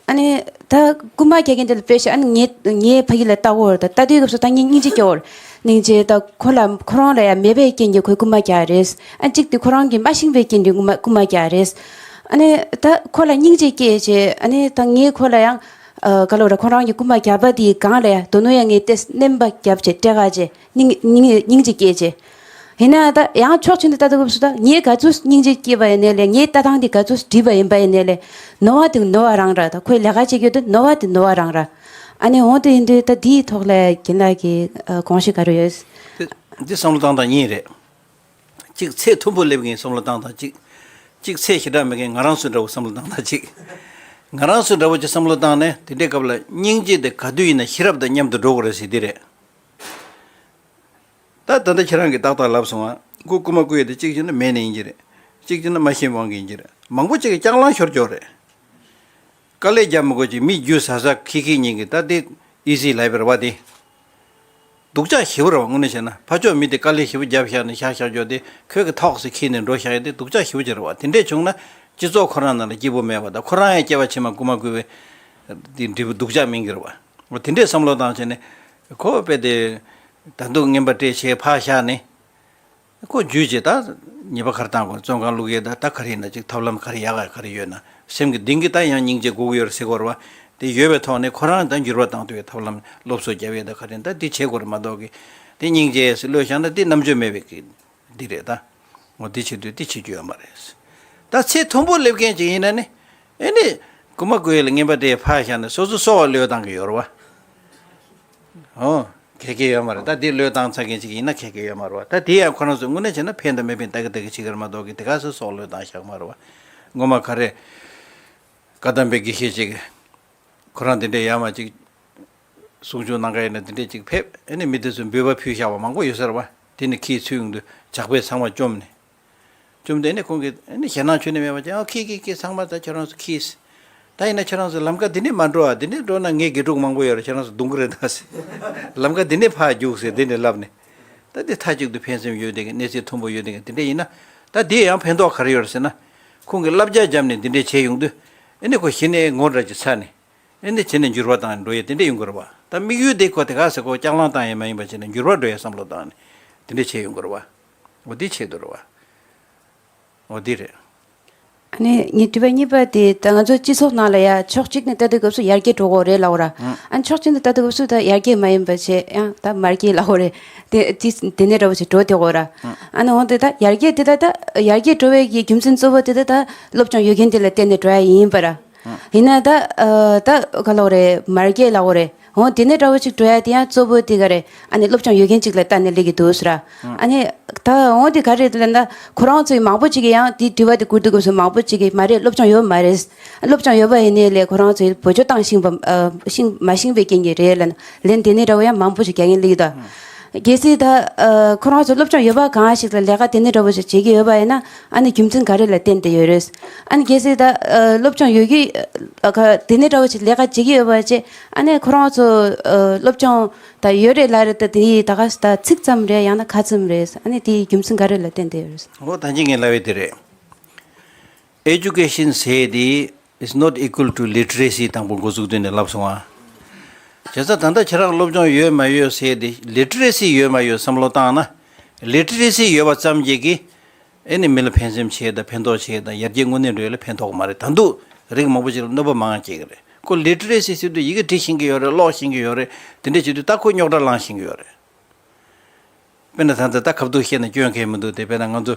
ཨ་ནི་ད་རྐུ་མ་རྒྱག་མཁན་དེ་ལ་དཔེ་བཞག། ཨ་ནི་ངའི་ངའི་ཕ་གི་ལ་ལྟ་སྒོ་རེད། ད་ལྟ་དུས་སྐབས་སུ་ད་ངས་སྙིང་རྗེ་སྐྱེ་བོར་སྙིང་རྗེ། ད་ཁོ་ལ་ཁོ་རང་ལ་ཡང་མེད་པའི་རྐྱེན་གྱིས་ཁོས་རྐུ་མ་རྒྱག་རེད། ཨ་གཅིག་དེ་ཁོ་རང་གིས་མ་ཤེས་པའི་རྐྱེན་གྱིས་རྐུ་མ་རྐུ་མ་རྒྱག་རེད། ཨ་ནི་ད་ཁོ་ལ་སྙིང་རྗེ་སྐྱེས་བྱས། ཨ་ནི་ད་ངས་ཁོ་ལ་ཡང་ཨ་ག་ལབ་ར། ཁོ་རང་གི་རྐུ་མ་རྒྱག་པ་དེའི་སྒང་ལ་ཡང་དོ་ནོ་ཡང་ངས་ཏེ་སྣོན་པ་བརྒྱབ་བྱས་སྤྲད་ག་བྱས། སྙིང་སྙིང་སྙིང་རྗེ་སྐྱེས་བྱས། ཡིན་ན་ད་ཡང་ཕྱོགས་གཅིག་ནས་ལྟ་དུས་སྐབས་སུ། ད་ངས་ག་ཚོད་སྙིང་རྗེ་སྐྱེས་པ་ཡིན་ནའི་ལས། ངའི་ལྟ་སྟངས་དེ་ག་ཚོད་འགྲིག་པ་ཡིན་པ་ཡིན་ནའི་ལས། ནོར་བ་དེ་ནོར་བ་རང་ར། ད་ཁོས་ལས་ཀ་བྱེད་རྒྱུ་དེ་ནོར་བ་དེ་ནོར་བ་རང་ར། ཨ་ནི་འོ་དེ་ཡིན་དུས་ད་དེའི་ཐོག་ལ་རྒན་ལགས་ཀྱི་ཨ་དགོངས་གཞི་ག་རེ་ཡོད། འདི་འདི་བསམ་བློ་བཏང་སྟངས་གཉིས་རེད། གཅིག་ཚད་མཐོན་པོ་སླེབས་མཁན་བསམ་བློ་བཏང་སྟངས་གཅིག། གཅིག་ཚད་ཞེ་དྲག་མེད་མཁན་ང་རང་ཚོ་འདྲ་བོ་བསམ་བློ་བཏང་སྟངས་གཅིག། ང་རང་ཚོ་འདྲ་བོ་ཅིག་བསམ་བློ་བཏང་ནས། དེ་འདྲའི་སྐབས་ལ་སྙིང་རྗེ་དེ་ག་དུས་ཡིན་ན་ཤེས་རབ་དང་མཉམ་དུ་འགྲོ་དགོས་རེད་ཟེར་འདི་རེད། ད་ད་ལྟ་ཁྱེད་རང་གིས་ཏག་ཏག་ལབ་སོང་ང་། རྐུ་རྐུ་མ་རྐུ་ཡས་དེ་གཅིག་བྱས་ན་མེད་ནས་ཡིན་གྱི་རེད། གཅིག་བྱས་ན་མ་ཤེས་དབང་གིས་ཡིན་གྱི་རེད། མང་པོ་ཅིག་གིས་སྐྱག་ལང་ཤོར་ཀྱོག་རེད། དཀའ་ལས་རྒྱབ་མི་དགོས་ཀྱི་མི་རྒྱུ་ཟ་ཟ་ཁི་ཁི་གཉིས་ཀྱིས། ད་དེ་ཨི་ཟི་ལབ་པ་རེད་བ། དེ་སྡུག་ཅག་ཞེ་པོ་རེད་བ། དངོས་གནས་བཤད་ན། ཕར་ཕྱོགས་མི་དེ་དཀའ་ལས་ཞེ་པོ་རྒྱབ་བཞག་ནས་བཞག་བཞག་ཀྱོག་དེ་ཁོའི་གི་ཐོག་སེ་ཁྱེར་ནས་འགྲོ་བཞག་ཡས་དེ་སྡུག་ཅག་ཞེ་པོ་ཅིག་རེད་བ། དེ་འདྲས་བྱུང་ན་སྤྱི་ཚོགས་ཁོ་རང་ནང་ལ་སྐྱིད་པོ་མེད་པ་དང་། ཁོ་རང་ཡང་སྐྱེ་བ་ཕྱི་མ་རྐུ་མ་རྐུ་བའི་དེ་འབྲས་བུ་སྡུག་ཅག་སྨིན་གྱི་རེད་བ། འོ་དེ་འདྲས་བསམ་བློ་བཏང་བྱས་ནས། ཁོ་དཔེ་དེ་ད་དུང་རྔན་པ་སྤྲད་བྱས་ཕར་བཞག་ནས། ཁོ་འཇུས་བྱས་ད་ཉེས་པ་ག་རེ་བཏང་དགོས། བཙོན་ཁང་བླུག་ཡས། ད་ད་ག་རེ་ཡིན་ན་ཅིག་ཐབས་ལམ་ག་རེ་ཡག་ག་ག་རེ་ཡོད་ན། སེམས་ཀྱི་གཏིང་གི་ད་ཡང་སྙིང་རྗེ་དགོས་ཀྱི་ཡོད་རེད་ཟེར་དགོས་རེད་བ། དེ་ཡོད་པའི་ཐོག་ནས་ཁོ་རང་ད་འགྱུར་བ་བཏང་ཐུབ་པའི་ཐབས་ལམ་སློབ་གསོ་རྒྱབ་ཡས་ད་ག་རེ་ད་དེ་བྱེད་དགོས་རེད་མ་གཏོགས་ཀྱི། དེ་སྙིང་རྗེ་ཟེར་གློད་བཞག་ན་དེ་རྣམ་དཔྱོད་མེད་པའི་གི་འདི་རེད་ད། འོ་དེ་བྱེད་དུས་དེ་བྱེད་རྒྱུ་ཡོད་མ་རེད། ད་ཚད་མཐོན་པོ་སླེབས་མཁན་ཅིག་ཡིན་ན་ནི། ཨེ་ནི་རྐུ་མ་རྐུ་ཡས་ལ་རྔན་པ་སྤྲད་ཕར་བཞག་ནས་སོ་སོ་སྲོག་ག་གློད་བཏང་གི་ཡོད་རེད་བ། ཨོ། གལ་གལ་ཡོད་མ་རེད། ད་དེ་བློས་བཏང་ཚར་མཁན་ཅིག་ཡིན་ན་གལ་གལ་ཡོད་མ་རེད་བ། ད་དེ་ཡང་ཁོ་རང་ཚོས་དངོས་གནས་བྱས་ན་ཕན་དང་མི་ཕན་ལྟ་གི་ལྟ་གི་བྱེད་ཀྱི་རེད་མ་གཏོགས་ཀྱི་དེ་ག་ཚོད་སྲོག་བློས་བཏང་བཞག་མ་རེད་བ། ངོ་མ་ག་རེ། བཀའ་གདམས་པའི་དགེ་བཤེས་ཅིག་གིས། ཁོ་རང་དེ་འདྲའི་ཡར་མར་ཅིག་གསུང་ཆོས་གནང་ག་ཡིན་ན་དེ་འདྲའི་ཅིག་ཕེབས། ཨེ་ནི་མི་དེ་ཚོས་འབུལ་བ་ཕུལ་བཞག་པ་མང་པོ་ཡོད་ས་རེད་བ། དེ་ནི་ཁྱིའི་ཚུལ་ཡོང་དུས་ཇག་པས་ཚང་མ་བཅོམ་ནས། བཅོམ་དེ་ནས་ཁོང་གིས་ནི་ཞེད་སྣང་ཁྱོན་ནས་མེད་པ་ཅིག། ཨ་ཁྱི་ཁྱི་ཁྱི་ཚང་མ་ད་ཁྱོད་རང་ཚོ་ཁྱི། ད་ཡིན་ན་ཁྱོད་རང་ཚོ་ལམ་ཀ་འདི་ནས་མ་འགྲོ་ཨ། འདི་ནས་འགྲོ་ན་ངའི་དགེ་ཕྲུག་མང་པོ་ཡོད་རེད། ཁྱོད་རང་ཚོ་རྡུང་གི་རེད་ད་ཟེར། ལམ་ཀ་འདི་ནས་ཕར་རྒྱུགས་ཟེར་འདི་ནས་ལབ་ནས། ད་འདི་མཐའ་གཅིག་ཏུ་ཕན་སེམས་ཡོད་དེ་གི་གནས་ཚད་མཐོན་པོ་ཡོད་དེ་གི་འདི་འདྲ་ཡིན་ན། ད་འདི་ཡང་ཕན་ཐོགས་ག་རེ་ཡོད་རེད་ཟེར་ན། ཁོང་གིས་བསླབ་བྱ་བརྒྱབ་ནས་འདི་འདྲ་བྱས་ཡོང་དུས། ཨེ་ནི་ཁོ་གཞི་ནས་ངོ་འདྲ་ཅིག་ཚ་ནས། ཨེ་འདི་བྱས་ནས་འགྱུར་བ་བཏང་འགྲོ་ཡས་དེ་འདྲས་ཡོང་གི་རེད་བ། ད་དམིགས་ཡུལ་དེ་ཁོ་དེ་ག་ཟེ་ཁོ་སྐྱག་ལང་བཏང་ཡས་མ་ཡིན་པ་བྱས་ནས་འགྱུར་བ་འགྲོ་ཡས་བསམ་བློ་བཏང་ནས་དེ་འདྲས་བྱས་ཡོང་གི་རེད་བ། འོ་དེ་ཆེད་དུ་རེད་བ། འོ་དེ་རེད། ཨ་ནི་ངའི་དྲི་བ་གཉིས་པ་དེ་ད་ང་ཚོ་སྤྱི་ཚོགས་ནང་ལ་ཡ་ཕྱོགས་གཅིག་ནས་ལྟ་དུས་སྐབས་སུ་ཡར་རྒྱས་འགྲོ་གི་རེད་ལབ་ར། ཨ་ནི་ཕྱོགས་གཅིག་ནས་ལྟ་དུས་སྐབས་སུ་ད་ཡར་རྒྱས་མ་ཡིན་པ་བྱས་ཡང་ད་མར་རྒྱས་ལབ་རེད། དེ་དེ་དེ་ནས་འདྲ་བོ་ཞིག་འགྲོ་དེ་གོ་ར། ཨ་ནི་འོན་ཏེ་ད་ཡར་རྒྱས་དེ་ད་ད་ཡར་རྒྱས་འགྲོ་བའི་གི་རྒྱུ་མཚན་གཙོ་བོ་དེ་ད་ད་སློབ་སྦྱོང་ཡོད་མཁན་དེ་ལ་བརྟེན་ནས་འགྲོ་ཡ་ཡིན་པ་ར། ཡིན་ན་ད་ད་ག་ལབ་རེད། མར་རྒྱས་ལབ་གོ་རེད། འོ་དེ་ནས་འདྲ་བོ་ཞིག་འགྲོ་ཡ་དེ་ཡང་གཙོ་བོ་དེ་ག་རེད། ཨ་ནི་སློབ་སྦྱོང་ཡོད་མཁན་ཅིག་ལ་ལྟ་ནས་སླེབས་ཀྱི་འདུག་ཟེར། ཨ་ནི་ད་འོ་དེ་ག་རེད་ལབ་ན་ཁོ་རང་ཚོའི་མང་པོ་ཅིག་གིས་ཡང་དེ་དྲི་བ་དེ་བསྐུར་དུས་སྐབས་སུ་མང་པོ་ཅིག་གིས་མ་རེད། སློབ་སྦྱོང་ཡོད་མ་རེད། སློབ་སྦྱོང་ཡོད་པ་ཡིན་ནའི་ལས་ཁོ་རང་ཚོའི་བེད་སྤྱོད་བཏང་ཤེས་པ་ཨ་ཤེས་མ་ཤེས་པའི་རྐྱེན་གྱིས་རེད་ལབ་ན་ལན་དེ་ནས་འདྲ་བོ་ཡང་མང་པོ་ཞིག་རྒྱག་མཁན་སླེབས་ཀྱི་འདུག་གལ་སྲིད་ད་ཨ་ཁོ་རང་ཚོ་སློབ་སྦྱོང་ཡོད་པ་གང་ཞིག་ལ་ལས་ཀ་དེ་ནས་འདྲ་བོ་ཞིག་བྱེད་ཀྱི་ཡོད་པ་ཡིན་ན་ཨ་ནི་རྒྱུ་མཚན་ག་རེ་ལ་བརྟེན་ཏེ་ཡོད་རེད། ཨ་ནི་གལ་སྲིད་ད་ཨ་སློབ་སྦྱོང་ཡོད་ཀྱི་ཨ་ག་དེ་ནས་འདྲ་བོ་ཞིག་ལས་ཀ་བྱེད་ཀྱི་ཡོད་པ་བྱས་ཨ་ནི་ཁོ་རང་ཚོ་ཨ་སློབ་སྦྱོང་ད་ཡོད་རེད་ལབ་རེད། ད་དེ་ད་ག་ད་ཚིག་ཙམ་རེད། ཡང་ན་ཁ་ཙམ་རེད། ཨ་ནི་དེའི་རྒྱུ་མཚན་ག་རེ་ལ་བརྟེན་ཏེ་ཡོད་རེད། འོ་ད་གིན་ངས་ལབ་ཡས་དེ་རེད། Education ཟེར་དེ is not equal to literacy དང་པོ་འགོ་བཙུགས་དུས་ནས་ལབ་སོང་ཨ། བྱས་ཙང་ད་ལྟ་ཁྱེད་རང་སློབ་སྦྱོང་ཡོད་མ་ཡོད་ཟེར་དེ་literacy ཡོད་མ་ཡོད་བསམ་བློ་བཏང་ན། literacy ཡོད་པ་ཙམ་གྱིས་ཀྱི་ཨེ་ནི་མི་ལ་ཕན་སེམས་བྱེད་དང་ཕན་ཐོགས་བྱེད་དང་ཡར་རྒྱས་དངོས་གནས་འགྲོ་ཡ་ལ་ཕན་ཐོགས་མ་རེད། ད་དུང་རིགས་མང་པོ་ཞིག་ལ་གནོད་པ་མང་བ་སྐྱེལ་གི་རེད། ཁོ་literacy ཟེར་དུས་ཡི་གེ་འབྲི་ཤེས་ཀྱི་ཡོད་རེད། ཀློག་ཤེས་ཀྱི་ཡོད་རེད། དེ་འདྲ་བྱེད་དུས་ད་ཁོ་རྙོག་དྲ་ལངས་ཤེས་ཀྱི་ཡོད་རེད། དཔེར་ན་ད་ལྟ་ད་ཁ་བསྡུར་བཤད་ན་སྐྱོན་གང་ཡང་མི་འདུག་དེ་དཔེར་ན་ང་ཚོ་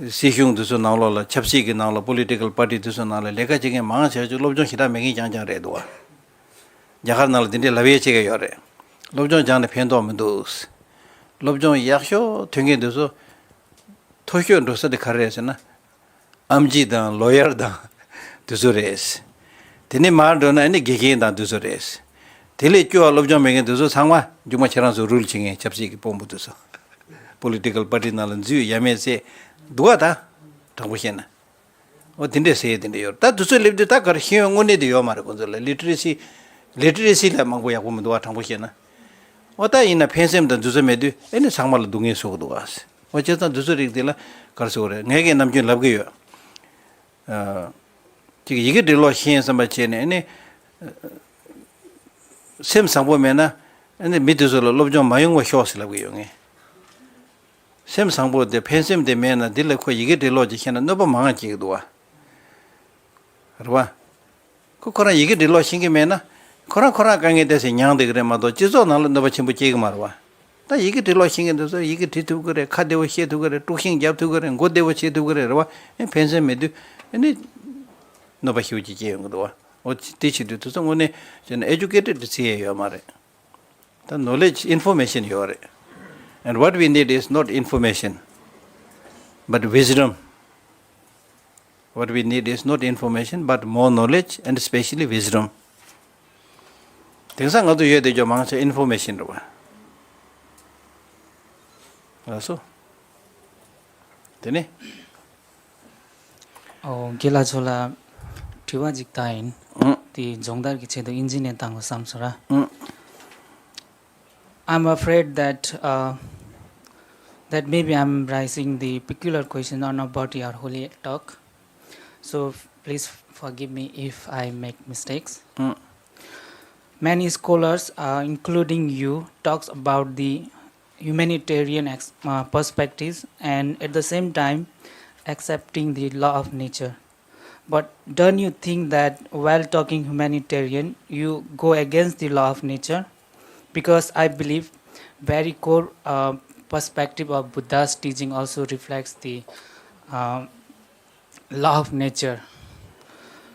སྲིད་གཞུང་འདི་ཚོ་ནང་ལོགས་ལ་ཆབ་སྲིད་ཀྱི་ནང་ལ་political party འདི་ཚོ་ནང་ལ་ལས་ཀ་བྱེད་མཁན་མང་ཆེ་ཤོས་སློབ་སྦྱོང་ཞེ་དྲག་མེད་མཁན་རྐྱང་རྐྱང་རེད་འདུག་བ། རྒྱ་གར་ནང་ལ་འདི་འདྲའི་ལབ་ཡས་བྱེད་མཁན་ཡོད་རེད། སློབ་སྦྱོང་སྦྱངས་ནས་ཕན་ཐོགས་མི་འདུག་སློབ་སྦྱོང་ཡག་ཤོས་ཐོན་མཁན་འདི་ཚོ་མཐོ་ཤོས་འགྲོ་ས་དེ་ག་རེ་རེད་ཟེར་ན། ཨེམ་ཆི་དང་ལོ་ཡར་དང་དེ་ཚོ་རེད། དེ་ནས་མར་འགྲོ་ན་ཨ་ནི་དགེ་རྒན་དང་དེ་ཚོ་རེད། དེ་ལས་སྐྱོ་བ་སློབ་སྦྱོང་མེད་མཁན་དེ་ཚོ་ཚང་མ་མཇུག་མ་ཁྱེད་རང་ཚོ་རུལ་བྱེད་མཁན་ཆབ་སྲིད་ཀྱི་དཔོན་པོ་དེ་ཚོ། political party ནང་ལ་འཛུལ་ཡ་མེད་ཚེ་འདུག་བ་ད། དྲང་པོ་བཤད་ན། འོ་དེ་འདྲས་ཟེར་ཡས་དེ་འདྲས་ཡོད་རེད། ད་དེ་ཚོ་སླེབས་དུས་ད་ག་རེ་ཤེས་ཡོན་དངོས་གནས་དེ་ཡོད་མ་རེད། ཁོང་ཚོ་ལ་literacy literacy ལས་མང་པོ་ཡག་པོ་མི་འདུག་བ། དྲང་པོ་བཤད་ན། འོ་ད་ཡིན་ན་ཕན་སེམས་དང་འདུན་ས་མེད་དུས་ཨེ་ནི་ཚང་མ་ལ་སྡུག་བསྔལ་བཟོ་གི་འདུག་བ། འོ་བྱས་ཙང་འདུན་ས་རིགས་དེ་ལ་ག་རེ་ཟེར་དགོས་རེད། ངས་ཀྱང་ནམ་རྒྱུན་ལབ་ཀྱི་ཡོད། ཨ། ཅིག་ཡི་གེ་འབྲི་ཀློག་ཤེས་བསམ་པ་བྱས་ནས་ཨེ་ནི། སེམས་བཟང་པོ་མེད་ན་ཨེ་ནི་མི་དེ་ཚོ་ལ་སློབ་སྦྱོང་མ་ཡོང་བ་ཤོག་ཟེར་ལབ་ཀྱི་ཡོད་ངས། སེམས་བཟང་པོ་དེ་ཕན་སེམས་དེ་མེད་ན་འདི་ལ་ཁོ་ཡི་གེ་འབྲི་ཀློག་ཅིག་ཤེས་ན་གནོད་པ་མང་བ་སྐྱེལ་གྱི་འདུག་བ། རེད་བ། ཁོ་ཁོ་རང་ཡི་གེ་འབྲི་ཀློག་ཤེས་ཀྱི་མེད་ན། ཁོ་རང་ཁོ་རང་དཀའ་ངལ་ཏོག་ཙམ་མྱངས་བསྡད་ཀྱི་རེད་མ་གཏོགས་སྤྱི་ཚོགས་ནང་ལ་གནོད་པ་ཆེན་པོ་སྐྱེལ་གྱི་མ་རེད་བ། ད་ཡི་གེ་འབྲི་ཀློག་ཤེས་མཁན་དེ་ཚོ་ཡི་གེ་འབྲི་ཐུབ་ཀྱི་རེད། ཁ་བདེ་བོ་བཤད་ཐུབ་ཀྱི་རེད། དཀྲུག་ཤིང་རྒྱབ་ཐུབ་ཀྱི་རེད། མགོ་བདེ་བོ་བྱེད་ཐུབ་ཀྱི་རེད། རེད་བ། ཨེ་ཕན་སེམས་མེད་དུས་ཨེ་ནི། གནོད་པ་ཞེ་པོ་ཅིག་སྐྱེལ་ཡོང་གི་འདུག་བ། འོ་དེ་བྱེད་དུས་དེ་ཚོ་དངོས་གནས་བྱས་ན་educated དེ་བརྩི་ཡས་ཡོད་མ་རེད། ད་knowledge, information ཡོད་རེད། And what we need is not information, but wisdom. What we need is not information, but more knowledge and especially wisdom. དེང་སང་ང་ཚོ་ཡོད་དེ་ཅོ་མང་ཆེ་information རེད་བ། ལགས་སོ། དེ་ནས། ཨོ། རྒན་ལགས་ཚོ་ལ་དྲི་བ་ཅིག་བཏང་ཡིན། ཨང་། དེ་སྦྱོང་བརྡར་གྱི་ཆེད་དུ་ཨིན་ཇི་ནས་བཏང་དགོས་བསམ་སོང་ར། ཨང་། I'm afraid that, uh, that maybe I'm raising the peculiar question on about your holy talk. So please forgive me if I make mistakes. ཨང་། Many scholars, uh, including you, talks about the humanitarian ex- uh, perspectives and at the same time accepting the law of nature. But don't you think that while talking humanitarian, you go against the law of nature? Because I believe very core uh, perspective of Buddha's teaching also reflects the uh, law of nature.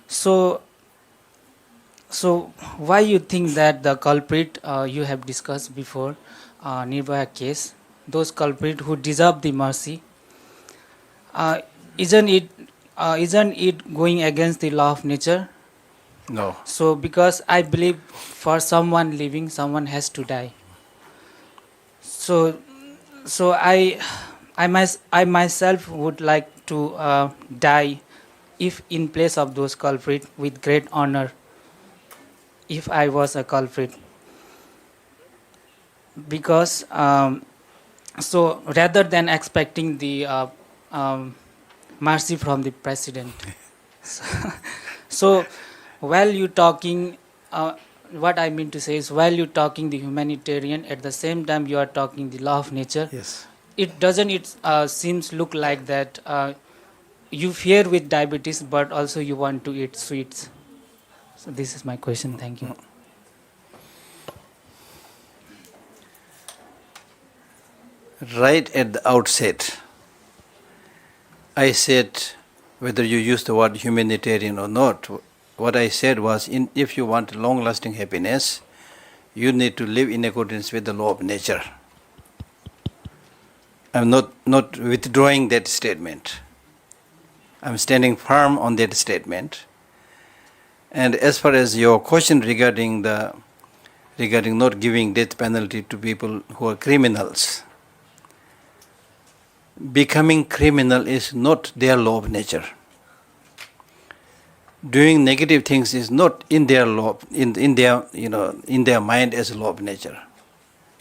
So, so why you think that the culprit uh, you have discussed before, uh, Nirbhaya case, those culprit who deserve the mercy, uh, isn't it uh, isn't it going against the law of nature? No. So because I believe for someone living, someone has to die. So, so I, I, mys- I myself would like to uh, die if in place of those culprit with great honor, if I was a culprit. Because um, so rather than expecting the uh, um, mercy from the president, so, so while you talking, uh, what I mean to say is, while you talking the humanitarian, at the same time you are talking the law of nature. Yes. It doesn't it uh, seems look like that uh, You fear with diabetes, but also you want to eat sweets. So this is my question. Thank you. Right at the outset, I said, whether you use the word humanitarian or not, what I said was, in, if you want long lasting happiness, you need to live in accordance with the law of nature. I'm not, not withdrawing that statement. I'm standing firm on that statement. And as far as your question regarding the regarding not giving death penalty to people who are criminals, becoming criminal is not their law of nature. Doing negative things is not in their law, in, in their, you know, in their mind as a law of nature.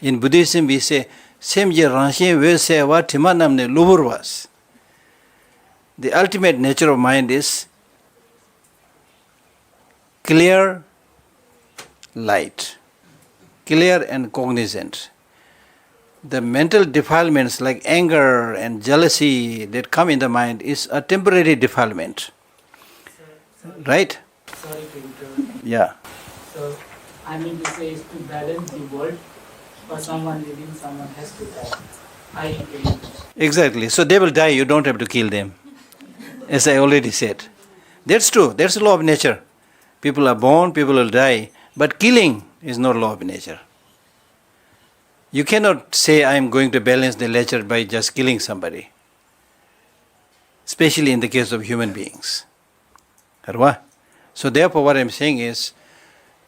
In Buddhism, we say, སེམས་ཀྱི་རང་བཞིན་འོད་གསལ་བ། དྲི་མ་རྣམས་ནི་གློ་བུར་བ། The ultimate nature of mind is clear light, clear and cognizant. The mental defilements like anger and jealousy that come in the mind is a temporary defilement. Right? Sorry to interrupt. Yeah. So, I mean to say is to balance the world, for someone living, someone has to die. I agree. Exactly. So they will die. You don't have to kill them. As I already said. That's true. That's the law of nature. People are born, people will die. But killing is not law of nature. You cannot say, "I am going to balance the nature by just killing somebody," especially in the case of human beings. Right? So therefore what I'm saying is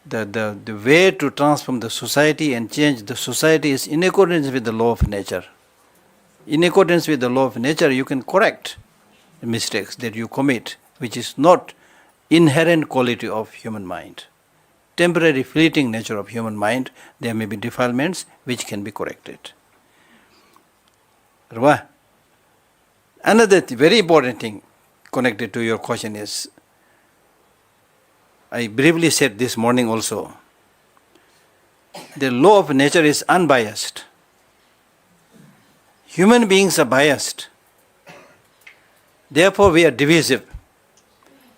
that the, the way to transform the society and change the society is in accordance with the law of nature. In accordance with the law of nature, you can correct the mistakes that you commit, which is not inherent quality of human mind. Temporary fleeting nature of human mind, there may be defilements which can be corrected. Right? Another th- very important thing connected to your question is, I briefly said this morning also, the law of nature is unbiased. Human beings are biased. Therefore, we are divisive.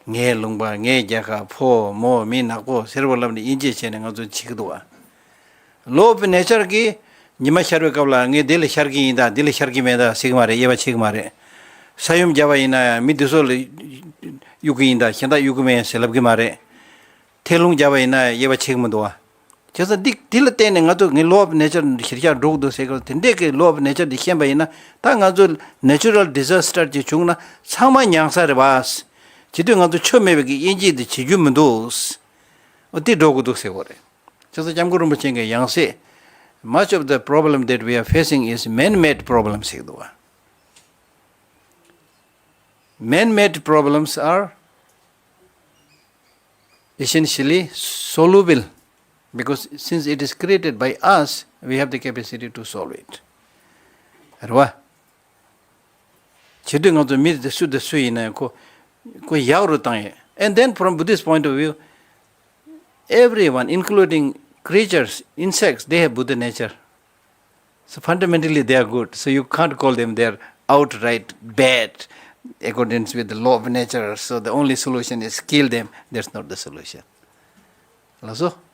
ངའི་ལུང་པ། ངའི་རྒྱལ་ཁབ། ཕོ་མོ་མི་ནག་པོ་སེར་པོ་ལབ་ནས་དབྱེ་འབྱེད་བྱས་ནས་ང་ཚོ་འཆི་གི་འདུག་བ། Law of nature གིས་ཉི་མ་ཤར་བའི་སྐབས་ལ་ངས་འདི་ལ་ཤར་གྱི་ཡིན་ད། འདི་ལ་ཤར་གྱི་མེད་ད་ཟེར་གྱི་མ་རེད། དབྱེ་བ་ཕྱེ་གི་མ་རེད། ས་ཡོམ་བརྒྱབ་པ་ཡིན་ན་ཡང་མི་འདི་ཚོ་ལ་གཡུག་གི་ཡིན་ད། གཞན་དག་གཡུག་གི་མེད་ཟེར་ལབ་གི་མ་རེད། ཐལ་རླུང་བརྒྱབ་པ་ཡིན་ན་ཡང་དབྱེ་བ་ཕྱེ་གི་མི་འདུག་བ། བྱས་ཙང་འདི་འདི་ལ་བརྟེན་ནས་ང་ཚོ་ངའི་law of nature གཞིར་བཞག་འགྲོ་གི་འདུག་ཟེར་གི་རེད། དེ་འདྲས་ཀྱི་law of nature འདི་ཤེས་པ་ཡིན་ན། ད་ང་ཚོ་natural disaster གྱི་བྱུང་ན་ཚང་མ་མྱངས་ས་རེད་བ། བྱེད་དུས་ང་ཚོ་ཆོ་མེད་པའི་གི་དབྱེ་འབྱེད་འདི་བྱེད་རྒྱུ་མི་འདུག་འོ་དེ་འགྲོ་གི་འདུག་ཟེར་གི་རེད། བྱས་ཙང་སྐྱབས་མགོན་རིན་པོ་ཆེ་གི་ཡང་སྲིད། Much of the problem that we are facing is man-made problem ཟེར་གི་འདུག་བ། Man-made problems are essentially solvable, because since it is created by us, we have the capacity to solve it. རེད་བ། བྱེད་དུས་ང་ཚོ་མི་དེ་སུ་དེ་སུ་ཡིན་ན་ཡང་ཁོ་ཁོ་ཡག་རུ་བཏང་ཡས། And then from Buddhist point of view, everyone, including creatures, insects, they have Buddha nature. So fundamentally they are good. So you can't call them, they are outright bad accordance with the law of nature. So the only solution is kill them. That's not the solution. ལགས་སོ།